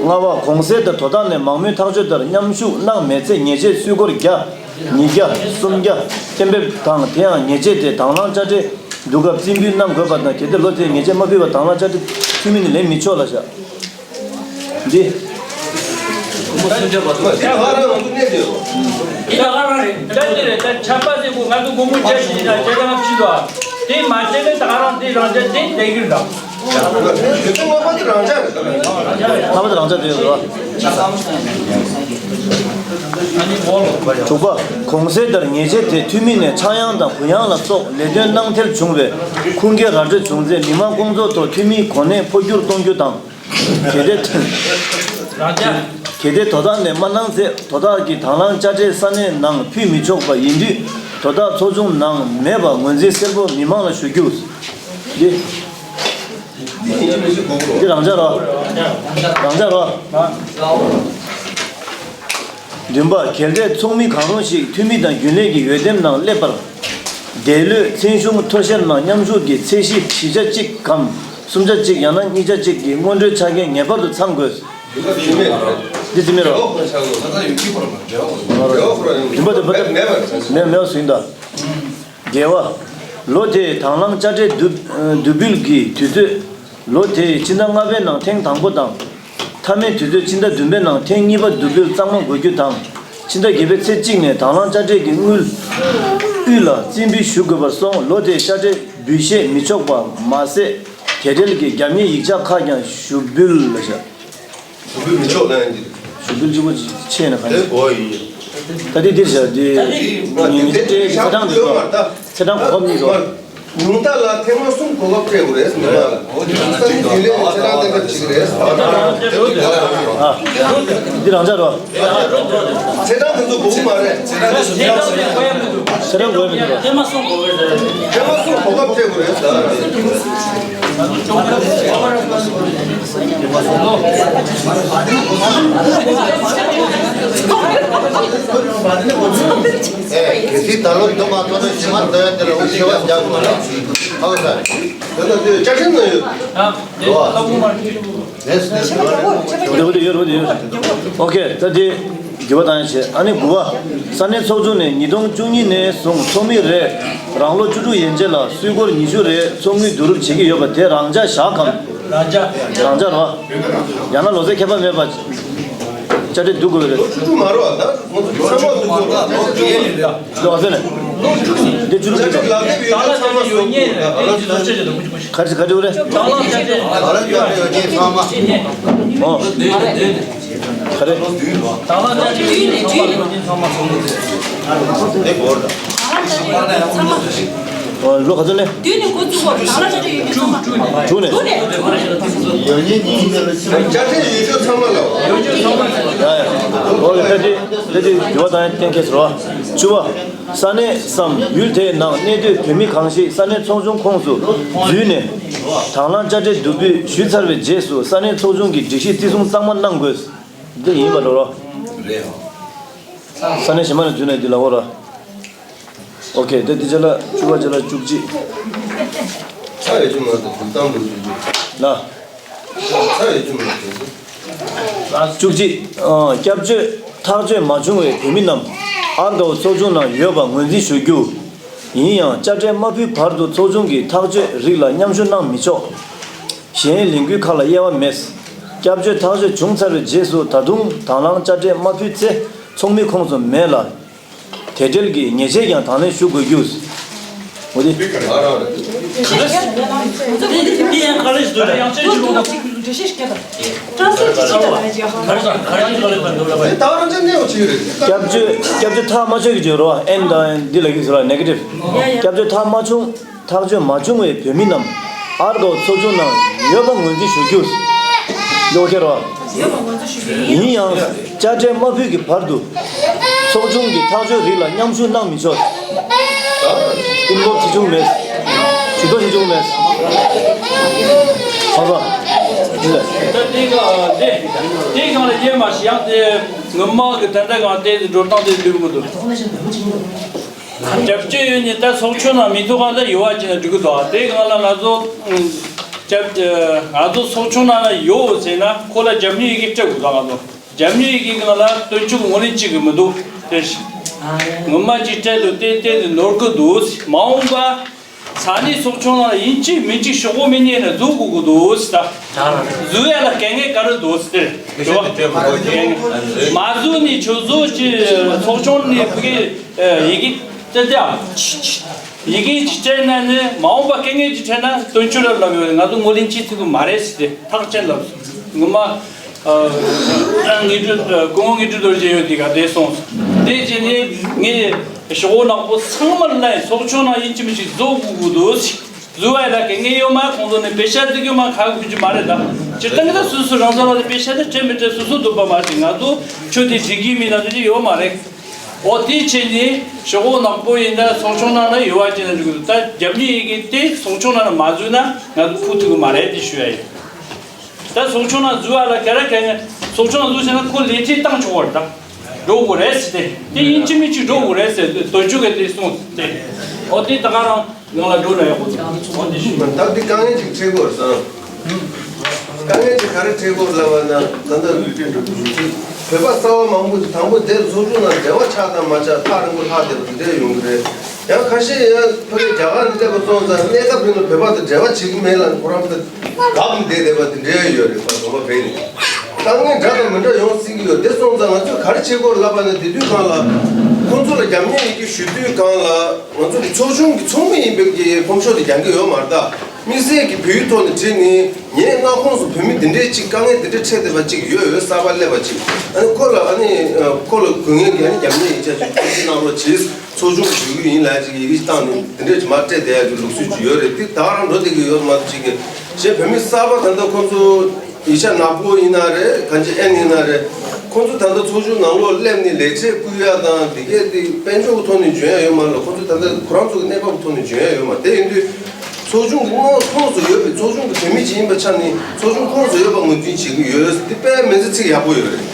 ལྔ་པ། གོང་གསལ་ལྟར་དོ་བདག་ནས་མང་མོས་ཐག་གཅོད་ལྟར་མཉམ་ཞུགས་གནང་མེད་ཚེ་ཉེས་ཆད་སུད་སྐོར་བརྒྱ། ཉིས་བརྒྱ། སུམ་བརྒྱ། གཏན་འབེབས་དང་དེའང་ཉེས་ཆད་དེ་དང་བླངས་དཔྱ་ཁྲལ་བསྡུ་སྐབས་རྩིས་འབུལ་གནང་དགོས་པ་དང་། གལ་ཏེ་ལོ་དེའི་ཉེས་ཆད་མ་ཕུལ་བར་དང་བླངས་དཔྱ་ཁྲལ་འཐུས་མི་ནས་ལེན་མི་ཆོག་ལ་བཞག་འདི། ད་ང་རང་རེད། ད་འདི་རེད། ད་ཆབ་པ་ཟེར་གོ་ང་ཚོ་སྒོར་མོ་བརྒྱ་ཞིག་ཡིན་ན་བརྒྱ་དང་ལྔ་བཅུ་ལ། དེ་མ་བྱས་ན་ད་ང་རང་དེ་རང་ཅག་དེ་བསྡད་ཀྱི་རེད། ད་ལྔ་པ་དེ་རང་ཅག་རེད། ད་ལྔ་པ་དེ་རང་ཅག་དེ་ཡོད་རེད། དྲུག་པ། གོང་གསལ་ལྟར་ཉེས་ཆད་དེ་འཐུས་མི་ནས་ཆག་ཡང་དང་གུ་ཡངས་ལ་སོགས་ལས་དོན་གནང་ཐལ་བྱུང་བའི་ཁུངས་སྐྱེལ་ར་སྤྲོད་བྱུང་ཚེ་མི་མང་སྐོང་ཚོགས་ཐོག་འཐུས་མིའི་གོ་གནས་འཕོ་འགྱུར་གཏོང་རྒྱུ་དང་། གལ་ཏེ། རང་ཅག་གལ་ཏེ་དོ་བདག་ནས་མ་གནང་ཚེ་དོ་བདག་གི་དང་བླངས་དཔྱ་ཁྲལ་ས་གནས་ནང་ཕུལ་མི་ཆོག་པ་ཡིན་དུས་དོ་བདག་ཚོགས་ཆུང་ནང་མེད་པ་ངོས་འཛིན་གསལ་པོ་མི་མང་ལ་ཞུ་རྒྱུ། འདི། འདི་རང་ཅག་རོ། རང་ཅག་རོ། བདུན་པ། གལ་ཏེ་ཚོགས་མི་གང་རུང་ཞིག་འཐུས་མི་དང་རྒྱུན་ལས་ཀྱི་འོས་འདེམས་ནང་སླེབས་པར། འདས་ལོའི་མཚན་གཞུང་མཐོ་བཤེར་ནང་མཉམ་ཞུགས་ཀྱི་ཚད་གཞི་བཞི་ཆ་གཅིག་གམ་གསུམ་ཆ་གཅིག་ཡང་ན་གཉིས་ཆ་གཅིག་གི་སྔོན་འགྲོའི་ཆ་རྐྱེན་ངེས་པར་དུ་ཚང་དགོས། འདི་རྩིས་མེད་རོ། བདུན་པ་དེ་བདུན་པ་དེ་མེད་མེད་ཟིན་ད། བརྒྱད་པ། ལོ་དེའི་དང་བླངས་དཔྱ་ཁྲལ་བསྡུ་བསྡུ་འབུལ་གྱི་དུས་ཚོད། ལོ་དེའི་ཕྱི་ཟླ་ལྔ་པའི་ནང་ཐེངས་དང་པོ་དང་། མཐའ་མའི་དུས་ཚོད་ཕྱི་ཟླ་བདུན་པའི་ནང་ཐེངས་གཉིས་པ་བསྡུ་འབུལ་གཙང་མ་དགོས་རྒྱུ་དང་། ཕྱི་ཟླ་བརྒྱད་པའི་ཚེས་གཅིག་ནས་དང་བླངས་དཔྱ་ཁྲལ་གྱི་དངུལ་དབུས་ལ་རྩིས་འབུལ་ཞུ་དགོས་པར་སོང་། ལོ་དེའི་དཔྱ་ཁྲལ་འབུལ་བཞེས་མི་ཆོག་པ་མ་ཟད། དེ་འབྲེལ་གྱི་རྒྱབ་གཉེར་ཡིག་ཆ་ཁག་ཀྱང་ཞུ་འབུལ་ལ་བཞག་ཞུ་འབུལ་མི་ཆོག་ལབ་ཡོད་འདི། ཞུ་འབུལ་གཅིག་པོ་ཆེ་ན་ག་དེ་ནས་གོ་བ་ཡིན། ད་དེ་འདིར་བཞག་དེ་ད་ཉིན་ཉིན་དེ་ཚེ་ཚེས་གྲངས་འདི་ཚོ་ཚེས་གྲངས་གོ་སྐབས་གཉིས་ཚོ། ཉུང་མཐའ་ལ་ཐེངས་མ་གསུམ་གོ་སྐབས་སྤྲད་དགོས་རེད། ཉུང་མཐའ་ལ་ས་གནས་རྒྱུན་ལས་ནས་ཚེས་གྲངས་གཏན་འབེབས་བྱེད་ཀྱི་རེད། ཨ། འདི་རང་ཅག་རོ། ཚེས་གྲངས་དེ་ཚོ་དགོས་ཀྱི་མ་རེད། ཚེས་གྲངས་དེ་ཚོ་ཚེས་གྲངས་དགོས་ཡ་མི་འདུག་ཚེས་གྲངས་དགོས་ཡ་མི་འདུག་ཐེངས་མ་གསུམ་གོ་སྐབས་སྤྲད་དགོས་རེད། ད་ཨེ་གལ་སྲིད་ད་ལོ་འདི་མ་ཐོབ་ན་ཕྱི་མ་འདོད་ཡ་དེ་ལ་འུ་ཆེ་བ་རྒྱག་དགོས་རེད། ཧ་གོ་ས། དེ་ལ་དེ་བཅའ་ཁྲིམས་ན་ཡོད། ཨོ་ཁེ། ད་དེ་འགྱུར་བ་བཏང་ཡ་བྱེད། ཨ་ནི་དགུ་པ། ས་གནས་ཚོགས་ཆུང་ནས་ཉིས་སྟོང་བཅུ་གཉིས་ནས་བཟུང་ཚོགས་མི་རེ་རང་ལོ་བཅུ་དྲུག་ཡན་ཆད་ལ་སུད་སྐོར་ཉི་ཤུ་རེ་ཚོགས་དངུལ་བསྡུ་རུབ་བྱེད་ཀྱི་ཡོད་པ་དེ་རང་འཇགས་བཞག་གམ། རང་འཇགས། རང་འཇགས་རོ། ཡང་ན་ལོ་ཚད་ཁྱད་པར་མེད་པ། དཔྱ་ཁྲལ་བསྡུ་དགོས་པ་རེད། ལོ་བཅུ་དྲུག་མ་རེད་པ། ད་ང་ཚོ་ཚང་མ་བསྡུ་དགོས་རེད། ལོ་ཚད་ནས། ལོ་བཅུ་དྲུག་རེད། ལག་དེབ་ཡོད་ན་ཚང་མ་བཟོ་དགོས་རེད། ག་རེ་ག་རེ་རེད། ཨོ། ག་རེ། དང་བླངས་དཔྱ་ཁྲལ་ཡོད་མཁན་ཚང་མ་བཟོ་དགོས་རེད། ཨོ། ལོ་ག་ཚོད་ནས། བདུན་ནས་འགོ་བཙུགས་པར་དང་བླངས་དཔྱ་ཁྲལ་ཡོད་མཁན་ཚང་མ། དྲུག་ནས། དྲུག་ནས། དཔྱ་ཁྲལ་ཡོད་མཁན་ཚང་མ་ལ། ཡ་ཡ། ཨོ་ལེ། ད་དེ་ད་དེ་འགྱུར་བ་བཏང་ཡ་གཏན་འཁེལ་ཟེར་བ། བཅུ་པ། ས་གནས་སམ་ཡུལ་དེའི་ནང་གནས་སྡོད་བོད་མི་གང་ཞིག་ས་གནས་ཚོགས་ཆུང་ཁོངས་སུ་འཛུལ་ནས། དང་བླངས་དཔྱ་ཁྲལ་བསྡུ་འབུལ་ཞུས་ཚར་བའི་རྗེས་སུ་ས་གནས་ཚོགས་ཆུང་གི་སྒྲིག་གཞི་བརྩི་སྲུང་གཙང་མ་གནང་དགོས། འདི་ཡིན་པ་འགྲོ་རོགས། རེད། ས་གནས་གཞན་པ་ནས་འཛུལ་ནས་འདི་ལ་འོ་ར། ཨོ་ཁེ། ད་འདི་ཅ་ལག་བཅུ་པ་ཅ་ལག་བཅུ་གཅིག་ཆ་ཡོད་ཅི་མ་གཏོགས་བུ་གཏམ་བུ་བཅུ་གཅིག་ལ། ཆ་ཡོད་ཅི་མ་གཏོགས། བཅུ་གཅིག་ཨ། སྐྱབས་བཅོལ་ཐག་གཅོད་མ་བྱུང་བའི་བོད་མི་རྣམས་ཨར་དགའ་བོ་ཚོགས་ཆུང་ནང་ཡོད་པ་ངོས་འཛིན་ཞུ་རྒྱུ། ཡིན་ཡང་དཔྱ་ཁྲལ་མ་ཕུལ་བར་དུ་ཚོགས་ཆུང་གི་ཐག་གཅོད་རིགས་ལ་མཉམ་ཞུགས་གནང་མི་ཆོག་གཞན་ལས་འགུལ་ཁག་ལ་དབྱེ་བ་མེད། སྐྱབས་བཅོལ་ཐག་གཅོད་བྱུང་ཚར་བའི་རྗེས་སུ་ད་དུང་དང་བླངས་དཔྱ་ཁྲལ་མ་ཕུལ་ཚེ་ཚོགས་མི་ཁོངས་སུ་མེད་ལ། དེ་འབྲེལ་གྱི་ཉེས་ཆད་ཀྱང་དང་ལེན་ཞུ་དགོས་རྒྱུ། འོ་དེ། འགྲེལ་བཤད་ཞིག་བརྒྱབ་དང་། ཀྲང་སི་ཅི་ཞིག་བརྒྱབ་དང་། ཡ་ཅི་ཡ། ཧ་ཧ། ད་རང་ཅག་གནས་པ་ཅིག་རེད། སྐྱབས་བཅོལ་སྐྱབས་བཅོལ་ཐག་མ་ཆོད་ཀྱི་བརྗོད་རོགས། ཨེན་དང་ཨེན་འདི་ལ་གི་ཟེར་བ་ནེ་གེ་ཊིབ། ཡ་ཡ། སྐྱབས་བཅོལ་ཐག་མ་བྱུང་། ཐག་གཅོད་མ་བྱུང་བའི་བོད་མི་རྣམས་ཨར་ཀོ་ཚོགས་ཆུང་ནང་ཡོད་པ་ངོས་འཛིན་ཞུ་རྒྱུ། འདི་ཨོ་ཁེ་རོ། ཡོད་པ་ངོས་འཛིན་ཞུ་རྒྱུ་ཡིན། ཡིན་ཡང་དཔྱ་ཁྲལ་མ་ཕུལ་གྱི་བར་དུ་ཚོགས་ཆུང་གི་ཐག་གཅོད་རིགས་ལ་མཉམ་ཞུགས་གནང་མི་ཆོག། ཨིན་བོལབ་བྱེད་བཅུག་མེད། ཇུས་གཏོགས་བྱེད་བཅུག་མེད། ཧ་ཧ། འདི་ལ། ད་དེའི་སྒང་དེ་དེའི་སྒང་ལ་རྙེད་མ་ཤེས། ཡང་དེ་ངོ་མ་གི་ད་ལྟ་སྒང་དེ་འགྲོ་སྟངས་དེ་འདུག་མི་འདུག། སྐྱབས་བཅོལ་ཡོད་ནི་ད་ཚོགས་ཆུང་ནང་མི་ཐུག་ག་ད་ཡོད་པ་ཅིག་ན་འགྲིག་གི་འདུག། དེ་སྒང་ལ་ང་ཚོ་སྐྱབས་ང་ཚོ་ཚོགས་ཆུང་ནང་ལ་ཡོད་ཟེར་ན་ཁོ་ལ་རྒྱབ་གཉེར་ཡི་གེ་སྤྲད་དགོས་འདུག། ང་ཚོ་རྒྱབ་གཉེར་ཡི་གེ་སྒང་ལ་སྟོན་ཆོག་ངོས་ལེན་བྱེད་ཀྱི་མི་འདུག། དེ་ངོ་མ་ཅིག་སྤྲད་འདུག། དེ་དེ་ནོར་གི་འདུག། མ་འོངས་པ་ས་གནས་ཚོགས་ཆུང་ནང་ལ་ཡིན་གཅིག་མིན་གཅིག་ཤོག་བུ་མི་རྙེད་ན་བཟོ་དགོས་ཀྱི་འདུག་ཟེར། ད་བཟོ་ཡ་ལ་དཀའ་ངལ་ག་རེ་འདུག་ཟེར། མ་བཟོ་ནི་ཆོག་བཟོ་ཅི། ཚོགས་ཆུང་ནས་ཕ་གི་ཡི་གེ་སྤྲད་དེ་ཡི་གེ་ཅིག་སྤྲད་ན་ནི་མ་འོངས་པ་དཀའ་ངལ་ཅིག་འཕྲད་ན་སྟོན་ཆོག་ར་ལབ་ཡོད། ང་ཚོ་ངོས་ལེན་བྱེད་ཐུབ་ཀྱི་མ་རེད་ཟེར་ཏེ་ཐག་བཅད་ལབ་སོང་། ངོ་མ་ངེས་སྒྲུབ་སྐུ་ངོ་ངེས་སྒྲུབ་རྡོ་རྗེ་ཡོད་དེ་ག་དེ་སོང་། དེ་རྗེས་ནས་ངས་ཞོགས་ནག་པོ་ཚང་མར་ལན་ཚོགས་ཆུང་ནང་ཡིན་གཅིག་མིན་གཅིག་བཟོ་དགོས་ཀྱི་འདུག། བཟོ་བ་ལ་དཀའ་ངལ་ཡོད་མ། ཁོང་ཚོ་ནས་པེ་ཤ་བརྩི་རྒྱུ་མ་ཁག་དགོས་ཀྱི་མ་རེད། ད་སྤྱིར་བཏང་གི་ད་སོ་སོ་རང་ས་ལ་དེ་པེ་ཤ་དེ་སྤྲད་མི་སྤྲད་སོ་སོ་འདོད་པ་མ་རེད། ང་ཚོ་ཆོས་དེ་འགྲིག་གི་མིན་ན་དེ་ཡོད་མ་རེད། འོ་དེ་བྱས་ནས་ཞོགས་ནག་པོ་ཡིན་ན་ཚོགས་ཆུང་ནང་ན་ཡོད་པ་ཅིག་ན་འགྲིག་གི་འདུག། ད་རྒྱབ་གཉེར་ཡི་གེ་དེ་ཚོགས་ཆུང་ནང་ན་མ་བཟོས་ན་ང་ཚོ་ཕུལ་ཐུབ་ཀྱི་མ་རེད་དེ་ཞུ་ཡ་ཡིན། ད་ཚོགས་ཆུང་ནང་འཛུལ་བ་ལ་ག་རེ་ག་ནས་ཚོགས་ཆུང་ནང་འཛུལ་ཟེར་ན་ཁོ་ལས་བྱེད་བཏང་ཆོག་པ་རེད། ད་འགྲོ་དགོས་རེད་ཟེར་ཏེ། དེ་ཡིན་གཅིག་མིན་གཅིག་འགྲོ་དགོས་རེད་ཟེར་ཏེ་དོན་གཅོད་ཀྱིས་དེ་གསུངས་ཏེ། འོ་དེ་ད་ག་རང་ནང་ལ་འགྲོ་ན་ཡག་པོ་འདུག། འོ་དེ་ཞུ། ད་དེ་དཀའ་ངལ་ཅིག་འཕྲད་དགོས་བསམ། དཀའ་ངལ་ཅིག་ག་རེ་འཕྲད་དགོས་ལབ་པ་ན་ད་ལྟ་བོད་པ་གསར་པ་མང་པོ་ཞིག་དང་པོ་དེར་ཚོགས་ཆུང་ནང་འབྲེལ་བ་ཆགས་དང་མ་ཆགས་ཐག་རིང་པོ་ལྷག་བསྡད་པ་དེ་འདྲ་ཡོང་གི་རེད། ཡང་ཁ་ཤས་ཡང་ཕ་གི་རྒྱ་གར་ནས་སླེབས་པ་སོང་ཙང་གནས་སྐབས་རིང་ལ་བོད་པ་དང་འབྲེལ་བ་བྱེད་ཀྱི་མེད་ལ་ཁོ་རང་ཚོ་སྒབ་བསྡད་བསྡད་པ་དེ་འདྲ་ཡོད་རེད། ཁོ་ཚོ་བོད་ནས་དཀའ་ངལ་འདྲ་དང་མི་འདྲ་ཡོང་སྲིད་ཀྱི་ཡོད། དེ་སོང་ཙང་ང་ཚོས་ག་རེ་བྱེད་དགོས་ལབ་པ་ན་དེ་དུས་སྒང་ལ་ཁོང་ཚོ་ལ་རྒྱབ་གཉེར་ཡི་གེ་ཞུ་དུས་སྒང་ལ་ང་ཚོ་གི་ཚོགས་ཆུང་གི་ཚོགས་མི་ཡིན་པའི་གི་ཕོམ་ཤོག་དེ་རྒྱག་གི་ཡོད་མ་རེད་ད། དམིགས་བསལ་གྱི་བོད་ཡིག་ཐོག་ནས་བྲིས་ནས་ངའི་མངའ་ཁོངས་སུ་བོད་མི་འདི་འདྲའི་ཅིག་དཀའ་ངལ་འདི་འདྲ་འཕྲད་བསྡད་པ་ཅིག་ཡོད་ཡོད་གསར་པ་སླེབས་པ་ཅིག། ཨ་ནི་ཁོ་ལ་ཨ་ནི་ཁོ་ལ་དགོས་ངེས་ཀྱི་ཨ་ནི་རྒྱབ་གཉེར་ཡིག་ཆ་ཅིག་ཐུགས་རྗེ་གནང་རོགས་གྱིས། ཚོགས་ཆུང་གི་ཞུ་གི་ཡིན་ལབ་ཅིག་ཡི་གེ་ཅིག་བཏང་ནས་འདི་འདྲ་ཅིག་མར་སྤྲད་བསྡད་ཡ་གི་ལུགས་སྲོལ་ཅིག་ཡོད་རེད། འདི་ད་ག་རང་འགྲོ་བསྡད་ཀྱི་ཡོད་མ་གཏོགས་ཅིག་གི་གཞན་བོད་མི་གསར་པ་ད་ལྟ་ཁོ་ཚོ་ཡིག་ཆ་ནག་པོ་ཡིན་ན་རེད། གང་ཅི་ཨེ་ཡིན་ན་རེད། ཁོང་ཚོ་ད་ལྟ་ཚོགས་ཆུང་ནང་ལོགས་སླེབས་ནས་ལས་བྱེད་བསྐུལ་ཡ་དང་འདི་གས་དེ་དཔལ་འབྱོར་གྱི་ཐོག་ནས་འཇོན་ཡ་ཡོད་མ་རེད། ཁོང་ཚོ་ད་ལྟ་ཁོ་རང་ཚོ་གི་གནས་བབ་ཀྱི་ཐོག་ནས་འཇོན་ཡ་ཡོད་མ་རེད། དེ་ཡིན་དུས་ཚོགས་ཆུང་གི་དངོས་ཁོངས་སུ་ཡོད་པའི་ཚོགས་ཆུང་གི་བོད་མི་ཅིག་ཡིན་པའི་ཆ་ནས་ཚོགས་ཆུང་ཁོངས་སུ་ཡོད་པ་ངོས་འཛིན་བྱེད་ཀྱི་ཡོད། དེ་དཔེ་མི་སྲིད་ཚིག་ཡག་པོ་ཡོད་རེད།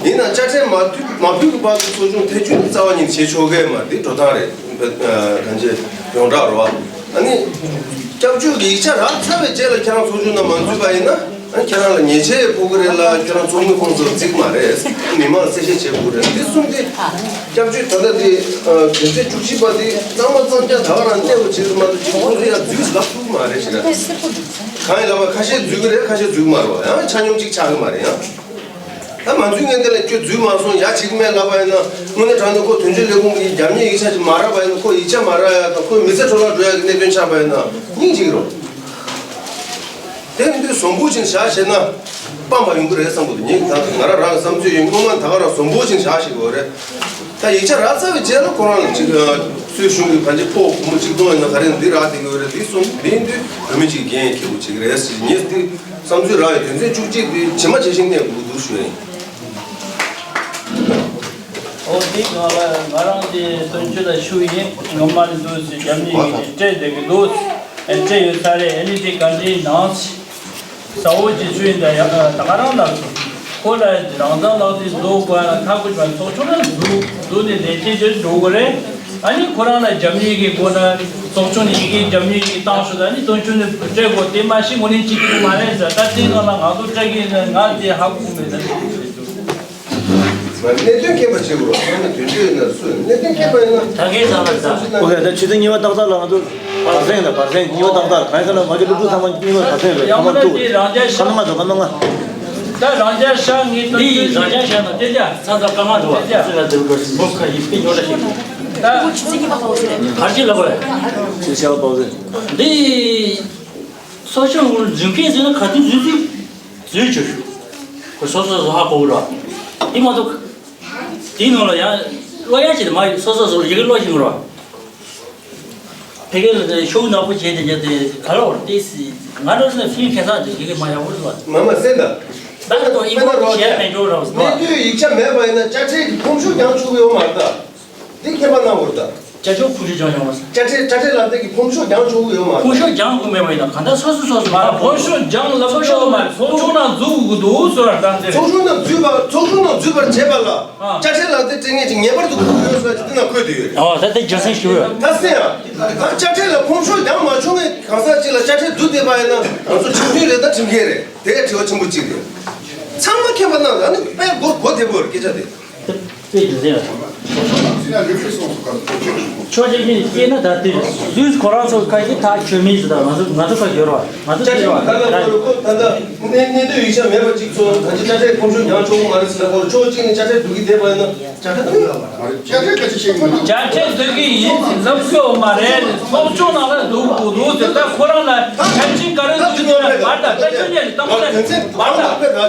ཡིན་ན་དཔྱ་ཁྲལ་མ་ཐུབ་མ་ཕུལ་གྱི་བར་དུ་ཚོགས་ཆུང་ཐེ་བྱུས་རྩ་བ་ཉིད་བྱེད་ཆོག་གི་མ་རེད། འགྲོ་སྟངས་རེད། གང་ཅི་ཡོངས་གྲགས་རེད་བ། ཨ་ནི་སྐྱབས་བཅོལ་གྱི་ཡིག་ཆ་རག་ཚར་བའི་རྗེས་ལ་ཁྱེད་རང་ཚོགས་ཆུང་ནང་མ་འཛུལ་བ་ཡིན་ན། ཨ་ཁྱེད་རང་ལ་ཉེས་ཆད་ཕོག་གི་རེད་ལ་ཁྱེད་རང་ཚོགས་མི་ཁོངས་སུ་བརྩི་གི་མ་རེད། མི་མང་ལ་གསལ་བཤད་བྱེད་དགོས་རེད། འདི་གསུམ་དེ་སྐྱབས་བཅོལ་ད་ལྟ་དེ་དོན་ཚན་བཅུ་གཅིག་པ་དེ་གཙང་མ་གཙང་རྐྱང་ད་ག་རང་གནས་པ་བྱེད་དགོས་མ་གཏོགས་ཁྱེད་ཁོང་ཚོ་ཡང་འཛུལ་ལབ་ཐུབ་ཀྱི་མ་རེད་ཞེ་ན། གང་ཡིན་ལབ་པ་ཁ་ཤས་འཛུལ་གི་རེད། ཁ་ཤས་འཛུལ་གི་མ་རེད་བ། ཡང་ཆ་སྙོམས་གཅིག་ཆགས་གི་མ་རེད་ཡང་། ད་མ་འཛུལ་མཁན་དེ་ལ་ཁྱོད་འཛུལ་མ་སོང་ཡ་བྱེད་ཀྱི་མེད་ལབ་པ་ཡིན་ན་དངོས་གནས་དྲང་གནས་ཁོ་དོན་གཅོད་ལས་ཁུངས་ཀྱི་རྒྱབ་གཉེར་ཡིག་ཆ་ཅིག་མ་རག་པ་ཡིན་ན་ཁོ་ཡིག་ཆ་མ་རག་ཡ་དང་ཁོའི་མི་ཚེ་འཕྲོ་བརླག་འགྲོ་ཡ་གི་གནད་དོན་ཆགས་པ་ཡིན་ན་སྙིང་རྗེ་གི་རེད། དེ་ཡིན་དུས་བཟང་པོ་ཅིག་བཞག་བྱས་ན་སྤང་པ་ཡོང་གི་རེད་བསམ་གི་འདུག། ངས་ད་ང་རང་རང་གི་བསམ་ཚུལ་ཡིན། སྔོན་མ་ད་ག་རང་བཟང་པོ་ཅིག་བཞག་ཤེས་དགོས་རེད། ད་ཡིག་ཆ་རག་ཚར་བའི་རྗེས་ལ་ཁོ་རང་ལ་ཅིག་སུའི་གཞུང་གི་གང་ཅི་ཕོགས་སྒོར་མོ་གཅིག་སྟོང་ཡིན་ན་ག་རེ་འདི་རག་བསྡད་ཀྱི་ཡོད་རེད། འདི་གསུམ་འདི་ཡིན་དུས་བོད་མི་གཅིག་འགན་འཁྱེར་དགོས་བྱེད་ཀྱི་རེད་ཟེར། ངས་འདི་བསམ་ཚུལ་རག་ཡོད། དོན་ཚན་བཅུ་གཅིག་འདི་ཇི་མ་ཇི་བཞིན་གནས་དགོས་འདུག་ཞུ་ཡིན། འོ་དེ་ང་ལ་ང་རང་དེ་དོན་གཅོད་ལ་ཞུ་ཡིན། ངོ་མ་ནི་འདུག་ཟེར་རྒྱབ་གཉེར་ཡིན་གྱི་སྤྲད་བསྡད་ཀྱི་འདུག། ཨེ་སྤྲད་ཡོད་ས་རེད། ཨེ་ནི་དེ་ག་འདྲའི་ནང་ཟ་འོ་ཅི་ཞུ་ཡིན། ད་ཡ་ད་ག་རང་ལ་སོ་ཁོ་ལ་རང་ཚང་ལག་དེ་བཟོ་དགོས་ན་ཁ་ཁུ་ཅན་ཚོགས་ཆུང་ལ་འཛུགས་འཛུགས་ནས་ལས་བྱེད་དེ་འགྲོ་དགོས་རེད། ཨ་ནི་ཁོ་རང་ལ་རྒྱབ་གཉེར་གྱི་སྒོ་ན་ཚོགས་ཆུང་ནས་ཡི་གེ་རྒྱབ་གཉེར་གྱི་བཏང་ཤོག། ད་ནི་དོན་ཆུང་ནས་སྤྲད་དགོས་དེ་མ་གཞི་ངོས་ལེན་བྱེད་ཀྱི་མ་རེད་ཟེར། ད་དེ་ནང་ལ་ང་ཚོ་སྤྲད་ཀྱི་ཡིན་ན་ང་དེ་ཧ་གོ་མེད་ད། གནད་དོན་མཁྱེན་པ་བྱེད་དགོས་རེད། ཁོང་ནི་དོན་གཅོད་ཡིན་ན་སུ་གནད་དོན་མཁྱེན་པ་ཡིན་ན། ད་གའི་ཟ་བར་ཟ། ཨོ་ཁེ། ད་ཆུ་ཚོད་གཉིས་པ་ཏག་ཏག་ལ་ང་ཚོ་བར་གསེང་དང་བར་གསེང་གཉིས་པ་ཏག་ཏག་ལ། གང་ཡིན་ཟེར་ན་ང་ཚོ་སློབ་ཕྲུག་ཚང་མ་གཉིས་པ་བར་གསེང་རེད། ཁ་མ་ཐུག་རེད། ཁ་མ་ང་འགྲོ། ཁ་མ་ང་། ད་རང་ཅག་ཤག་ངའི་དོན་འདི་ཚོད་རང་ཅག་ཤག་ན་དེ་ཅག་ས་ཚ་ཀ་མ་འགྲོ་བ་དེ་ཚོད་ལ་འདི་འགྲོ་ཞིག་མོ་ཁ་ཡིས་པི་ཉོ་ད་ཞིག་ད་ཁར་ཅི་ལ་བ་ཅི་ལ་བ་ཟེར། འདི་ས་ཆ་འུར་འཛིན་མཁན་ཟེར་ན་ག་དུས་འཛིན་འཛིན། བཟོས་བྱོས་ཤོག་ཁོ་སོ་སོ་སོ་ཧ་གོ་གི་རོ། དེ་མ་གཏོགས། དེའི་ནང་ལ་ཡང་ཀློག་ཡ་ཅིག་མ་ཡོད། སོ་སོ་སོ་ཡི་གེ་ཀློག་ཤེས་ཀྱི་རོ། ཕ་གི་ལ་དེ་ཤོག་ནག་པོ་བྱས་ཏེ་ཉལ་ཏེ་ག་ལ་བར་ཏེ་སི་ང་རང་ཚོ་ནས་ཕིན་ཁེ་ས་དེ་ཡི་གེ་མ་ཡག་པོ་རེད་བ། མ་མ་སེ་ད། ད་ལྟ་ཡི་གེ་བྱས་མེད་འགྲོ་རོ། གནས་དུས་ཡིག་ཆ་མེད་པ་ཡིན་ན་དཔྱ་ཁྲལ་གྱི་ཕོམ་ཤོག་རྒྱག་ཆོག་གི་ཡོད་མ་རེད་ད། འདི་མཁྱེན་པ་གནང་དགོས་རེད་ད། ཅ་ཅོ་ཕུང་ཤོག་སྦྱང་ཡོང་བ་ཟེར། ཅ་ཁྲེ་ཅ་ཁྲེ་ལག་དེབ་ཀྱི་ཕུང་ཤོག་སྦྱང་ཆོག་གི་ཡོད་མ་རེད། ཕུང་ཤོག་སྦྱང་དགོས་མེད་པ་ཡིན་ན་གང་ལྟར་སོ་སོ་སོ་སོ་མ་ཕུང་ཤོག་སྦྱང་ལབ་ཆོག་མ་རེད། ཚོགས་ཆུང་ནང་འཛུལ་དགོས་ཀྱི་འདུག་ཟེར་བ་དང་དེ་རེད། ཚོགས་ཆུང་ནང་འཛུལ་བ་ཚོགས་ཆུང་ནང་འཛུལ་བར་བྱེད་པ་ལ་ཨ། ཅ་ཁྲེ་ལག་དེབ་སྤྲད་མཁན་ཅིག་ངེས་པར་དུ་དགོས་ཀྱི་ཡོད་ཟེར་བ་ཅིག་དེ་ན་འཁོད་དེ་ཡོད་རེད། ཨོ་ད་དེ་རྒྱུ་མཚན་ཞུ་ཡོད། ད་སེ་ཡང་ད་ཅ་ཁྲེ་ལ་ཕུང་ཤོག་སྦྱང་མ་ཆོག་མཁན་གང་ཟག་ཅིག་ལ་ཅ་ཁྲེ་བསྡུ་བསྡད་པ་ཡིན་ན་ང་ཚོ་ཁྲིམས་མཐུན་རེད་ད་ཁྲིམས་འགལ་རེད། དེ་དྲི་བ་ཆེན་པོ་གཅིག་རེད། ཚང་མ་མཁྱེན་པ་གནང་ད་ནི་དཔེ་གོ་གོ་བདེ་པོ་རེད་སྐད་ཆ་དེ། དཔེ་རྒྱུ་མཚན་ཡོད། ཕྱོགས་གཅིག་ནས་བལྟས་ན་ད་དེ་སུས་ཁོ་རང་ཚོ་ཁ་ཤས་ཐག་ཆོད་མིན་ཟེར་ད་ང་ཚོ་ང་ཚོ་ཁ་ཡོད་ར་ང་ཚོ་ཅ་ཅིག་ད་ལ་ཁོ་ཁོ་ད་ལྟ་གནས་གནས་སྡོད་ཡིག་ཆ་མེད་པ་གཅིག་ཚོ་ད་ཅི་ཅ་ཁྲེ་ཕུང་ཤོག་སྦྱང་ཆོག་གི་མ་རེད་ཟེར་ན་ཁོ་ཕྱོགས་གཅིག་ནས་ཅ་ཁྲེ་སྡུག་གི་བསྡད་པ་ཡིན་ན་ཅ་ཁྲེ་སྡུག་གི་ལབ་མ་རེད། ཅ་ཁྲེ་སྡུག་གི་ཡིན་ཟེར་ལབ་ཤོག་མ་རེད། ཚོགས་ཆུང་ནང་ལ་སྡུག་དགོས་འདུག་ཟེར་ད་ཁོ་རང་ལ་ཕན་ཆེན་ག་རེ་འདུག་ཟེར་ན་མ་ད་ད་ཁྱོད་ནས་ལྟ་མོ་ལ་མ་ད་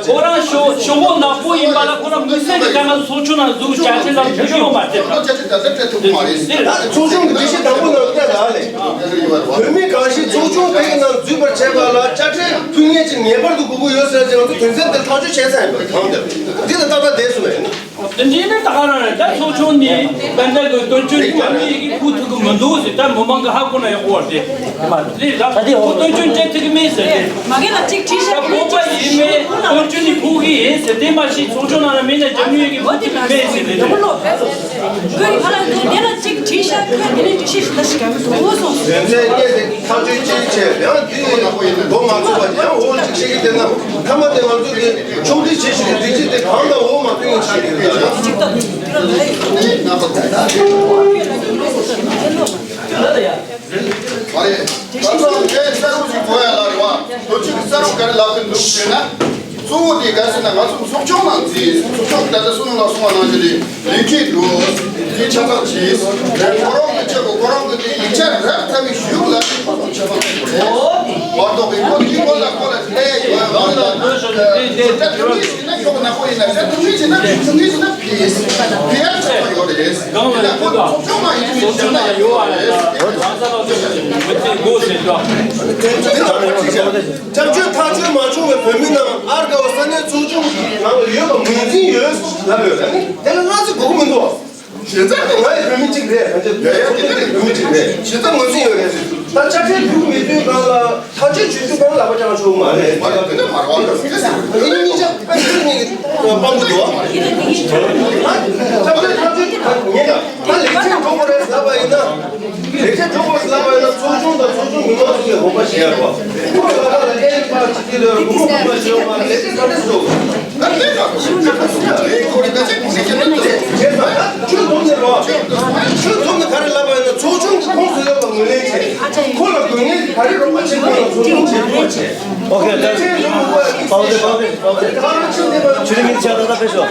ཁོ་རང་ཤོག་ཤོག་བོ་ནག་པོ་ཡིན་པ་ལ་ཁོ་རང་མི་སེམས་ཀྱི་དཀའ་ངལ་ཚོགས་ཆུང་ནང་འཛུགས་བྱ་ཆེན་ལ་འཛུགས་ཡོང་མ་ཚད་ད་ཚོགས་ཆུང་གི་སྡེ་བཞི་དང་པོ་ནང་བལྟས་ལ་ལས་བོད་མི་གང་ཞིག་ཚོགས་ཆུང་དེ་གི་ནང་འཛུལ་བར་བྱས་པ་ལ་ཅ་ཁྲེ་ཕུལ་མཁན་ཅིག་ངེས་པར་དུ་དགོས་ཀྱི་ཡོད་ཟེར་ཅིག་ང་ཚོ་དོན་ཚན་དེ་ཐག་གཅོད་བྱས་ཚར་ཡིན་པ་གང་འདིར་འདི་ལ་ཏག་ཏག་བསྡད་སོང་བས། དེ་འདྲའི་ནི་ད་ག་རང་རེད། ད་ཚོགས་ཆུང་ནི་དཔལ་ལྡན་གྱི་དོན་གཅོད་ནི་རྒྱ་མི་ཡི་གེ་ཁུག་ཐུབ་ཀྱི་མི་འདུག་ཟེར་ད་མི་མང་གི་ཧ་གོ་ན་ཡག་པོ་བ་རེད། དེ་མ་རེད་ད་ཁོ་དོན་གཅོད་བྱེད་ཐུབ་ཀྱི་མེད་ཟེར་ཏེ། མ་གི་ལ་གཅིག་བྲིས་ཤག་ད་བོད་པ་ཡིན་མིན་དོན་གཅོད་ནི་ཁུག་གི་ཡིན་ཟེར་དེ་མ་ཤེས་ཚོགས་ཆུང་ནང་ལ་མི་ནས་རྒྱ་མི་ཡི་གེ་ཁུག་ཐུབ་ཀྱི་མེད་ཟེར་ཏེ་ད་ཁོ་ལོག་ཕེབས་སོང་། ཁོས་ང་ལ་དེ་ལ་གཅིག་བྲིས་ཤག་ཁོས་དེ་ནས་འགྲེལ་བཤད་ཞིག་ད་ཞིག་ག་གི་འདུག་སོང་། ཐག་གཅོད་ཅིག་བྱས་ཡང་དེ་མགོ་མ་ཚོས་པ་ཡང་འོ་ཅིག་བཤད་ཀྱི་བསྡད་ན་མཐའ་མ་དེ་ང་ཚོ་གི་ཕྱོགས་སྒྲིག་བྱེད་བཞིན་གྱི་སྒྲིག་གཞི་དེ་གང་དང་འོ་མ་ཕན་གྱི་ཆགས་ཀྱི་ཡོད་ད་ཡང་། ཅིག་ཏུ་ལ་ཡིན། ཨ་རེ། ད་ལྟ་ངས་གསར་བུ་ཞིག་གོ་ཡ་ལ་རེད་བ། དོན་གཅིག་གི་གསར་བུ་ག་རེ་ལབ་ཀྱི་འདུག་ཟེར་ན། གཙོ་བོ་དེ་ག་ཟེར་ན་ང་ཚོ་ཚོགས་ཆུང་ནང་འཛུལ། ཚོགས་ཆུང་ད་ལྟ་བསོད་ནམས་ལགས་གསུངས་པ་ནང་བཞིན་རེད། ལས་འཁྱུར་འགྲོ། དེ་ཆ་ཚང་བྱས། ཁོ་རང་གི་ཆེད་དུ་ཁོ་རང་གི་དེ་ཡིག་ཆ་རག་ཐབས་ཀྱི་གཞུག་ལ་ཁོ་ཚོ་ཆ་ཚང་བྱས། མ་གཏོགས་པའི་ཁོ་དེའི་སྐོར་ལ་ཁོ་ལ་ལས་ཡོད་ལ་ལ་དེ་དེ་ད་དུང་ཡིན་ན་ཁྱོག་ནག་པོ་ཡིན་ན་ད་དུང་ཡིན་ན་དུང་ཡིན་ན་ཕིས་ཕིས་ཆ་ཚང་ཡོད་རེད། དེ་ལ་ཁོ་ཚོ་ཚོགས་ཆུང་ནང་ཡིན་ཚོགས་ཆུང་ནང་ཡོད་རེད། རང་ས་ལ་ཚོགས་ཆུང་མི་ཚེ་དགོས་ཟེར་འདྲ། དེ་ལ་ཁོ་ཅི་བྱ། སྐྱབས་བཅོལ་ཐག་གཅོད་མ་བྱུང་བའི་བོད་མི་རྣམས་ཨར་དགའ་བོ་ས་གནས་ཚོགས་ཆུང་གི་ནང་ལ་ཡོད་པ་ངོས་འཛིན་ཡོད་ལབ་ཡོད་ལ་ནི་དེ་ལ་སྣང་ཚུལ་དགོས་ཀྱི་མི་འདུག་ཞེ་ཙམ་ནི་ང་ཡི་བོད་མི་གཅིག་རེད། ང་ཚོའི་བོད་མི་གཅིག་རེད། ཞེ་ཙམ་ངོས་འཛིན་ཡོད་རེད། ད་ཆ་འཕྲིན་ཕུལ་མི་དུས་གང་ལ་ཐག་གཅོད་བྱེད་དུས་གང་ལ་ལག་པ་བརྐྱང་ཆོག་མ་རེད། མ་རེད་དེ་འདྲ་མ་རེད་བ། ཨེ་ནི་གཉིས་ཆ་དཔེ་ཁྲིད་ནི་སྤང་གི་འདུག་ད་ཆ་འཕྲིན་ཐག་གཅོད་ད་ངེད་ལ། ད་ལེགས་ཆ་འགྲོ་དགོས་རེད་ལབ་པ་ཡིན་ན། ལེགས་ཆ་འགྲོ་དགོས་ལབ་པ་ཡིན་ན་ཚོགས་ཆུང་དང་ཚོགས་ཆུང་མི་མང་ཚོ་ལ་དགོངས་པ་བཞེས་ཡ་རེད་བ། ཁོ་ལ་ལ་ལ་ཨེ་པ་ཅི་དེ་ལ་དགོངས་པ་བཞེས་ཡོད་མ་རེད། ལེགས་ཆ་ག་འདྲ་ཞིག་འགྲོ་དགོས། ད་ལྟའི་ཁ་ཁོ་ཁོ་རེ་ད་ཆ་ཁོ་ཁྱེད་ཀྱི་ནང་དུ་བྱས་ཙང་ཁྱོད་འཛོམས་ནས་རོགས། ཁྱོད་འཛོམས་ནས་ག་རེ་ལབ་པ་ཡིན་ན་ཚོགས་ཆུང་གི་ཁོངས་སུ་ཡོད་པ་ངོས་ལེན་བྱས། ཁོ་ལ་དགོས་ངེས་ཀྱི་ག་རེ་རོགས་པ་བྱེད་དགོས་ན་ཚོགས་ཆུང་བྱེད་དགོས་བྱས། ཨོ་ཁེ། ད་ལེགས་ཆ་འགྲོ་དགོས་པ་ཡིན། པའོ་ཏེ་པའོ་ཏེ་པའོ་ཏེ། ཁ་རང་ཕྱིན་བསྡད་པ་ཆུ་རིན་གྱི་ཆ་ད་ད་ཕེབས་ཤོག